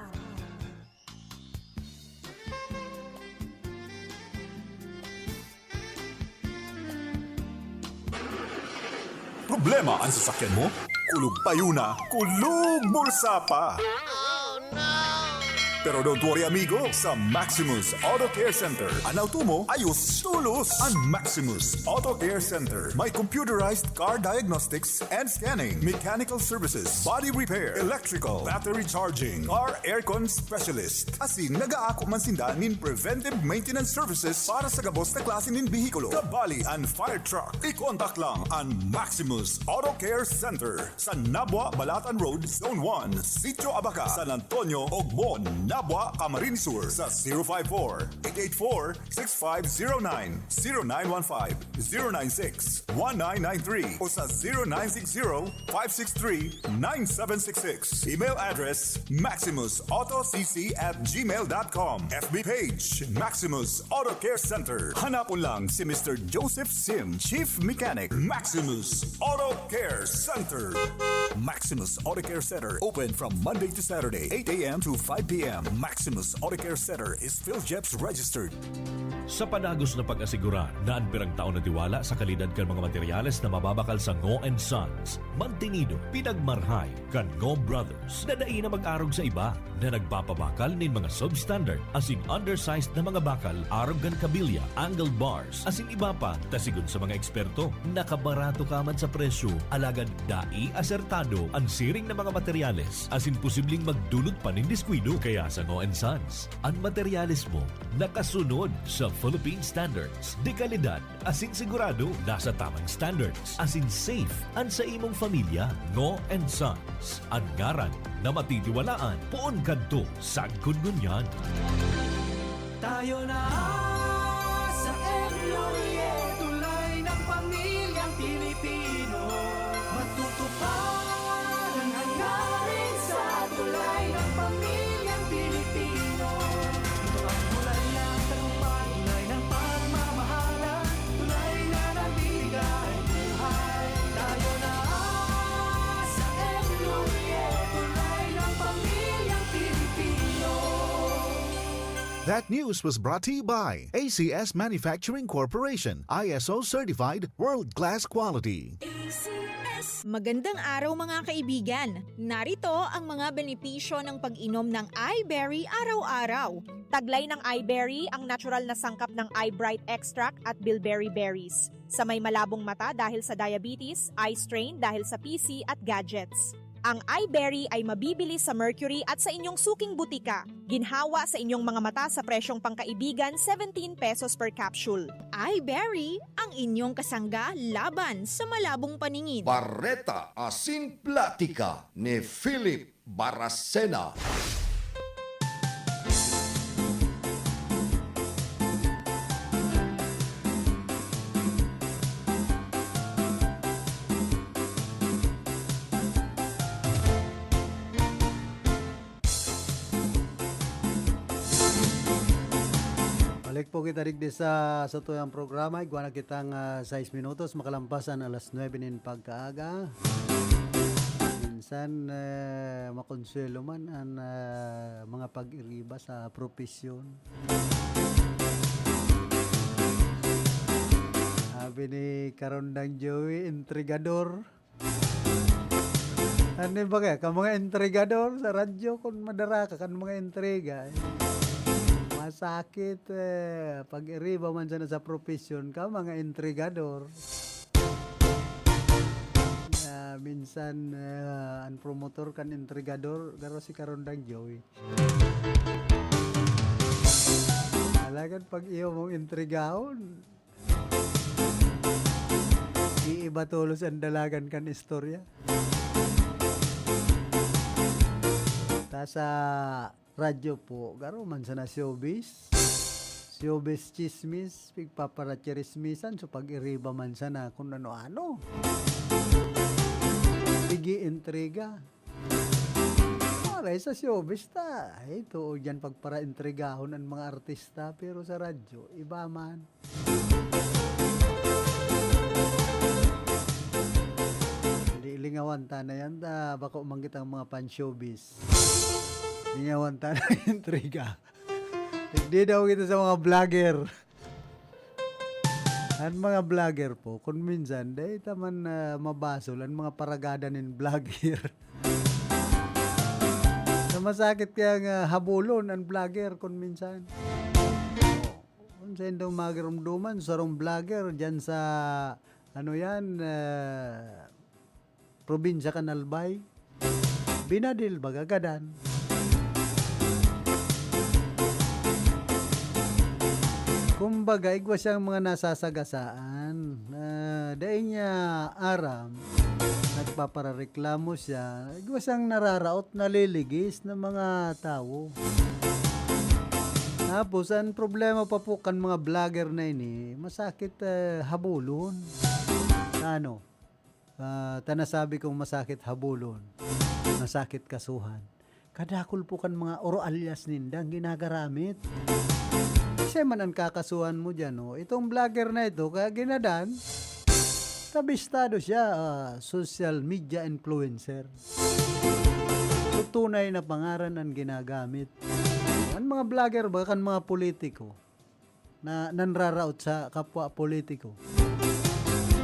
Problema an sasakyan mo? Kulog payo na, kulog bulsa pa! Pero don't worry, amigo, sa Maximus Auto Care Center, an auto mo ayos tolos. An Maximus Auto Care Center may computerized car diagnostics and scanning, mechanical services, body repair, electrical, battery charging, car aircon specialist. Asin nagaako man sinda nin preventive maintenance services para sa gabos na klase nin behikulo, kabali an fire truck. I-contact lang an Maximus Auto Care Center sa Nabua, Balatan Road, Zone one, Sitio Abaca, San Antonio, Ogmon, Abwa, Camarines Sur sa zero five four, eight eight four, six five zero nine, zero nine one five, zero nine six, one nine nine three o sa zero nine six zero, five six three, nine seven six six. Email address, maximus auto c c at gmail dot com. F B page, Maximus Auto Care Center. Hanapon lang si Mister Joseph Sim, Chief Mechanic, Maximus Auto Care Center. Maximus Auto Care Center, open from Monday to Saturday, eight a m to five p m. Maximus Auto Care Center is PhilGEPS registered. Sa padagos na pag-asigurar na an pirang taon na tiwala sa kalidad kan mga materyales na mababakal sa Ngo and Sons, mantinido, pinagmarhay kan Ngo Brothers na dai na mag-arog sa iba, na nagpapabakal nin mga substandard asin undersized na mga bakal, arog kan kabilya, angle bars, asin iba pa, ta sigon sa mga eksperto, nakabarato ka man sa presyo, alagad dai asertado an siring na mga materyales, asin posibleng magdulot pa nin diskuido. Kaya sa Ngo and Sons, an materyales mo nakasunod sa Philippine Standards de Calidad. Asin sigurado nasa tamang standards. Asin safe an sa imong pamilya. Ngo and Sons, an ngaran na matitiwalaan poon kadto sagkod ngunyan. Tayo na sa M L O E, tulay ng pamilyang Pilipino. Matutupad ang hangarin sa tulay ng pamilyang Pilipino. Ito ang tulay ng tagumpay, tulay ng pagmamahalan, tulay na nagbibigay buhay. Tayo na sa M L O E, tulay ng pamilyang Pilipino. That news was brought to you by A C S Manufacturing Corporation, I S O certified, world-class quality. Magandang araw, mga kaibigan! Narito ang mga benepisyo ng pag-inom ng iBerry araw-araw. Taglay ng iBerry ang natural na sangkap ng iBright extract at bilberry berries. Sa may malabong mata dahil sa diabetes, eye strain dahil sa P C at gadgets. Ang iBerry ay mabibili sa Mercury at sa inyong suking butika. Ginhawa sa inyong mga mata sa presyong pangkaibigan, seventeen pesos per capsule. iBerry, ang inyong kasangga laban sa malabong paningin. Bareta asin platika ni Philip Baracena. Balik po kita digdi sa, sa tuyang programa. Igwa na kitang, ah, sais minutos, makalampas an alas nuebe nin pagkaaga. Minsan, eh, makonsuelo man an, ah, mga pag-iriba sa propesyon. Sabi ni Karondang Joey, intrigador. Ano ba kaya? Ka mga intrigador sa radyo, kung madara ka kan mga intriga, eh. Masakit, eh. Pag-iriba man sana sa propesyon ka, mga intrigador. Ah, minsan, ah, an promotor kan intrigador, garo si Karondang Joey. Talagang pag iyo mong intrigahon, iiba tolos an dalagan kan istorya. Ta sa radyo po, garo man sana showbiz. Showbiz chismis, pigpaparachirismisan, so pag-iriba man sana kung ano-ano. Pig-iintriga. Maray sa showbiz ta. Ay, too, diyan pagparaintrigahon an mga artista, pero sa radyo, iba man. Di, lingawan ta na yan, ta, bako man kitang mga pan-showbiz. Lingawan ta na intriga. Di daw kita sa mga vlogger. An mga vlogger po, kun minsan, dai ta man, ah, mabasol an mga paragada nin vlogger. Na masakit kaya nga habulon an vlogger kun minsan. Oh, kun sa indong magirumduman, sarong vlogger dyan sa, ano yan, ah, probinsya kan Albay, binadil baga gadan. Kumbaga, igwa siyang mga nasasagasaan. Ah, dai niya aram, nagpaparareklamo siya. Igwa siyang nararaot, naliligis na mga tawo. Tapos, ang problema pa po kan mga vlogger na ini, masakit, eh, habulon. Ano? Ah, ta nasabi kong masakit habulon, masakit kasuhan. Kadakul po kan mga oro alias ninda ang ginagaramit. Siya man ang kakasuhan mo diyan, oh. Itong vlogger na ito, kaya ginadan, tabistado siya, ah, social media influencer. So, tunay na pangaran ang ginagamit. Ang mga vlogger ba, kan mga politiko na nanraraot sa kapwa politiko?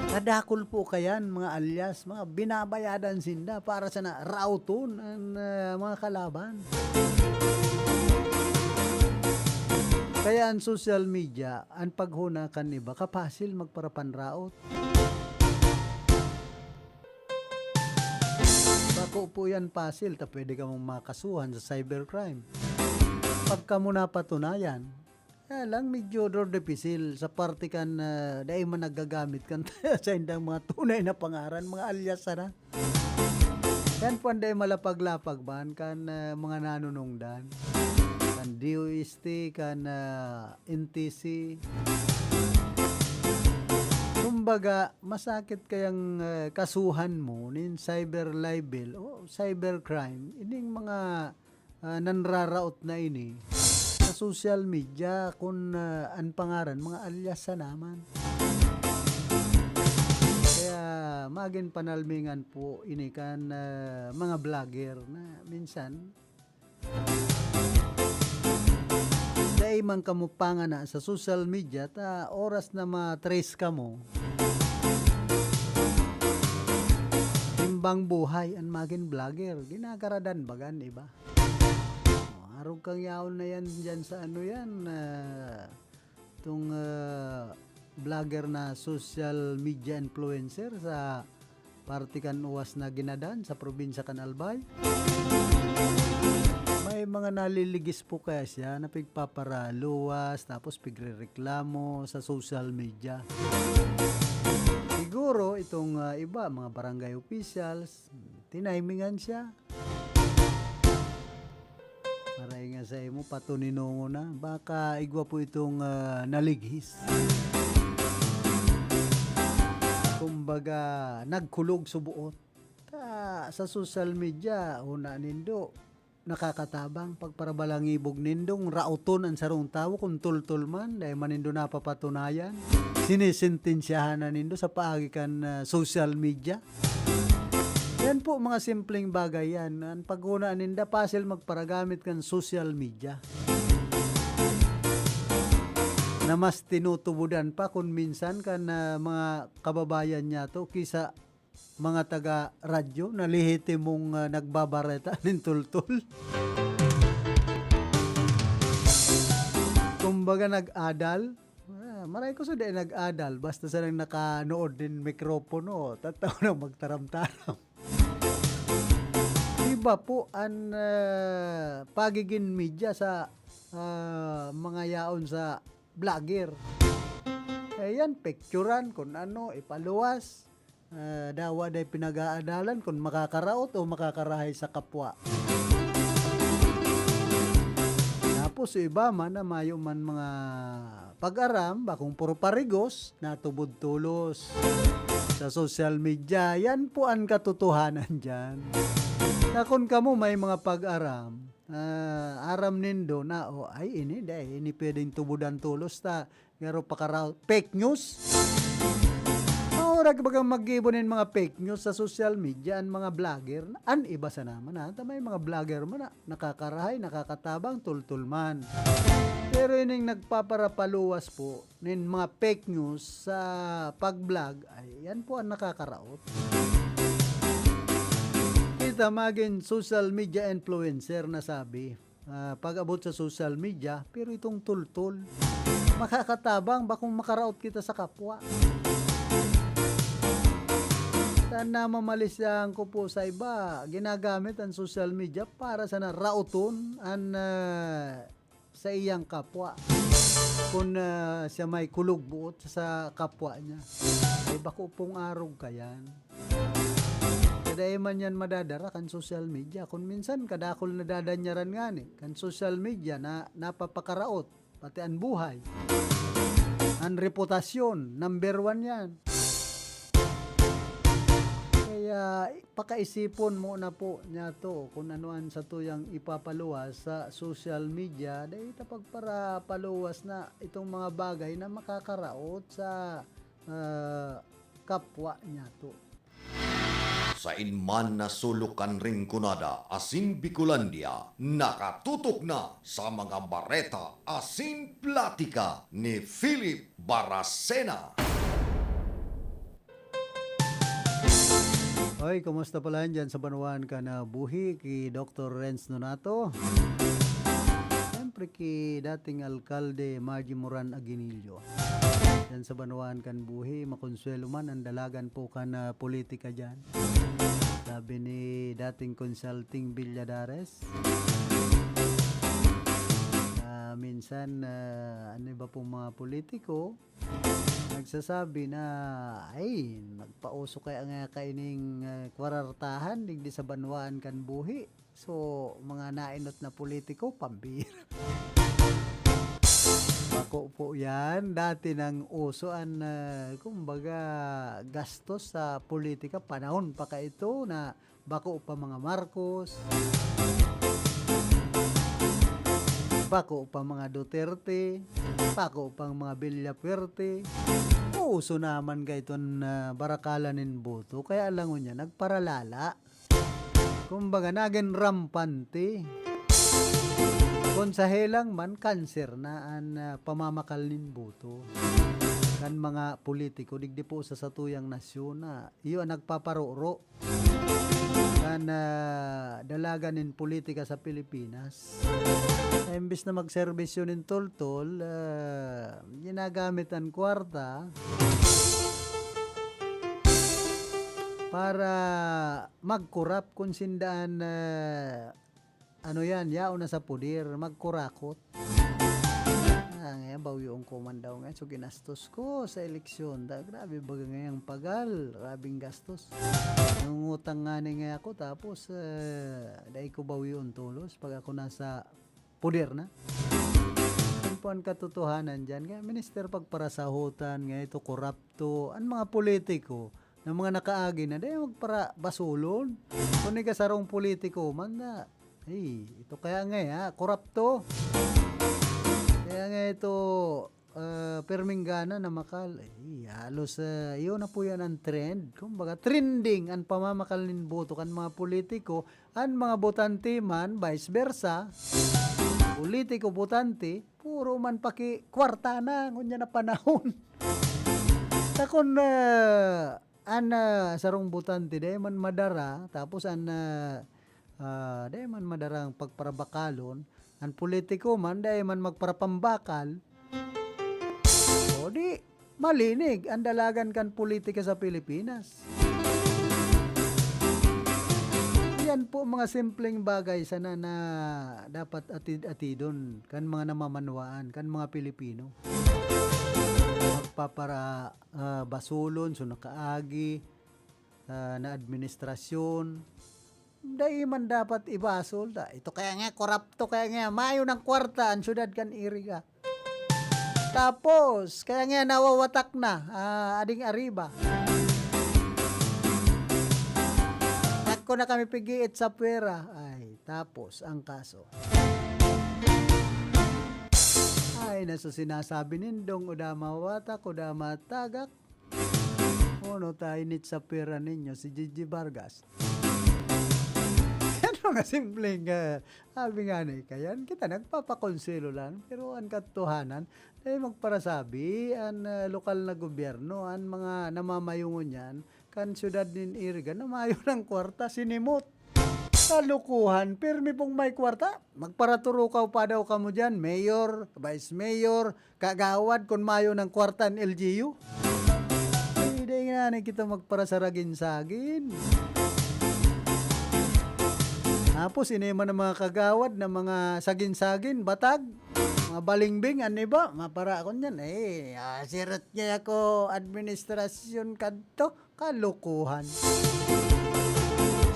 Kadakul po kayan, mga alias, mga binabayadan sinda para sa na raoton ang, ah, mga kalaban. Kaya ang social media, ang paghuna kan iba, kapasil magparapanraot. Bako po yan pasil, ta pwede ka mong makasuhan sa cybercrime. Pag kamo napatunayan, kaya lang medyo dor dipisil sa parte kan, ah, dai man nagagamit kan sa indang mga tunay na pangaran, mga alias sana. Yan po ang dai malapag-lapag man kan, ah, mga nanunungdan. Kan D O S T, kan, ah, N T C. Kumbaga, masakit kayang, ah, kasuhan mo nin cyber libel o cyber crime. Ining mga, ah, nanraraot na ini sa social media, kun, ah, an pangaran, mga alias sana man. Kaya magin panalmingan po ini kan, ah, mga vlogger na minsan, dai man kamo pangana sa social media, ta oras na ma-trace kamo, timbang buhay an magin vlogger, ginagaradan baga an iba. Oh, arog kang yaon na yan dyan sa ano yan, ah, itong, ah, vlogger na social media influencer sa parte kan Uwas na Ginadan sa probinsya kan Albay. May mga naliligis po kaya siya na pigpaparaluwas, tapos pigrereklamo sa social media. Siguro itong, ah, iba, mga barangay officials, tinimingan siya. Maray nga sa imo, patuninongon na. Baka igwa po itong, ah, nalighis. Kumbaga, nagkulog suboot. Ta, sa social media, una nindo, nakakatabang pagparabalangibog nindong raoton an sarong tawo kun tultol man, dai man nindo napapatunayan. Sinisentensyahan na nindo sa paagi kan, ah, social media. Yan po, mga simpleng bagay yan. Ang paghuna ninda, pasil magparagamit kan social media na mas tinutubodan pa kun minsan kan, ah, mga kababayan niyato kisa mga taga-radyo na lehitimong, ah, nagbabareta nin tultol. Kumbaga, nag-adal. Ah, maray ko sa dai nag-adal, basta silang nakanood nin mikropono, tataw na magtaram-taram. Iba po an, ah, pagigin media sa, ah, mga yaon sa vlogger. Eh, yan, picturan kun ano, ipaluwas. Ah, dawa day pinag-aadalan kun makakaraot o makakarahay sa kapwa. Tapos, yung iba man na mayo man mga pag-aram, bakong puro parigos, natubod tolos sa social media. Yan po ang katotohanan dyan. Na kun kamo may mga pag-aram, ah, aram nindo na, "Oh, ay, ini, dai, ini pwedeng tubodan tolos ta." Garo pakaraot. Fake news? Maurag bagang maggibo nin mga fake news sa social media an mga vlogger. An iba sana man, ha? Ta may mga vlogger man na nakakarahay, nakakatabang, tultol man. Pero ining nagpaparapaluwas po nin mga fake news sa pag-vlog, ay, yan po ang nakakaraot. Kita magin social media influencer na sabi, ah, pag-abot sa social media, pero itong tultol, makakatabang ba kung makaraot kita sa kapwa? Sa namamalisyahan ko po sa iba, ginagamit ang social media para sana raoton an, ah, sa iyang kapwa. Kun, ah, siya may kulog buot sa kapwa niya, ay bako pong arog kayan. Kaya dai man yan madadara kan social media. Kun minsan, kadakul nadadanyaran ngani kan social media na napapakaraot. pati an buhay. An reputasyon, number one yan. Kaya, pakaisipon muna po niyato kung ano an satuyang ipapaluwas sa social media, dai ta pagparapaluwas na itong mga bagay na makakaraot sa, ah, kapwa niyato. Sain man na sulok kan Rinconada asin Bicolandia, nakatutok na sa mga bareta asin platika ni Philip Baracena. Oy, kumusta pala dyan sa banwaan kan, ah, buhi, ki Doktor Renz Nonato? Siyempre, ki dating alkalde Margie Moran Aguinildo. Dyan sa banwaan kan buhi, makonsuelo man an dalagan po kan, ah, politika dyan. Sabi ni dating Consulting Villadares, ah, minsan, ah, an iba pong mga politiko, nagsasabi na, "Ay, nagpauso kaya nga kaining, ah, kwarartahan digdi sa banwaan kan buhi." So, mga nainot na politiko, pambira. Bako po yan. Dati nang uso an, ah, kumbaga, gastos sa politika. Panahon pa kaito na bako pa mga Marcos, bako pa mga Duterte, bako pang mga Villafuerte. Uso naman kaiton, ah, barakalan nin boto. Kaya lang ngunyan, nagparalala. Kumbaga, nagin rampante. Kung sa helang man, kanser na an, ah, pamamakal nin boto kan mga politiko, digdi po sa satuyang nasyon na iyo an nagpaparoro kan, ah, dalagan nin politika sa Pilipinas. Imbis na magserbisyo nin toltol, ah, ginagamit an kwarta para magkurap kun sindaan, ah, ano yan, yaon na sa poder, magkurakot. Ah, ngayon, bawion ko man daw ngayon. So, ginastos ko sa eleksyon. Da, grabe baga ngayang pagal. Grabing gastos. Nangungutang nga ni nga ako, tapos, ah, dai ko bawion tolos pag ako nasa poder na. Yan po ang katotohanan dyan. Kaya, minister, pagparasahotan, nga ito, korapto, ang mga politiko, na mga nakaagi na, dai magparabasulon. Kung ika sarong politiko man na, ay, ito kaya nga, ha, korapto. Kaya nga ito, ah, perming gana na makal. Ay, halos, ah, yun na po yan ang trend. Kumbaga, trending ang pamamakal nin boto kan mga politiko. Ang mga botante man, vice versa. Politiko, botante, puro man paki kwarta na, ngunyan na panahon. Takon na, an, ah, sarong botante, dai man madara, tapos an, ah, ah, dai man madara ang pagparabakalon, an politiko man, dai man magparapambakal. O di, malinig an dalagan kan politika sa Pilipinas. Yan po mga simpleng bagay sana na dapat atid-atidon kan mga namamanwaan, kan mga Pilipino. Magpapara-, ah, basulon, so nakaagi, ah, na administrasyon. Dai man dapat ibasol ta. Ito kaya nga, korapto kaya nga, mayo ng kwarta ang syudad kan Iriga. Tapos, kaya nga nawawatak na, ah, ading ariba. Ako na kami pigiit sa pwera. Ay, tapos ang kaso. Ay, naso sinasabi nindong, uda mawatak, uda matagak. Ono ta init sa pwera ninyo, si Gigi Vargas. Yan mga simpleng, ah, sabi nga ni, kayan kita nagpapakonselo lang, pero ang katotohanan, dai magparasabi, an, ah, lokal na gobyerno, an mga namamayo ngunyan, kan siyudad nin Iriga, na mayo ng kwarta, sinimot. Kalukuhan, pirmi pong may kwarta. Magparaturukaw pa daw kamo diyan, mayor, vice mayor, kagawad, kun mayo ng kwarta an L G U. Ay, dai ngani kita magparasaragin-sagin. Tapos, ini man ang mga kagawad na mga sagin-sagin, batag, mga balingbing, an iba, mapara ako niyan. Eh, ah, sirot niya ako, administrasyon kadto. Kalokohan.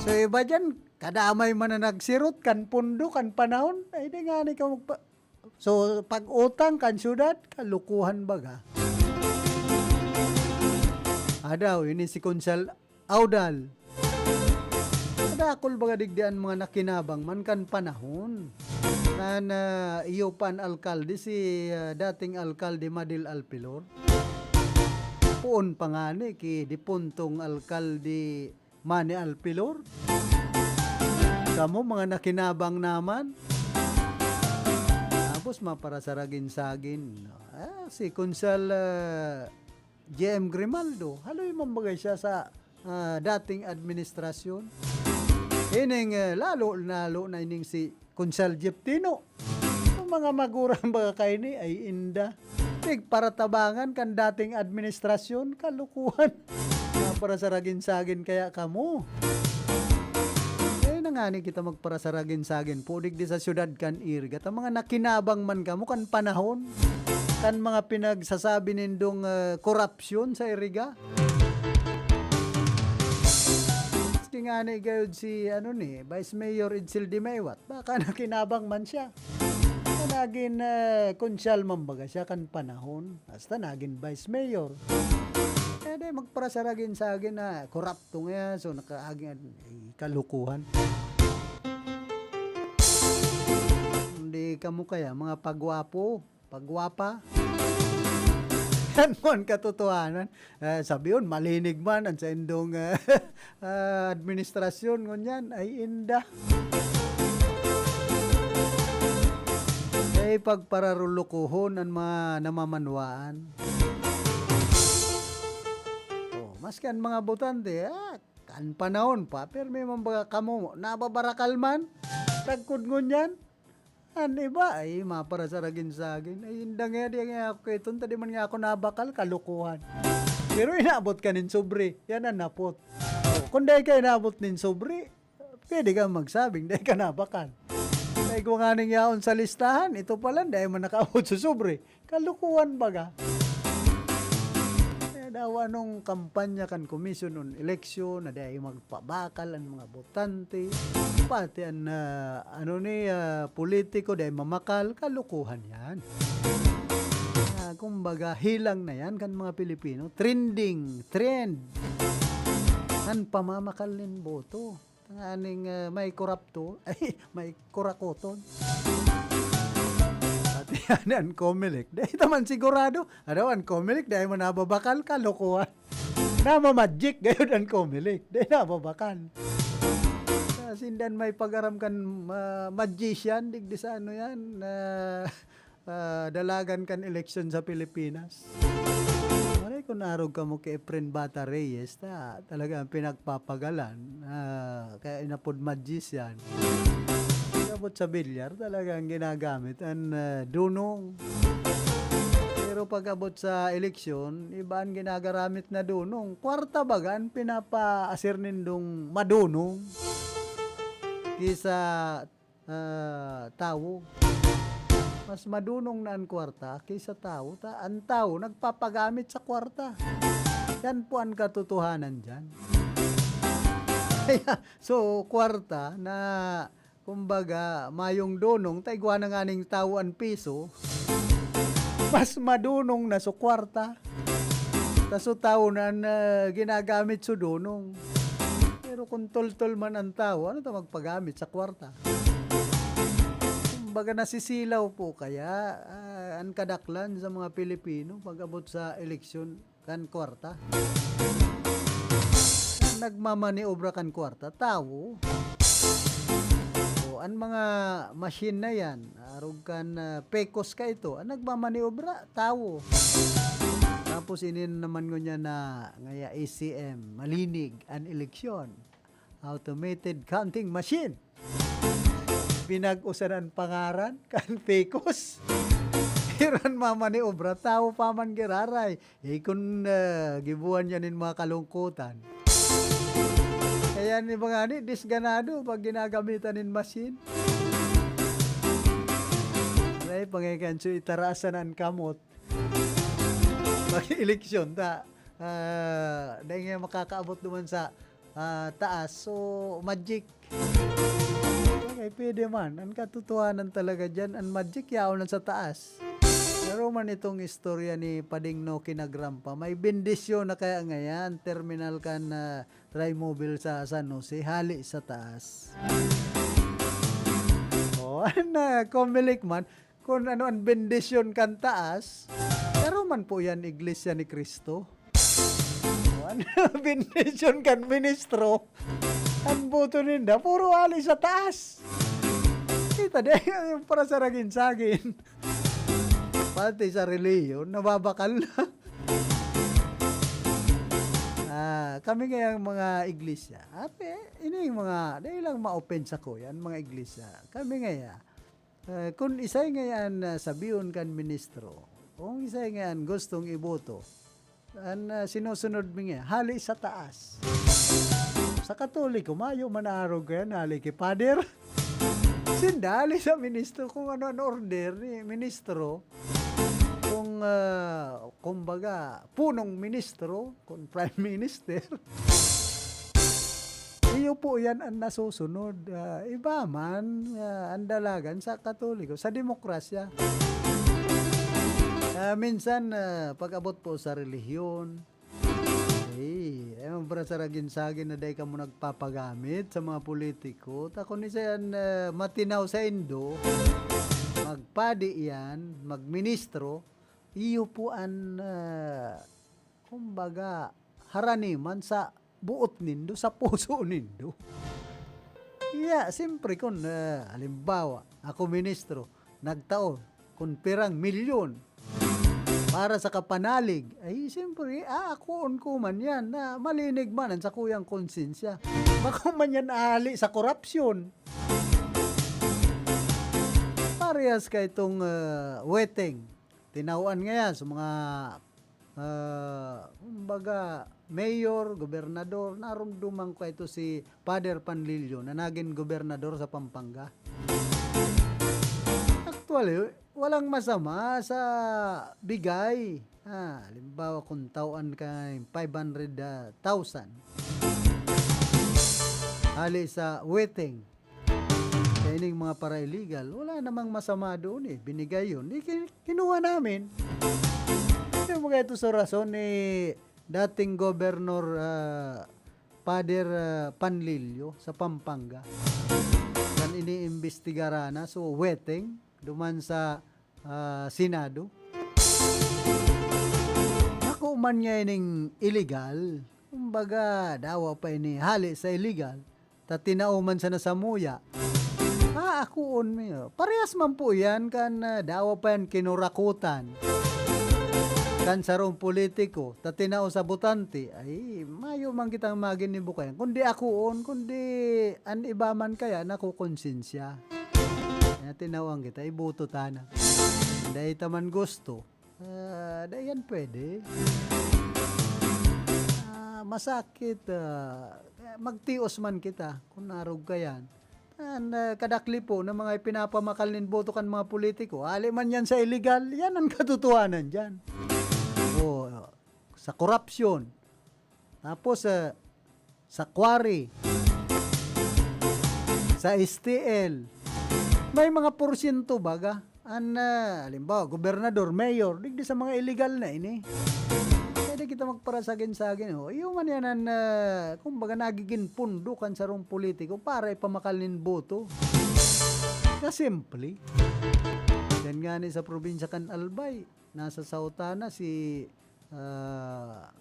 So, iba diyan, kadamay man na nagsirot, kan pondo, kan panahon, ay, dai ngani ka magpa-, So, pag-utang kan syudad, kalukuhan baga. Adaw, ini si Konsehal Audal. Kadakul baga digdi an mga nakinabang man kan panahon kan, ah, iyo pa an alkalde, si, ah, dating alkalde Madil Alpilor. Poon pa ngani ki dipuntong alkalde Manny Alpilor. Kamo, mga nakinabang naman. Tapos, maparasaragin-sagin. Ah, si Konsehal, ah, J M Grimaldo, haloy man bagay siya sa, ah, dating administrasyon. Ining, ah, lalo, lalo na ining si Konsehal Jeff Tino. Ang mga magurang baga kaini ay inda. Tigparatabangan kan dating administrasyon, kalukuhan. Mga parasaragin-sagin kaya kamo. Eh, nangani kita magparasaragin-sagin, pudig di sa syudad kan Iriga. Ang mga nakinabang man kamo kan panahon, kan mga pinagsasabi nindong, eh, korupsyon sa Iriga. Maski ngani gayod si, ano ni, Vice Mayor Edsel Dimewat, baka nakinabang man siya. Na nagin, eh, konsyal man baga siya kan panahon. Hasta nagin vice mayor. Kaya di magparasaragin-sagin na korapto nga yan. So, nakaagin, eh, kalukuhan. Hindi kamo kaya, mga pagwapo, pagwapa. Yan mo ang katotohanan. Eh, sabi yun, malinig man ang saindong, eh, ah, administrasyon, ngunyan, ay inda. Ay, pagpararulukuhon an mga namamanwaan. Oh, maski an mga botante, ah, kan panahon pa, pirmi man baga kamo, nababarakal man, tagkod ngunyan. An iba ay maparasaragin-sagin. Ay, inda nga, di nga ako kaiton, ta di man nga ako nabakal, kalukuhan. Pero inabot ka nin sobre, yan ang napot. Oh, kung dai ka inabot nin sobre, pwede ka magsabing, dai ka nabakal. Kaya kung aning yaon sa listahan, ito pala, dai man nakaabot sa sobre. Kalukuhan baga. Kaya daw anong kampanya kan Commission on Election na dai magpabakal ang mga botante, pati ang, ah, ano ni, ah, politiko dai mamakal, kalukuhan yan. Ah, kumbaga, hilang na yan kan mga Pilipino. Trending, trend. Ang pamamakal nin boto. Tanganing, ah, may korapto, ay, may kurakoton. Pati yan, an Comelec. Dai ta man sigurado. Ano, an Comelec, dai mo nababakal, kalokohan. Namamagic, gayod an Comelec. Dai nababakal. Ah, sindan may pag-aram kan, ah, magician, digdi sa ano yan, ah, ah, dalagan kan eleksyon sa Pilipinas. Maray kung naarog kamo kay Efren Bata Reyes, ta, talaga ang pinagpapagalan, ah, kaya inapod magician. Pag-abot sa bilyar, talagang ginagamit ang, ah, dunong. Pero pag-abot sa eleksyon, iba ang ginagaramit na dunong. Kwarta baga ang pinapaasir nindong madunong kisa ah, tawo. Mas madunong na an kwarta ki sa tawo, ta an tawo nagpapagamit sa kwarta. Yan po an katotohanan diyan. Kaya, so, kwarta na, kumbaga, mayong dunong, ta igwa na nganing tawo an piso, mas madunong na so kwarta. Ta so tawo na an, ah, ginagamit so dunong. Pero kung toltol man an tawo, ano ta magpagamit sa kwarta? Kumbaga, nasisilaw po kaya, ah, an kadaklan sa mga Pilipino pag-abot sa eleksyon kan kwarta. An nagmamaniobra kan kwarta, tawo. O, an mga machine na yan, arog kan, ah, pekos ka ito, an nagmamaniobra, tawo. Tapos ini na naman ngunyan na ngaya A C M, malinig an eleksyon. Automated counting machine. Pinag-usan an pangaran kan pekos. Pero an mamaniobra, tawo pa man giraray. Eh, kun, ah, gibuhan niya nin mga kalungkutan. Kaya an iba ngani, disganado pag ginagamitan nin machine. Ay, pangekan so itarasan an kamot. Pag eleksyon, ta, ah, dai nga makakaabot duman sa, ah, taas. So, magic. Okay, Pwede man. Ang katotohanan talaga diyan, ang magic yaon na sa taas. Pero man itong istorya ni Pading Noki na Grampa, may bendisyon na kaya ngayan, terminal kan, ah, Trimobile sa San Jose, hali sa taas. Oh, na, Comelec man, kung ano ang bendisyon kan taas, pero man po yan, Iglesia ni Cristo. Ano, bendisyon kan ministro, ang boto ninda, puro hali sa taas. Kita di, yung para sa ragin-sagin. Pati sa reliyon, nababakal na. Ah, kami ngayang mga iglesia, ate, ini yung mga, dahil lang ma-offend sa ko yan, mga iglesia. Kami ngaya, eh, kung isay ngayan na sabihon kan ministro, kung isay ngayan gustong iboto, an, ah, sinusunod mi nga, hali sa taas. Sa Katoliko, mayo man arog kaya hali ki Pader. Sinda, hali sa ministro, kung ano an order ni ministro, kung, ah, kumbaga, punong ministro, kung prime minister, iyo po yan ang nasusunod. Ah, iba man, ah, ang dalagan sa Katoliko, sa demokrasya. Ah, minsan, ah, pag-abot po sa relihiyon, eh, eh, ang para sa ragin-sagin na dai kamo nagpapagamit sa mga politiko. Ta kun isa yan, ah, matinaw sa indo, magpadi yan, magministro, iyo po an, ah, kumbaga, haraniman sa buot nindo, sa puso nindo. Iya, siyempre, kun, ah, halimbawa, ako ministro, nagtao kun pirang milyon para sa kapanalig, ay, siyempre, aakoon ko man yan na malinig man ang sakuyang konsensya. Bako man yan ahali sa korupsyon. Parehas ka itong, ah, weteng. Tinawan ngayan sa mga, ah, kumbaga, mayor, gobernador, narumduman ko ito si Father Panlilio na naging gobernador sa Pampanga. Actually, walang masama sa bigay. Ah, halimbawa, kung tawaan ka ng five hundred thousand, hali sa weteng, kaining mga para-illegal, wala namang masama doon eh. Binigay yun. Di kin-, kinuha namin. Yung mga ito sa rason ni dating Governor, ah, Father, ah, Panlilio sa Pampanga. Kan iniimbestigaran na, so, weteng, duman sa, ah, Senado. Ako man nga ining illegal, kumbaga, dawa pa ini hali sa illegal, ta tinao man sana samuya. Ah, akoon mi, oh. Parehas man po yan kan, ah, dawa pa yan kinurakutan kan sarong politiko, ta tinao sa botante. Ay, mayo man kitang magin ni bukayan. Kundi akoon, kundi an iba man kaya nakukonsensya. Kaya tinawan kita, iboto ta na. Dai ta man gusto. Ah, dai yan pwede. Ah, masakit, ah, magtios man kita kun arog ka yan. An, ah, kadakli po na mga ipinapamakal nin boto kan mga politiko, hali man yan sa illegal, yan ang katotohanan diyan. O, sa korupsyon. Tapos, ah, sa quarry, sa S T L, may mga porsyento baga. An, ah, halimbawa, gobernador, mayor, digdi sa mga illegal na ini. Pwede kita magparasagin-sagin, oh. Iyo man yan an, ah, kumbaga, nagigin pundo kan sarong politiko para ipamakal nin boto. Kasimple. Yan nga ni sa probinsya kan Albay, nasa sauta na si, ah,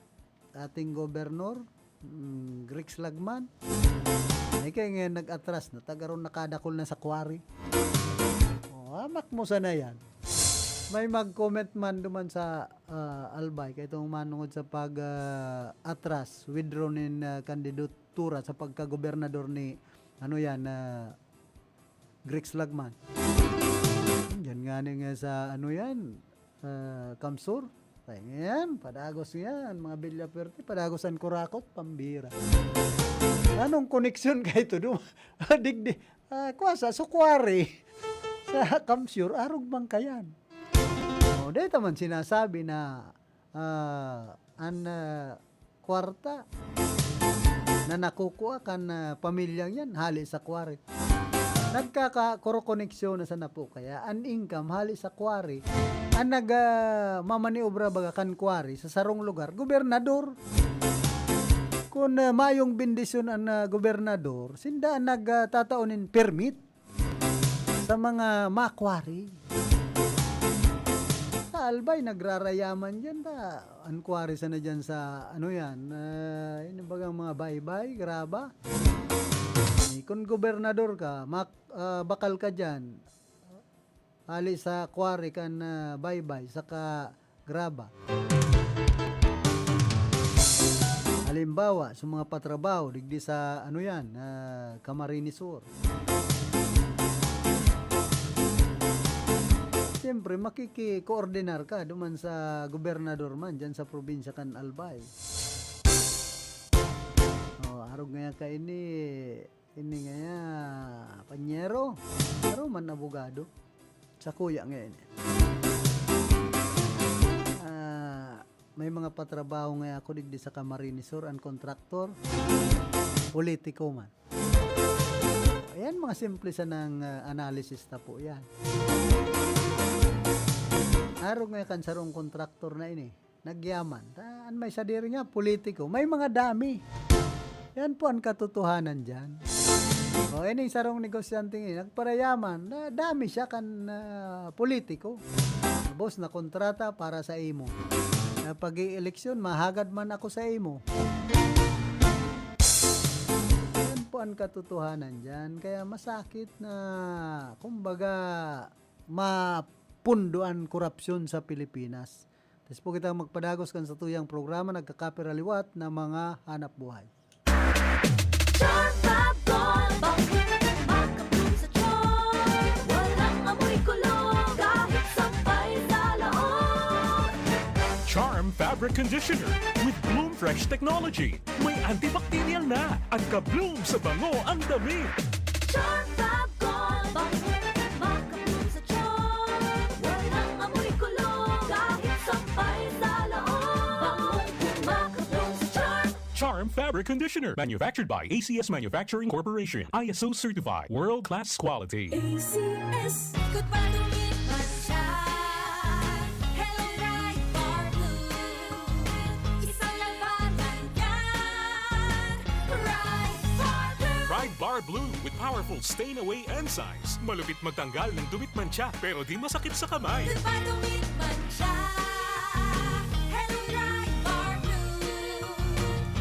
ating gobernador, mm, Grex Lagman. Ay, kaya ngayon nag-atras na, tagaron nakadakol na sa quarry. Oh, hamak mo sana yan. May mag-comment man duman sa, ah, Albay, kaya itong manungod sa pag, ah, atras, withdraw nin, ah, kandidatura sa pagkagobernador ni, ano yan, ah, Grex Lagman. Yan nga ni nga sa, ano yan, ah, Kamsur. Ay, ngayon, padagos yan, mga Villaperte, padagos an kurakot, pambira. Anong koneksyon kayo to? Dum-, digdi, ah, kwa sa Sukwari, sa Kamsur, arog man kayan. O, dahil naman sinasabi na, ah, an, ah, kwarta na nakukua kan, ah, pamilyang yan, hali sa quarry. Nagkakakorokoneksyon na sana po kaya an income hali sa quarry. An nag, ah, mamaniobra baga kan quarry sa sarong lugar, gobernador. Kun, ah, mayong bendisyon an, ah, gobernador, sinda an nag, ah, tatao nin permit sa mga ma-quarry. Sa Albay, nagrarayaman diyan ta. An quarry sana diyan sa, ano yan, ah, yun yung bagang mga baybay, graba. Eh, kun gobernador ka, mak-, ah, bakal ka diyan. Hali sa quarry kan, ah, baybay, saka graba. Halimbawa, sa mga patrabaho, digdi sa, ano yan, ah, Camarines Sur. Siyempre, makiki-koordinar ka duman sa gobernador man, dyan sa probinsya kan Albay. Oh, arog ngaya kaini, ini ngaya, panyero. Pero man abogado. Sa kuya ngaya ini. Ah, may mga patrabaho ngaya ako digdi sa Camarines Sur, an kontraktor, politiko man. Ayan, mga simple sanang, ah, analysis ta po yan. Arog ngaya kan sarong kontraktor na ini, nagyaman. Ta-, an may sadiri niya, politiko. May mga dami. Yan po an katotohanan diyan. O, ining sarong negosyante ini, nagparayaman, na dami siya kan, ah, politiko. Boss, na kontrata para sa imo. Na pag-ieleksyon, mahagad man ako sa imo. Yan po an katotohanan diyan. Kaya masakit na, kumbaga, mapundo an korupsyon sa Pilipinas. Tapos po kita magpadagos kan satuyang programa, nagkakapira liwat na mga hanap buhay. Charm Fab Gold, bangkit, makabloom sa charm. Walang amoy kulog, kahit sampay sa laog. Charm Fabric Conditioner with Bloom Fresh Technology. May antibacterial na at ka-bloom sa bango ang damit. Charm Fab Gold, bangkit, makabloom sa charm. Walang amoy kulog, kahit sampay sa laog. Bangong makabloom sa charm. Charm Fabric Conditioner, manufactured by A C S Manufacturing Corporation, I S O certified, world-class quality. A C S. Ikot pa, dumit man siya. Hello, Pride Bar Blue. Isang labanan yan. Pride Bar Blue. Pride Bar Blue with powerful stain away enzymes. Malupit magtanggal ng dumit mantsa, pero di masakit sa kamay. Ikot pa, dumit man siya. Hello, Pride Bar Blue.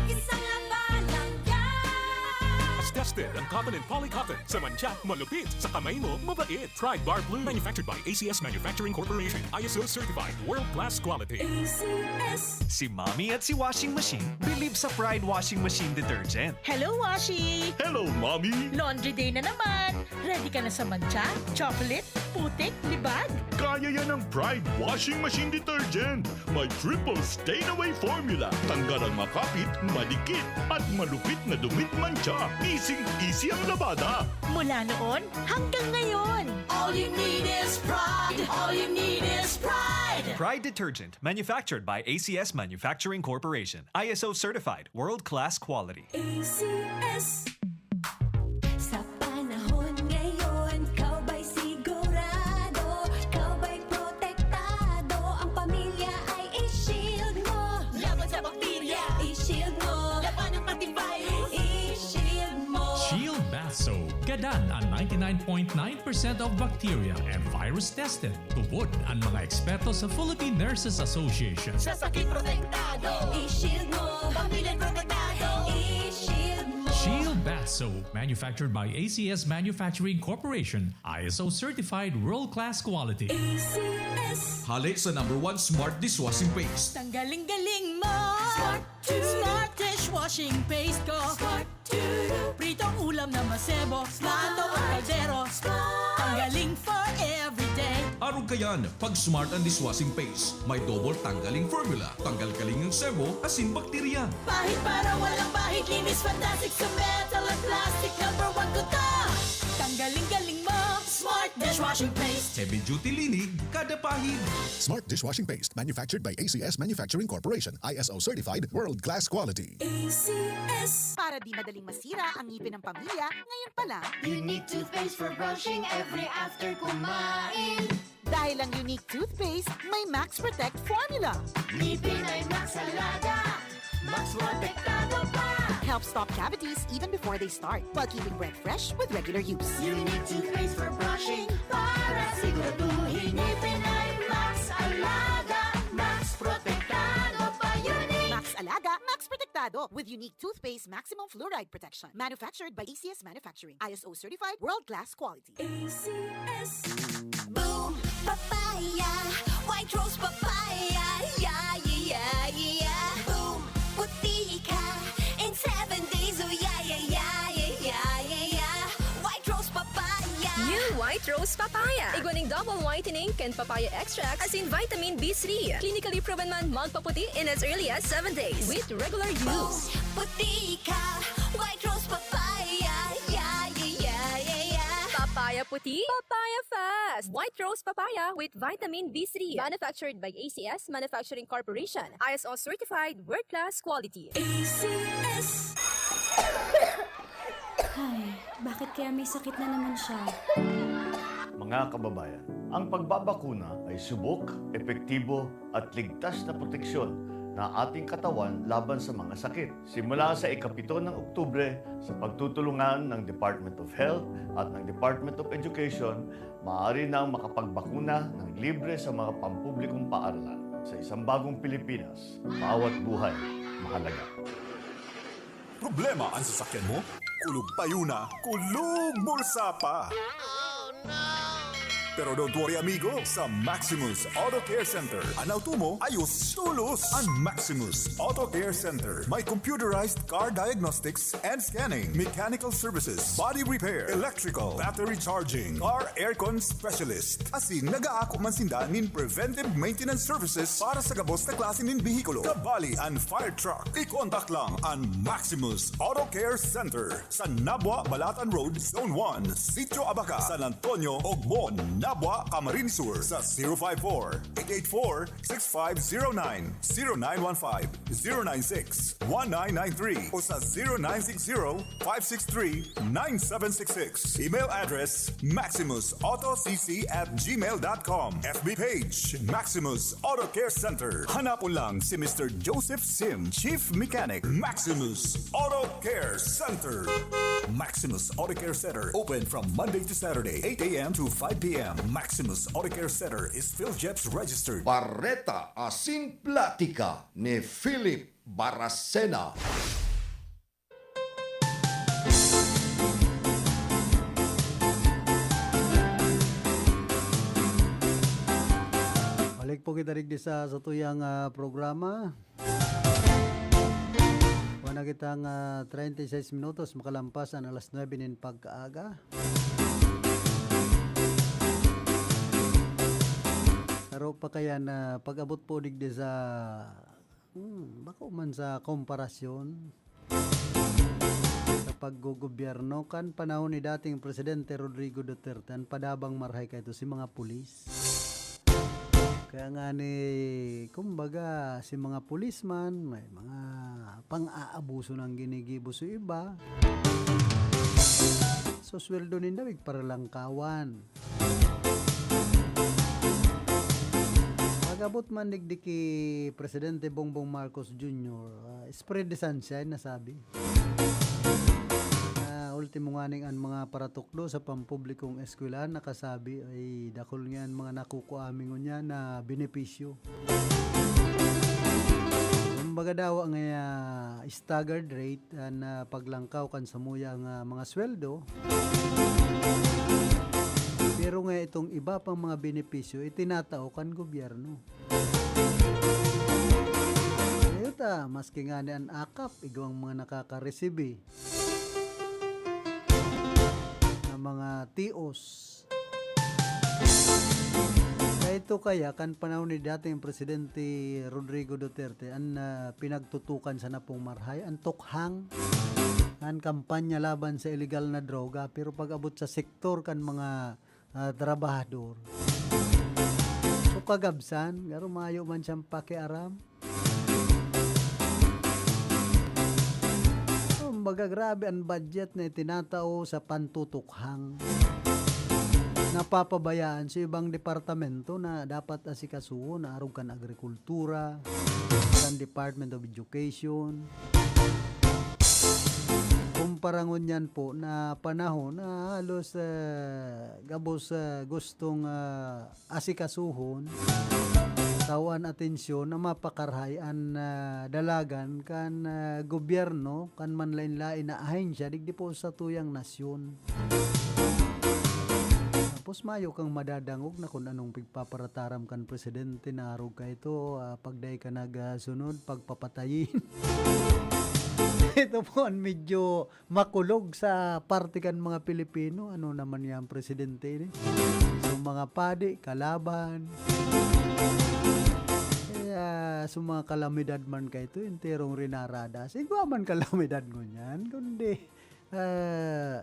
Isang labanan yan. Mas tested ang cotton and polycotton. Sa mantsa, malupit. Sa kamay mo, mabait. Pride Bar Blue. Manufactured by A C S Manufacturing Corporation. I S O certified. World class quality. A C S. Si Mommy at si Washing Machine believe sa Pride Washing Machine Detergent. Hello, Washi! Hello, Mommy! Laundry day na naman! Ready ka na sa mantsa, chocolate, putik, libag? Kaya yan ng Pride Washing Machine Detergent. May triple stain away formula. Tanggal ang makapit, madikit, at malupit na dumit mantsa. Easing-easy ang labada. Mula noon hanggang ngayon. All you need is Pride. All you need is Pride. Pride Detergent, manufactured by A C S Manufacturing Corporation. I S O certified, world-class quality. A C S. Sa panahon ngayon, ikaw ba'y sigurado? Ikaw ba'y protektado? Ang pamilya ay i-shield mo. Laban sa bakterya, i-shield mo. Labanan pati virus, i-shield mo. Shield Bath Soap. Gadan an ninety-nine point nine percent of bacteria and virus tested. Tubod an mga eksperto sa Philippine Nurses Association. Sa sakit protektado, i-shield mo. Pamilya protektado, i-shield mo. Shield Bath Soap, manufactured by A C S Manufacturing Corporation, I S O certified world-class quality. A C S. Hali sa number one smart dishwashing paste. Tanggaling-galing mo! Smart to. Smart dishwashing paste ko. Smart to. Pritong ulam na masebo. Smart. Plato o kaldero. Smart. Tanggaling for everyday. Arog kayan, pag Smart ang dishwashing paste. May double tanggaling formula. Tanggal kaling ang sebo, asin bakterya. Pahid para walang bahid. Linis fantastic sa metal at plastic. Number one ko to. Tanggaling-galing mo. Smart Dishwashing paste. Heavy duty linig kada pahid. Smart dishwashing paste, manufactured by A C S Manufacturing Corporation, I S O certified, world class quality. A C S. Para di madaling masira ang ngipin ng pamilya, ngayon pa lang. Unique toothpaste for brushing every after kumain. Dahil ang Unique Toothpaste may Max Protect Formula. Ngipin ay Max Alaga, Max Protektado pa. Help stop cavities even before they start, while keeping breath fresh with regular use. Unique toothpaste for brushing para siguraduhin ngipin ay Max Alaga, Max Protektado pa. Unique. Max Alaga, Max Protektado with Unique Toothpaste Maximum Fluoride Protection. Manufactured by A C S Manufacturing. I S O certified, world class quality. A C S. Boom! Papaya! White Rose Papaya! Yeah, yeah, yeah, yeah! Boom! Puti ka in seven days! Oh, yeah, yeah, yeah, yeah, yeah, yeah, yeah! White Rose Papaya! New White Rose Papaya. Igwa ning double whitening kan papaya extract asin vitamin B three. Clinically proven man magpaputi in as early as seven days with regular use. Puti ka! White Rose Papaya! Yeah, yeah, yeah, yeah, yeah! Papaya puti, papaya fast. White Rose Papaya with vitamin B three. Manufactured by A C S Manufacturing Corporation. I S O certified, world class quality. A C S. Ay, bakit kaya may sakit na naman siya? Mga kababayan, ang pagbabakuna ay subok, epektibo at ligtas na proteksyon na ating katawan laban sa mga sakit. Simula sa ikapito ng Oktubre, sa pagtutulungan ng Department of Health at ng Department of Education, maaari nang makapagbakuna ng libre sa mga pampublikong paaralan. Sa isang bagong Pilipinas, bawat buhay mahalaga. Problema an sasakyan mo? Kulog payo na, kulog bulsa pa! Pero don't worry, amigo, sa Maximus Auto Care Center, an auto mo ayos tolos. An Maximus Auto Care Center may computerized car diagnostics and scanning, mechanical services, body repair, electrical, battery charging, car aircon specialist. Asin nagaako man sinda nin preventive maintenance services para sa gabos na klase nin behikulo, kabali an fire truck. I-contact lang an Maximus Auto Care Center sa Nabua, Balatan Road, Zone one, Sitio Abaca, San Antonio, Ogmon, Nabua, Camarines Sur sa zero five four, eight eight four, six five zero nine, zero nine one five, zero nine six, one nine nine three o sa zero nine six zero, five six three, nine seven six six. Email address, maximus auto c c at gmail dot com. F B page, Maximus Auto Care Center. Hanapon lang si Mister Joseph Sim, Chief Mechanic, Maximus Auto Care Center. Maximus Auto Care Center, open from Monday to Saturday, eight a m to five p m. Maximus Auto Care Center is PhilJeps registered. Bareta asin platika ni Philip Baracena. Balik po kita digdi sa satuyang, ah, programa. Wala na kitang, ah, treinta y seis minutos makalampas an alas nuebe nin pagkaaga. Saro pa kaya na pag-abot po digdi sa, hmm, bako man sa komparasyon sa paggogobyerno kan panahon ni dating Presidente Rodrigo Duterte, an padabang marahay kaito si mga pulis. Kaya nga ni, kumbaga, si mga pulis man, may mga pang-aabuso nang ginigibo sa iba. So, sweldo ninda, migparalangkawan. Pag-abot man digdi ki Presidente Bongbong Marcos Junior, ah, spread the sunshine, nasabi. Ah, ultimo nganing an mga paratukdo sa pampublikong eskwelahan nakasabi ay dakul nga an mga nakukua mi ngunyan na benepisyo. Kumbaga daw, ang, ah, staggered rate an, ah, paglangkaw kan samuya nga mga sweldo. Pero nga itong iba pang mga benepisyo itinatao kan gobyerno. Kaya ta, maski nga ni an akap, igwang mga nakakaresibi na mga tios. Kaito kaya, kan panahon ni dating Presidente Rodrigo Duterte, an, ah, pinagtutukan sana pong marahay, an tukhang, an kampanya laban sa illegal na droga. Pero pag-abot sa sektor kan mga ah, trabahador. So, kagabsan, garo mayo man siyang pakiaram. Kumbaga, grabe an budget na itinatao sa pantutukhang. Napapabayaan sa ibang departamento na dapat asikasuhon, arog kan agrikultura, kan Department of Education. Kumpara ngunyan po na panahon na halos, eh, gabos, eh, gustong, ah, asikasuhon, tawan atensyon na mapakarahay an, ah, dalagan kan, ah, gobyerno, kan manlain-lain na ahensya digdi po sa tuyang nasyon. Tapos mayo kang madadangog na kun anong pigpaparataram kan presidente na arog kaito, ah, pag dai ka nagsunod, pagpapatayin. Ito po ang medyo makulog sa parte kan mga Pilipino. Ano naman yan, presidente ini? So, mga padi, kalaban. Kaya, so, mga kalamidad man kaito, enterong rinaradas. Igwa man kalamidad ngunyan, kundi, ah,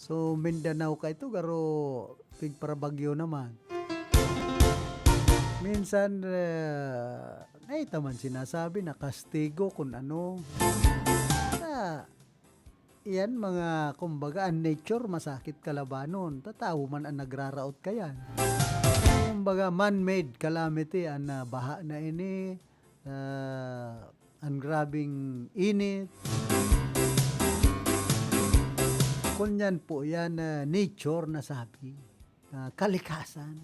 so, Mindanao kaito, garo pigparabagyo naman. Minsan, ah, ay, taman sinasabi na kastigo kun ano. Ah, Iyan mga, kumbaga, an nature masakit kalabanon, tatawo man an nagraraot kaiyan. Kumbaga, man-made calamity an, ah, baha na ini, ah, an grabeng init. Kunyan po yan, ah, nature na sabi. Ah, kalikasan.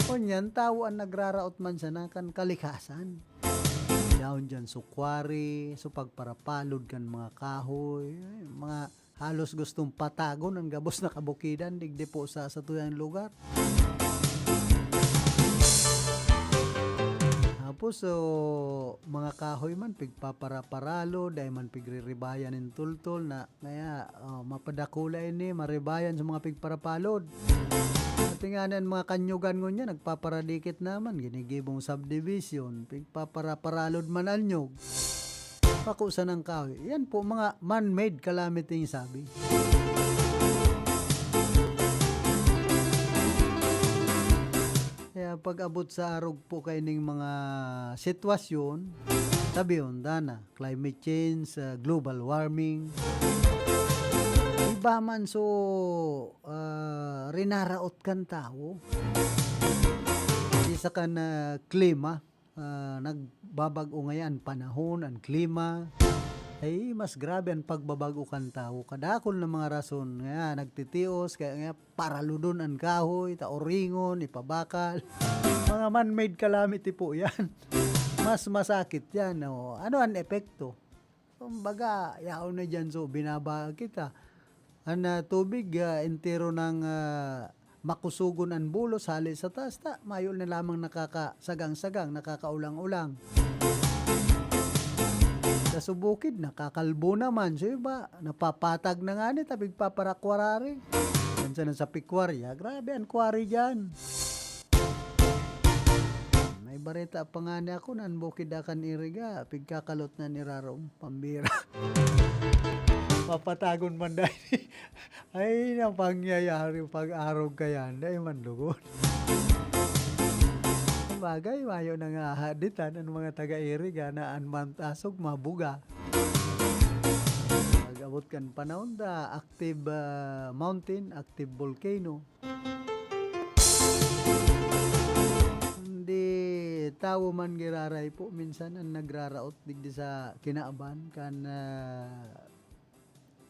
Ngunyan, tawo an nagraraot man sana kan kalikasan. Yaon diyan so quarry, so pagparapalod kan mga kahoy, ay, mga halos gustong patagon an gabos na kabukidan digdi po sa satuyang lugar. Tapos, so, mga kahoy man, pigpaparaparalod, dai man pigrirebayan nin tultol na Kaya, oh, mapadakula ini, maribayan sa mga pigparapalod. Pati nga an mga kanyugan ngunyan, nagpaparadikit naman, ginigibong subdivision, pigpaparaparalod man anyog. Pakusan ang kahoy. Yan po, mga man-made calamity yung sabi. Kaya pag-abot sa arog po kaining mga sitwasyon, sabi, dana. Climate change, ah, global warming. Iba man so, ah, rinaraot kan tawo. Isa kan, ah, klima, ah, nagbabag-o ngayan panahon, an klima. Ay, mas grabe an pagbabago kan tawo. Kadakul na mga rason. Ngayan, nagtitios, kaya nga paraludon an kahoy, ta oringon, ipabakal. Mga man-made calamity po yan. Mas masakit yan. O, ano an epekto? Kumbaga, yaon na dyan, so, binaba kita. An, ah, tubig, ah, entero nang, ah, makusugon an bulos, hali sa taas, ta, mayo na lamang nakakasagang-sagang, nakakaulang-ulang. Sa subukid, nakakalbo naman. So, iba, napapatag na nga ni, ta pigpaparakwara rin. Minsan sa pikwarya, grabe an quarry dyan. May bareta pa nga ni ako, nan bukid akan iriga, pigkakalot na ni Rarom, pambira. Papatagon man dahil. Ay, napangyayari pag-arog kaya, dai man lugod. Sabagay, mayo na nga haditan an mga taga-iriga na an Mount Asog mabuga. Pag-abot kan panahon da, active, ah, mountain, active volcano. Hindi tawo man giraray po, minsan an nagraraot digdi sa kinaban kan, ah,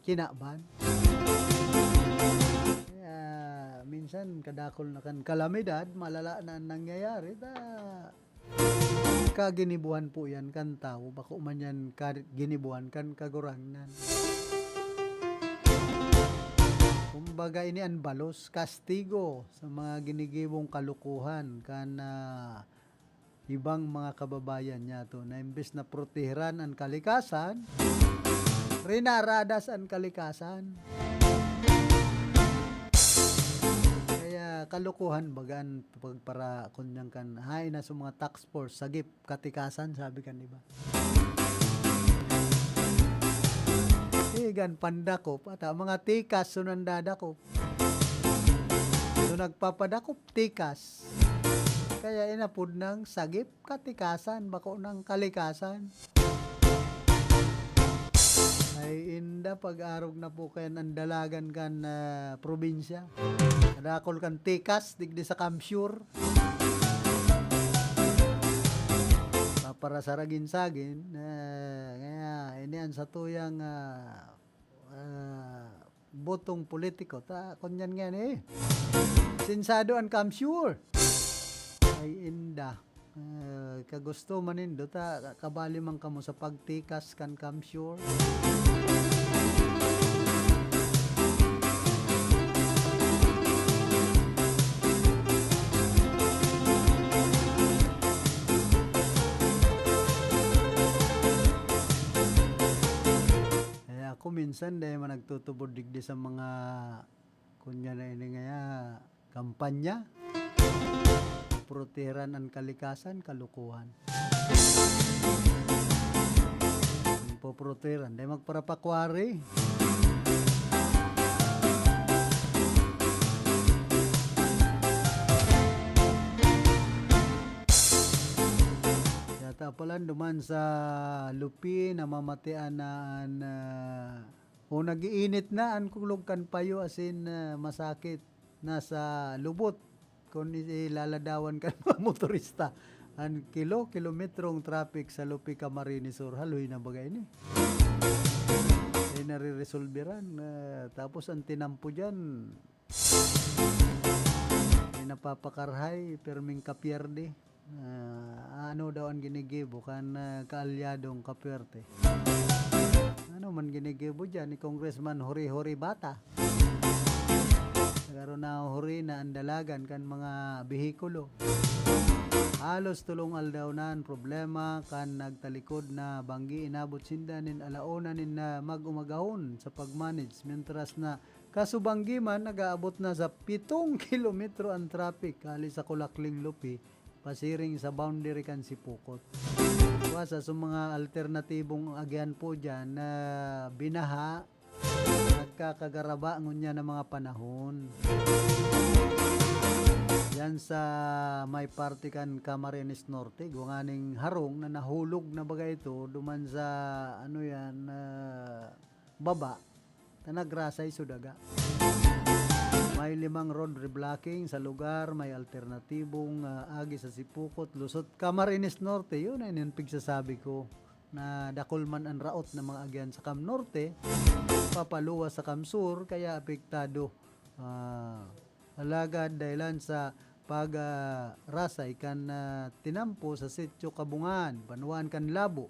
kinaban. Kaya minsan kadakul na kan kalamidad, malala na an nangyayari, ta kaginibuhan po yan kan tawo, bako man yan ka-, ginibuhan kan Kagurangnan. Kumbaga, ini an balos, kastigo sa mga ginigibong kalukuhan kan, ah, ibang mga kababayan niyato na imbes na proteheran an kalikasan, rinaradas an kalikasan. Kaya kalukuhan baga an pagpara-, kunyang kan, haen na sa mga tax force, sagip, katikasan, sabi kan iba. Igan pandakop, ata mga tikas, so nandadakop. So, nagpapadakop tikas. Kaya inapod nang Sagip Katikasan, bako nang kalikasan. Ay, inda pag-arog na po kayan ang dalagan kan, ah, probinsya. Kadakol kan tikas, digdi sa Kamsur. Paparasaragin-sagin, ah, kaya ini an satuyang, ah, ah, botong politiko. Ta, kunyan nga ni, sinsado an Kamsur. Ay, inda. Ah, kagusto man nindo, ta, kabali man kamo sa pagtikas kan Kamsur. Eh, ako minsan, dahil man nagtutubod digdi sa mga, kunya na ini ngaya, kampanya. Protehiran an kalikasan, kalukuhan. Poprotehiran, dai magparapakwari. Yata pala duman sa Lupi, namamatian na an, ah, o nag-iinit na an kulog kan payo, asin, ah, masakit na sa lubot kun ilaladawan kan mga motorista. An kilo-kilometrong traffic sa Lupi, Camarines Sur, haloy na baga ini. Eh, nare-resolveran, ah, tapos an tinampo diyan, eh, napapakarahay, pirming kapierde. Ah, ano daw an ginigibo kan, ah, kaalyadong kapuwerte? Ano man ginigibo diyan ni Congressman Huri-Huri Bata? Pero nahuhuri na an dalagan kan mga behikulo. Halos tolong aldaw na an problema kan nagtalikod na banggi, inabot sinda nin alauna nin, ah, mag-umagahon sa pag-manage, mientras na kasubanggi man nag-aabot na sa pitong kilometro an traffic hali sa Kulakling Lupi pasiring sa boundary kan Sipocot. Kuwasa sa mga alternatibong agihan po diyan na binaha, nagkakagaraba ngunyan na mga panahon. Yan sa may parte kan Camarines Norte, gawa nganing harong na nahulog na baga ito duman sa, ano yan, ah, baba, ta nagrasay so daga. May limang road reblocking sa lugar, may alternatibong, ah, agi sa Sipocot, Luzon, Camarines Norte. Yun ay nin pigsasabi ko na dakul man an raot na mga agihan sa Cam Norte, papaluwas sa Cam Sur, kaya apektado. Ah, alagad dahilan sa pag, ah, rasay kan, ah, tinampo sa Sitio Kabungan, banwaan kan Labo,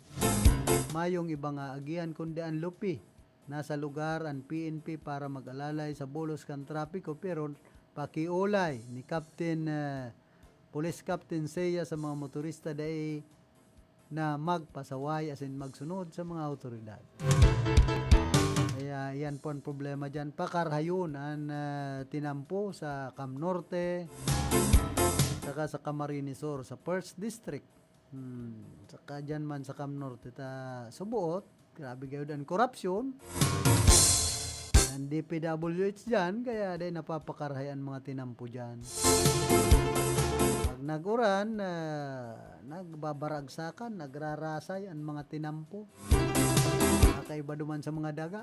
mayong iba nga agihan kundi an Lupi. Nasa lugar an P N P para mag-alalay sa bulos kan trapiko, pero pakiolay ni Captain, ah, Police Captain Seiya sa mga motorista dai na magpasaway asin magsunod sa mga awtoridad. Kaya iyan po an problema diyan. Pakarahayon an, ah, tinampo sa Cam Norte saka sa Camarines Sur, sa First District. Hmm, saka diyan man sa Cam Norte ta subuot, grabe gayud an korapsyon. An D P W H diyan, kaya dai napapakarahay an mga tinampo diyan. Pag nag-uran, ah, nagbabaragsakan, nagrarasay an mga tinampo. Nakaiba duman sa mga daga.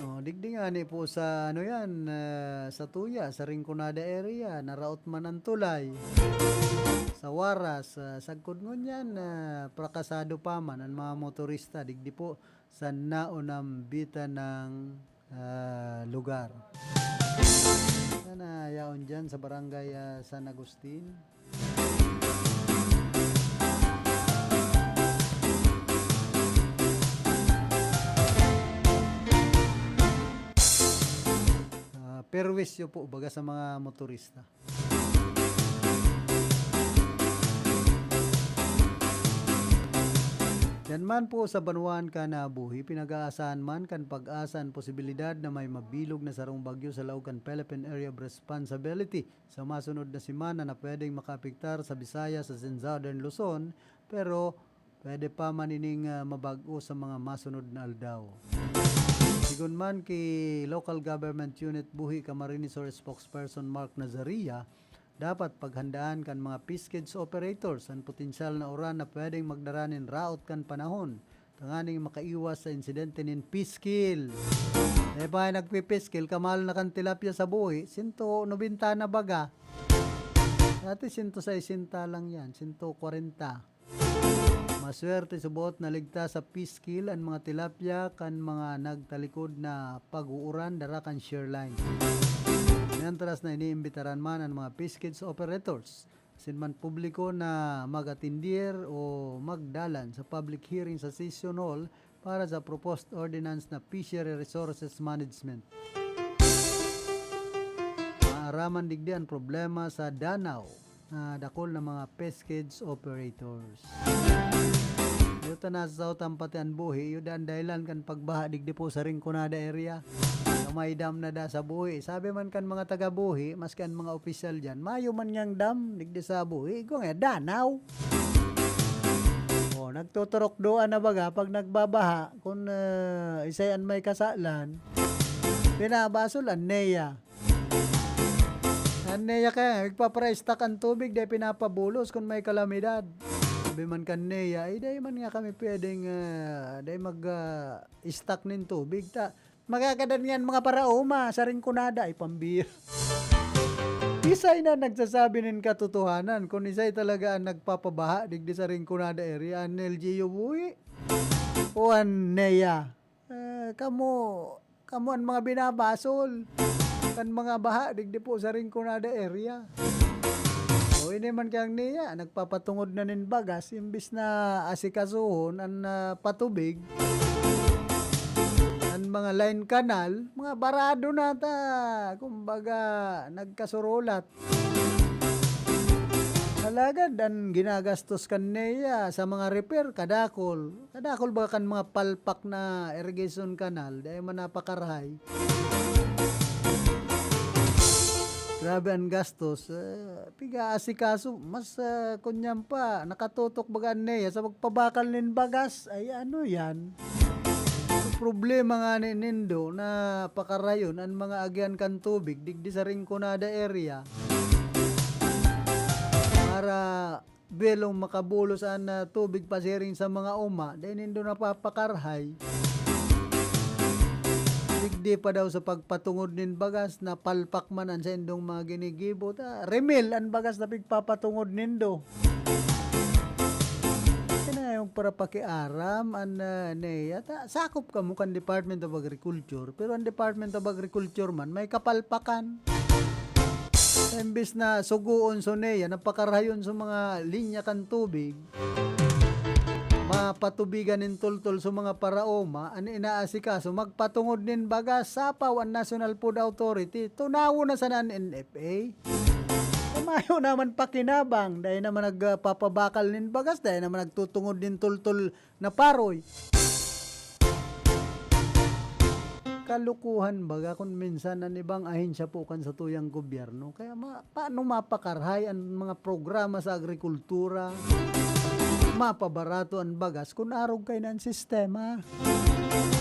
Oh, digdi ngani po sa, ano yan, ah, sa Tuya, sa Rinconada area, naraot man an tulay. Sa Waras, ah, sagkod ngunyan, ah, prakasado pa man an mga motorista. Digdi po sa naunambitan ng, ah, lugar. Sana yaon dyan sa barangay, ah, San Agustin. Ah, perwisyo po, baga sa mga motorista. Yan man po sa banwaan kan nabuhi, pinag-aasahan man kan PAGASA an posibilidad na may mabilog na sarong bagyo sa laog kan Philippine Area of Responsibility sa masunod na semana na pwedeng makaapektar sa Visayas asin Southern Luzon, pero pwede pa man ining, ah, mabag-o sa mga masunod na aldaw. Sigon man ki Local Government Unit Buhi Camarines Sur spokesperson Mark Nazaria, dapat paghandaan kan mga piskids operators an potensyal na uran na pwedeng magdara nin raot kan panahon, tanganing makaiwas sa insidente nin piskil. E pa nagpipiskil, kamahal na kan tilapia sa Buhi, sento nobenta na baga. Dati sento sesenta lang yan, sento kwarenta. Maswerte subot na ligtas sa piskil an mga tilapia kan mga nagtalikod na pag-uuran dara kan shear line. Mientras na iniimbitaran man an mga piskids operators, asin man publiko na mag-atindir o magdalan sa public hearing sa Session Hall para sa proposed ordinance na Fishery Resources Management. Maaraman digdi an problema sa danaw na dakul na mga piskids operators. Iyo ta nasasaotan pati an Buhi, iyo daa an dahilan kan pagbaha digdi po sa Rinconada area. May dam na da sa Buhi. Sabi man kan mga taga Buhi, maski an mga opisyal diyan, mayo man niyang dam digdi sa Buhi, igwa nga danaw. O, nagtuturok-doan na baga pag nagbabaha, kun, ah, isay an may kasalan, pinabasol an NEA. An NEA kaya nga, nagpapara-stock an tubig, dai pinapabulos kun may kalamidad. Sabi man kan NEA, "Ay, dai man nga kami pwedeng, ah, dai mag, ah, stock nin tubig. Ta, magagadan nga an mga paraoma sa Rinconada." Ay, pambira. Isay na nagsasabi nin katotohanan kun isay talaga an nagpapabaha digdi sa Rinconada area, an L G U Buhi o an NEA? Eh, kamo, kamo an mga binabasol kan mga baha digdi po sa Rinconada area. O, ini man kaya an NEA, nagpapatungod na nin bagas, imbis na asikasuhon an, ah, patubig, an mga line canal, mga barado na ta, kumbaga, nagkasurulat. Alagad an ginagastos kan NEA sa mga repair, kadakol. Kadakol ba kan mga palpak na irrigation canal, dai man napakarahay. Grabe an gastos. Eh, piga-asikaso, mas, ah, kunyan pa, nakatutok baga an NEA sa pagpabakal nin bagas. Ay, ano yan? Problema ngani nindo na pakarayon an mga agihan kan tubig digdi sa Rinconada area para belong makabulos an, ah, tubig pasiring sa mga oma, dai nindo napapakarahay. Digdi pa daw sa pagpatungod nin bagas, napalpak man an saindong mga ginigibo, ta remil an bagas na pigpapatungod nindo. Kaya yung para pakiaram an, ah, NEA, ta sakop kamo kan Department of Agriculture, pero ang Department of Agriculture man may kapalpakan. Imbis na sugoon so NEA, napakarayon sa mga linya kan tubig, mapatubigan nin tultol sa mga paraoma, an inaasikaso, magpatungod nin bagas, sapaw an National Food Authority, tunawon na sana an N F A. Mayo naman pakinabang, dai naman nagpapabakal nin bagas, dai naman nagtutungod nin tultol na paroy. Kalukuhan baga kun minsan an ibang ahensya po kan satuyang gobyerno. Kaya ma-, paano mapakarahay an mga programa sa agrikultura? Mapabarato an bagas kun arog kayo na an sistema.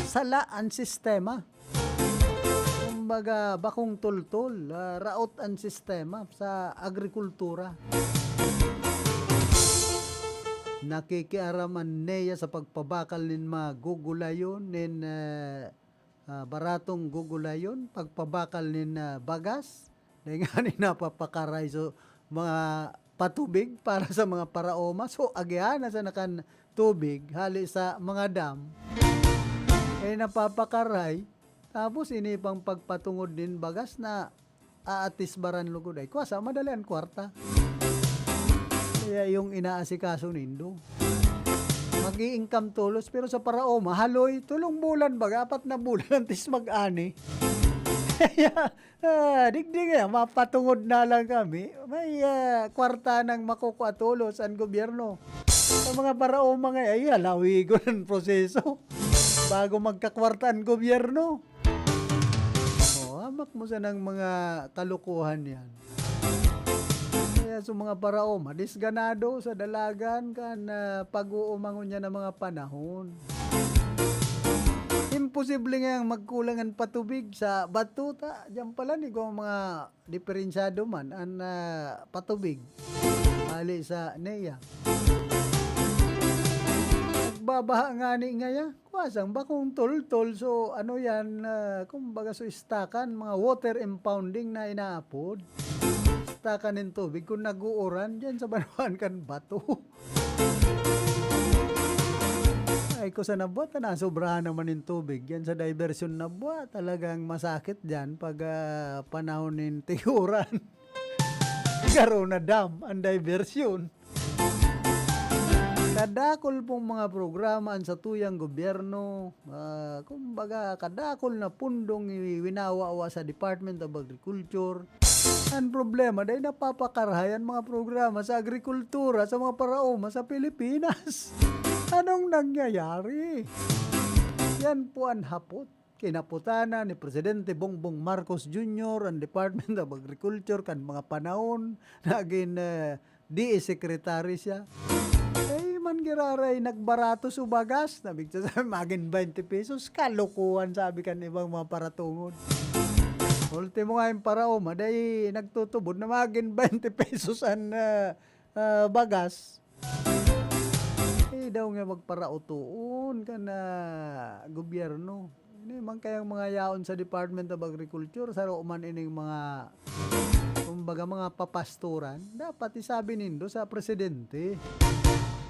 Sala an sistema. Kumbaga, bakong tultol, ah, raot an sistema sa agrikultura. Nakikiaram an NEA sa pagpabakal nin mga gugulayon, nin, ah, ah, baratong gugulayon, pagpabakal nin, ah, bagas. Dahil nga ni napapakaray so mga patubig para sa mga paraoma. So, agihan na sana kan tubig hali sa mga dam. Eh, napapakaray. Tapos, ini pang pagpatungod nin bagas na aatisbaran lugod. Ay, kwasa, madali an kwarta. Kaya yung inaasikaso nindo. Mag-i-income tolos, pero sa paraoma, haloy, tulong bulan baga, apat na bulan, antes mag-ani. Kaya, ah, digdi kaya, mapatungod na lang kami. May, ah, kwarta nang makukua tolos an gobyerno. Sa mga paraoma nga, ay, halawigon ang proseso bago magkakwarta ang gobyerno. Oh, hamak mo sanang mga kalokohan yan. Kaya sa mga paraoma, disganado sa dalagan kan, ah, pag-uumangon niya ng mga panahon. Im-, posible ngayang magkulang an patubig sa bato ta. Diyan pala ni kung mga diferensyado man an, ah, patubig hali sa NEA. Nagbabaha ngani ngaya. Kwasang bakong toltol. So, ano yan, ah, kumbaga, so, istakan, mga water impounding na inaapod. Istakan nin tubig kung nag-uuran, diyan sa banwaan kan bato. Ay, ko sa nabuhat na nasobrahan naman nin tubig. Diyan sa diversion na buhat, talagang masakit diyan pag, ah, panahon nin tiguran. Garo na dam ang diversion. Kadakol pong mga programa an satuyang gobyerno, ah, kumbaga, kadakol na pundong i-, winawawa sa Department of Agriculture. Ang problema, dahil napapakarahay ang mga programa sa agrikultura sa mga paraoma sa Pilipinas. Anong nangyayari? Yan po ang hapot. Kinaputana ni Presidente Bongbong Marcos Junior ang Department of Agriculture kan mga panahon nagin, eh, D A Secretary siya. Eh, man giraray, nagbarato su bagas. Nabigsa sa magin twenty pesos. Kalokohan, sabi kan ibang mga paratungod. Ultimo nga yung paraoma, dahil nagtutubod na magin twenty pesos ang, ah, ah, bagas. Eh, daw nga magparautoon kan, ah, gobyerno. Ini man kayang mga yaon sa Department of Agriculture, saro man ining mga, kumbaga, mga papasturan, dapat isabi nindo sa presidente.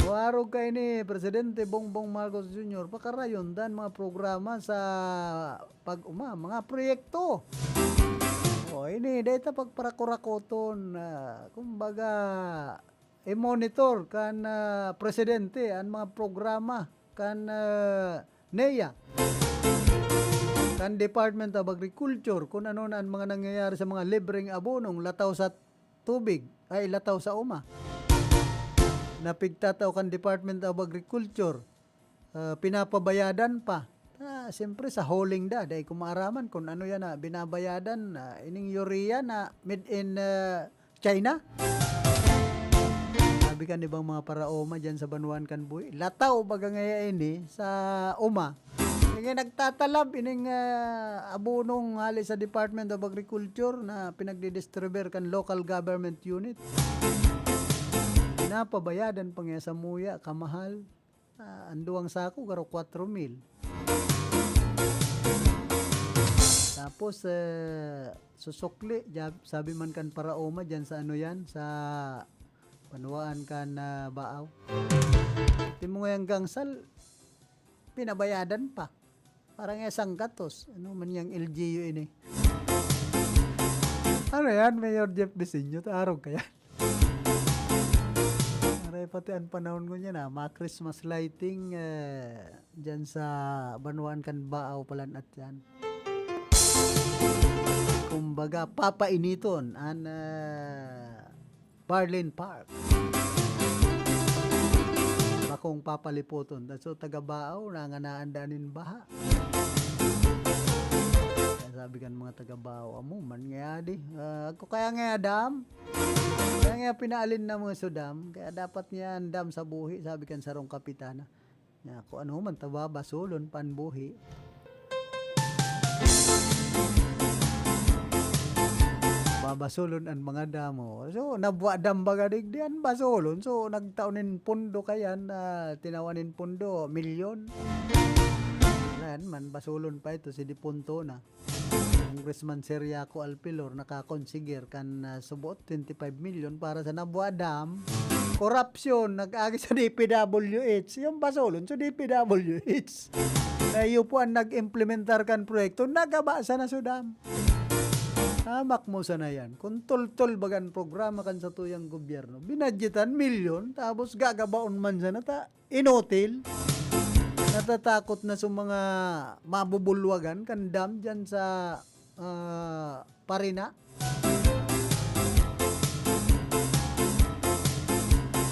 O arog kaini, Presidente Bongbong Marcos Junior, pakarayon dan mga programa sa pag-uma, mga proyekto. O, ini, data pagparakurakoton, ah, kumbaga, i-monitor kan, ah, presidente an mga programa kan, ah, NEA, kan Department of Agriculture, kung ano na ang mga nangyayari sa mga libreng abonong lataw sa tubig, ay, lataw sa uma, na pigtatao kan Department of Agriculture, ah, pinapabayadan pa. Ah, siyempre, sa hauling da, dai ko maaraman kung ano yan na binabayadan, ah, ining urea na made in, ah, China. Sabi kan ibang mga paraoma dyan sa banwaan kan buhi, lataw baga ngaya ini sa uma. Kaya nagtatalab ining, ah, abonong hali sa Department of Agriculture na pinagdidistribuer kan local government unit. Pinapabayadan pa ngaya sa muya, kamahal. Ah, an duwang sako, garo kwatro mil. Tapos, eh, susukli, jab-, sabi man kan paraoma dyan sa ano yan, sa panuwaan kan, ah, Baaw. Timo ngayang gangsal, pinabayadan pa. Parang isang gatos. Ano man yang L G U ini? Ano yan, Mayor Jeff Diseño? Taarog ka yan? Aray, pati ang panahon ko niyan, ah, mga Christmas lighting, eh, dyan sa banwaan kan Baaw, Palanat yan. Kumbaga, papainiton an, ah, Barlin Park. Bakong papalipoton. So, taga Baaw, nanganaan da nin baha. Kaya sabi kan mga taga Baaw, "Amo man ngaya di. Ah, ako kaya ngaya dam? Kaya ngaya pinaalin na mga sudam. Kaya dapat ngaya an dam sa buhi," sabi kan sarong kapitana. Nya, kung ano man ta, babasolon pa an buhi. Babasolon an mga damo. So, nabwa dam baga digdi an basolon. So, nagtao nin pondo kayan, ah, tinawan nin pondo, milyon. Yan man, basolon pa ito, si depunto na. Congressman Ciriaco Alpilor nakakonsigir kan, ah, suboot twenty-five million para sa Nabua Dam. Korapsyon, nag-agi sa D P W H. Yung basolon, so D P W H. Na iyo po ang nag-implementar kan proyekto, nagaba sana so dam. Hamak mo sana yan. Kung toltol bagan programa kan satuyang gobyerno, binadyetan milyon, tapos gagabaon man sana ta. Inutil. Natatakot na sa mga mabubulwagan kan dam dyan sa, ah, Parina.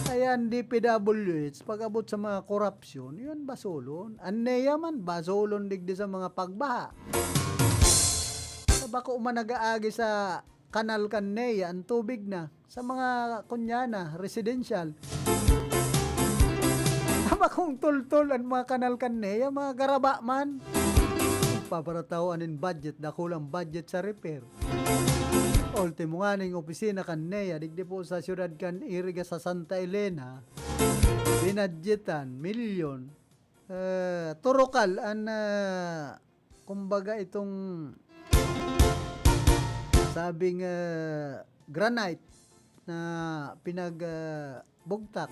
Ayan, D P W H, pag-abot sa mga korapsyon, yun, basolon. An NEA man, basolon digdi sa mga pagbaha. Sa bako man nag-aagi sa kanal kan NEA, ang tubig na. Sa mga, kunya na, residential. Tama kung tultol ang mga kanal kan NEA, mga garaba man. paparatahoan nin budget, dakulang budget sa repair. Ultimo nga ning opisina kan NEA, digdi po sa siyudad kan Iriga sa Santa Elena, binadgetan, milyon. Eh, turukal an, ah, kumbaga itong sabing, ah, granite na pinag, ah, bugtak.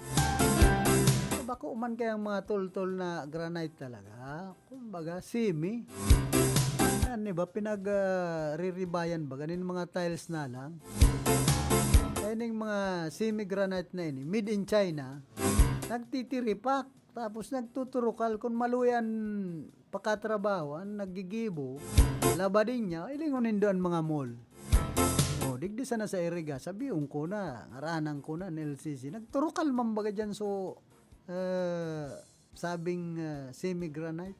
Bako man kayang mga tultol na granite talaga. Kumbaga, semi. Yan, di ba? Pinag, ah, riribayan ba? Ganin mga tiles na lang. Kaya ning mga semi-granite na ini, made in China, nagtitiripak. Tapos nagtuturukal. Kun maluya an pakatrabaho, an naggigibo, labadin niya, ilingon nindo an mga mall. O, digdi sana sa Iriga, sabion ko na, ngaranan ko na, N L C C. Nagturukal man baga dyan, so, eh, sabing, eh, semi-granite.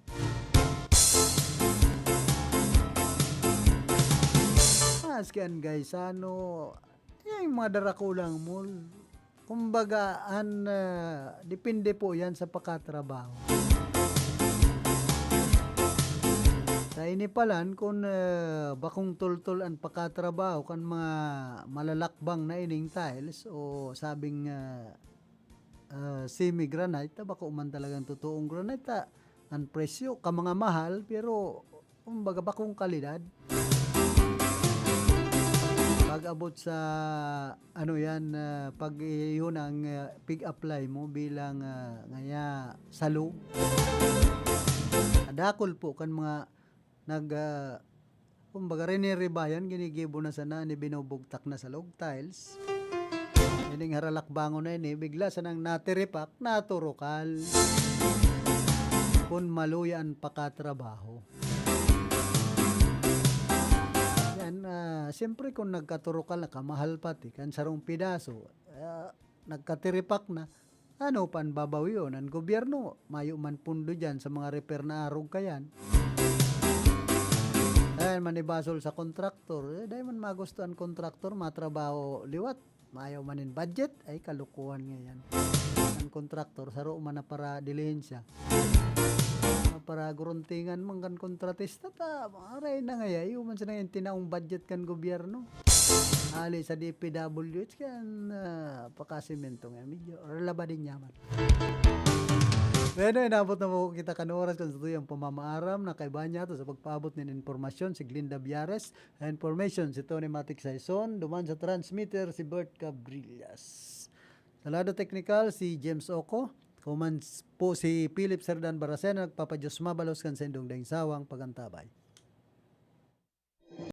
Maski an Gaisano, yung mga darakulang mall. Kumbaga, an, ah, depende po yan sa pakatrabaho. Sa ini palan, kun, ah, bakong tultol an pakatrabaho kan mga malalakbang na ining tiles o sabing, ah, ah, semi-granite, ta bako man talagang totoong granite, ta an presyo ka mga mahal, pero kumbaga bakong kalidad. Pag-abot sa, ano yan, ah, pag iyon ang, ah, pig-apply mo bilang, ah, ngaya salog. Dakul po kan mga nag, ah, kumbaga, riniribayan, ginigibo na sana, ni binubugtak na sa log tiles. Ining haralakbangon na ini, bigla sanang natiripak, naturukal. Kun maluya an pakatrabaho. Yan, ah, siyempre, kung nagkaturukal na, kamahal pati, kan sarong pidaso, ah, nagkatiripak na, ano pan babawion? An gobyerno, mayo man pundo diyan sa mga repair na arog kayan. Ayan, manibasol sa kontraktor. Eh, dai man magusto an kontraktor, matrabaho liwat. Mayo man nin budget, ay, kalukuhan nga yan. An kontraktor, saro man na para dilihensya. Para guruntingan man kan kontratista, ta, aray na ngaya, iyo man sana yung tinaong budget kan gobyerno. Ali sa D P W H, kan, ah, pakasimento nga, medyo labadin niya man. Bueno, inabot na po kita kan oras kan satuyang pamamaaram na kaiba niya to sa pagpaabot nin impormasyon si Glinda Biares. Information si Tony Matic Saison, duman sa transmitter si Bert Cabrillas. Sa lado teknikal, si James Oco. Kuman s-, po si Philip Serdan Baracena, nagpapadiyos mabalos kan saindong daing sawang pagantabay.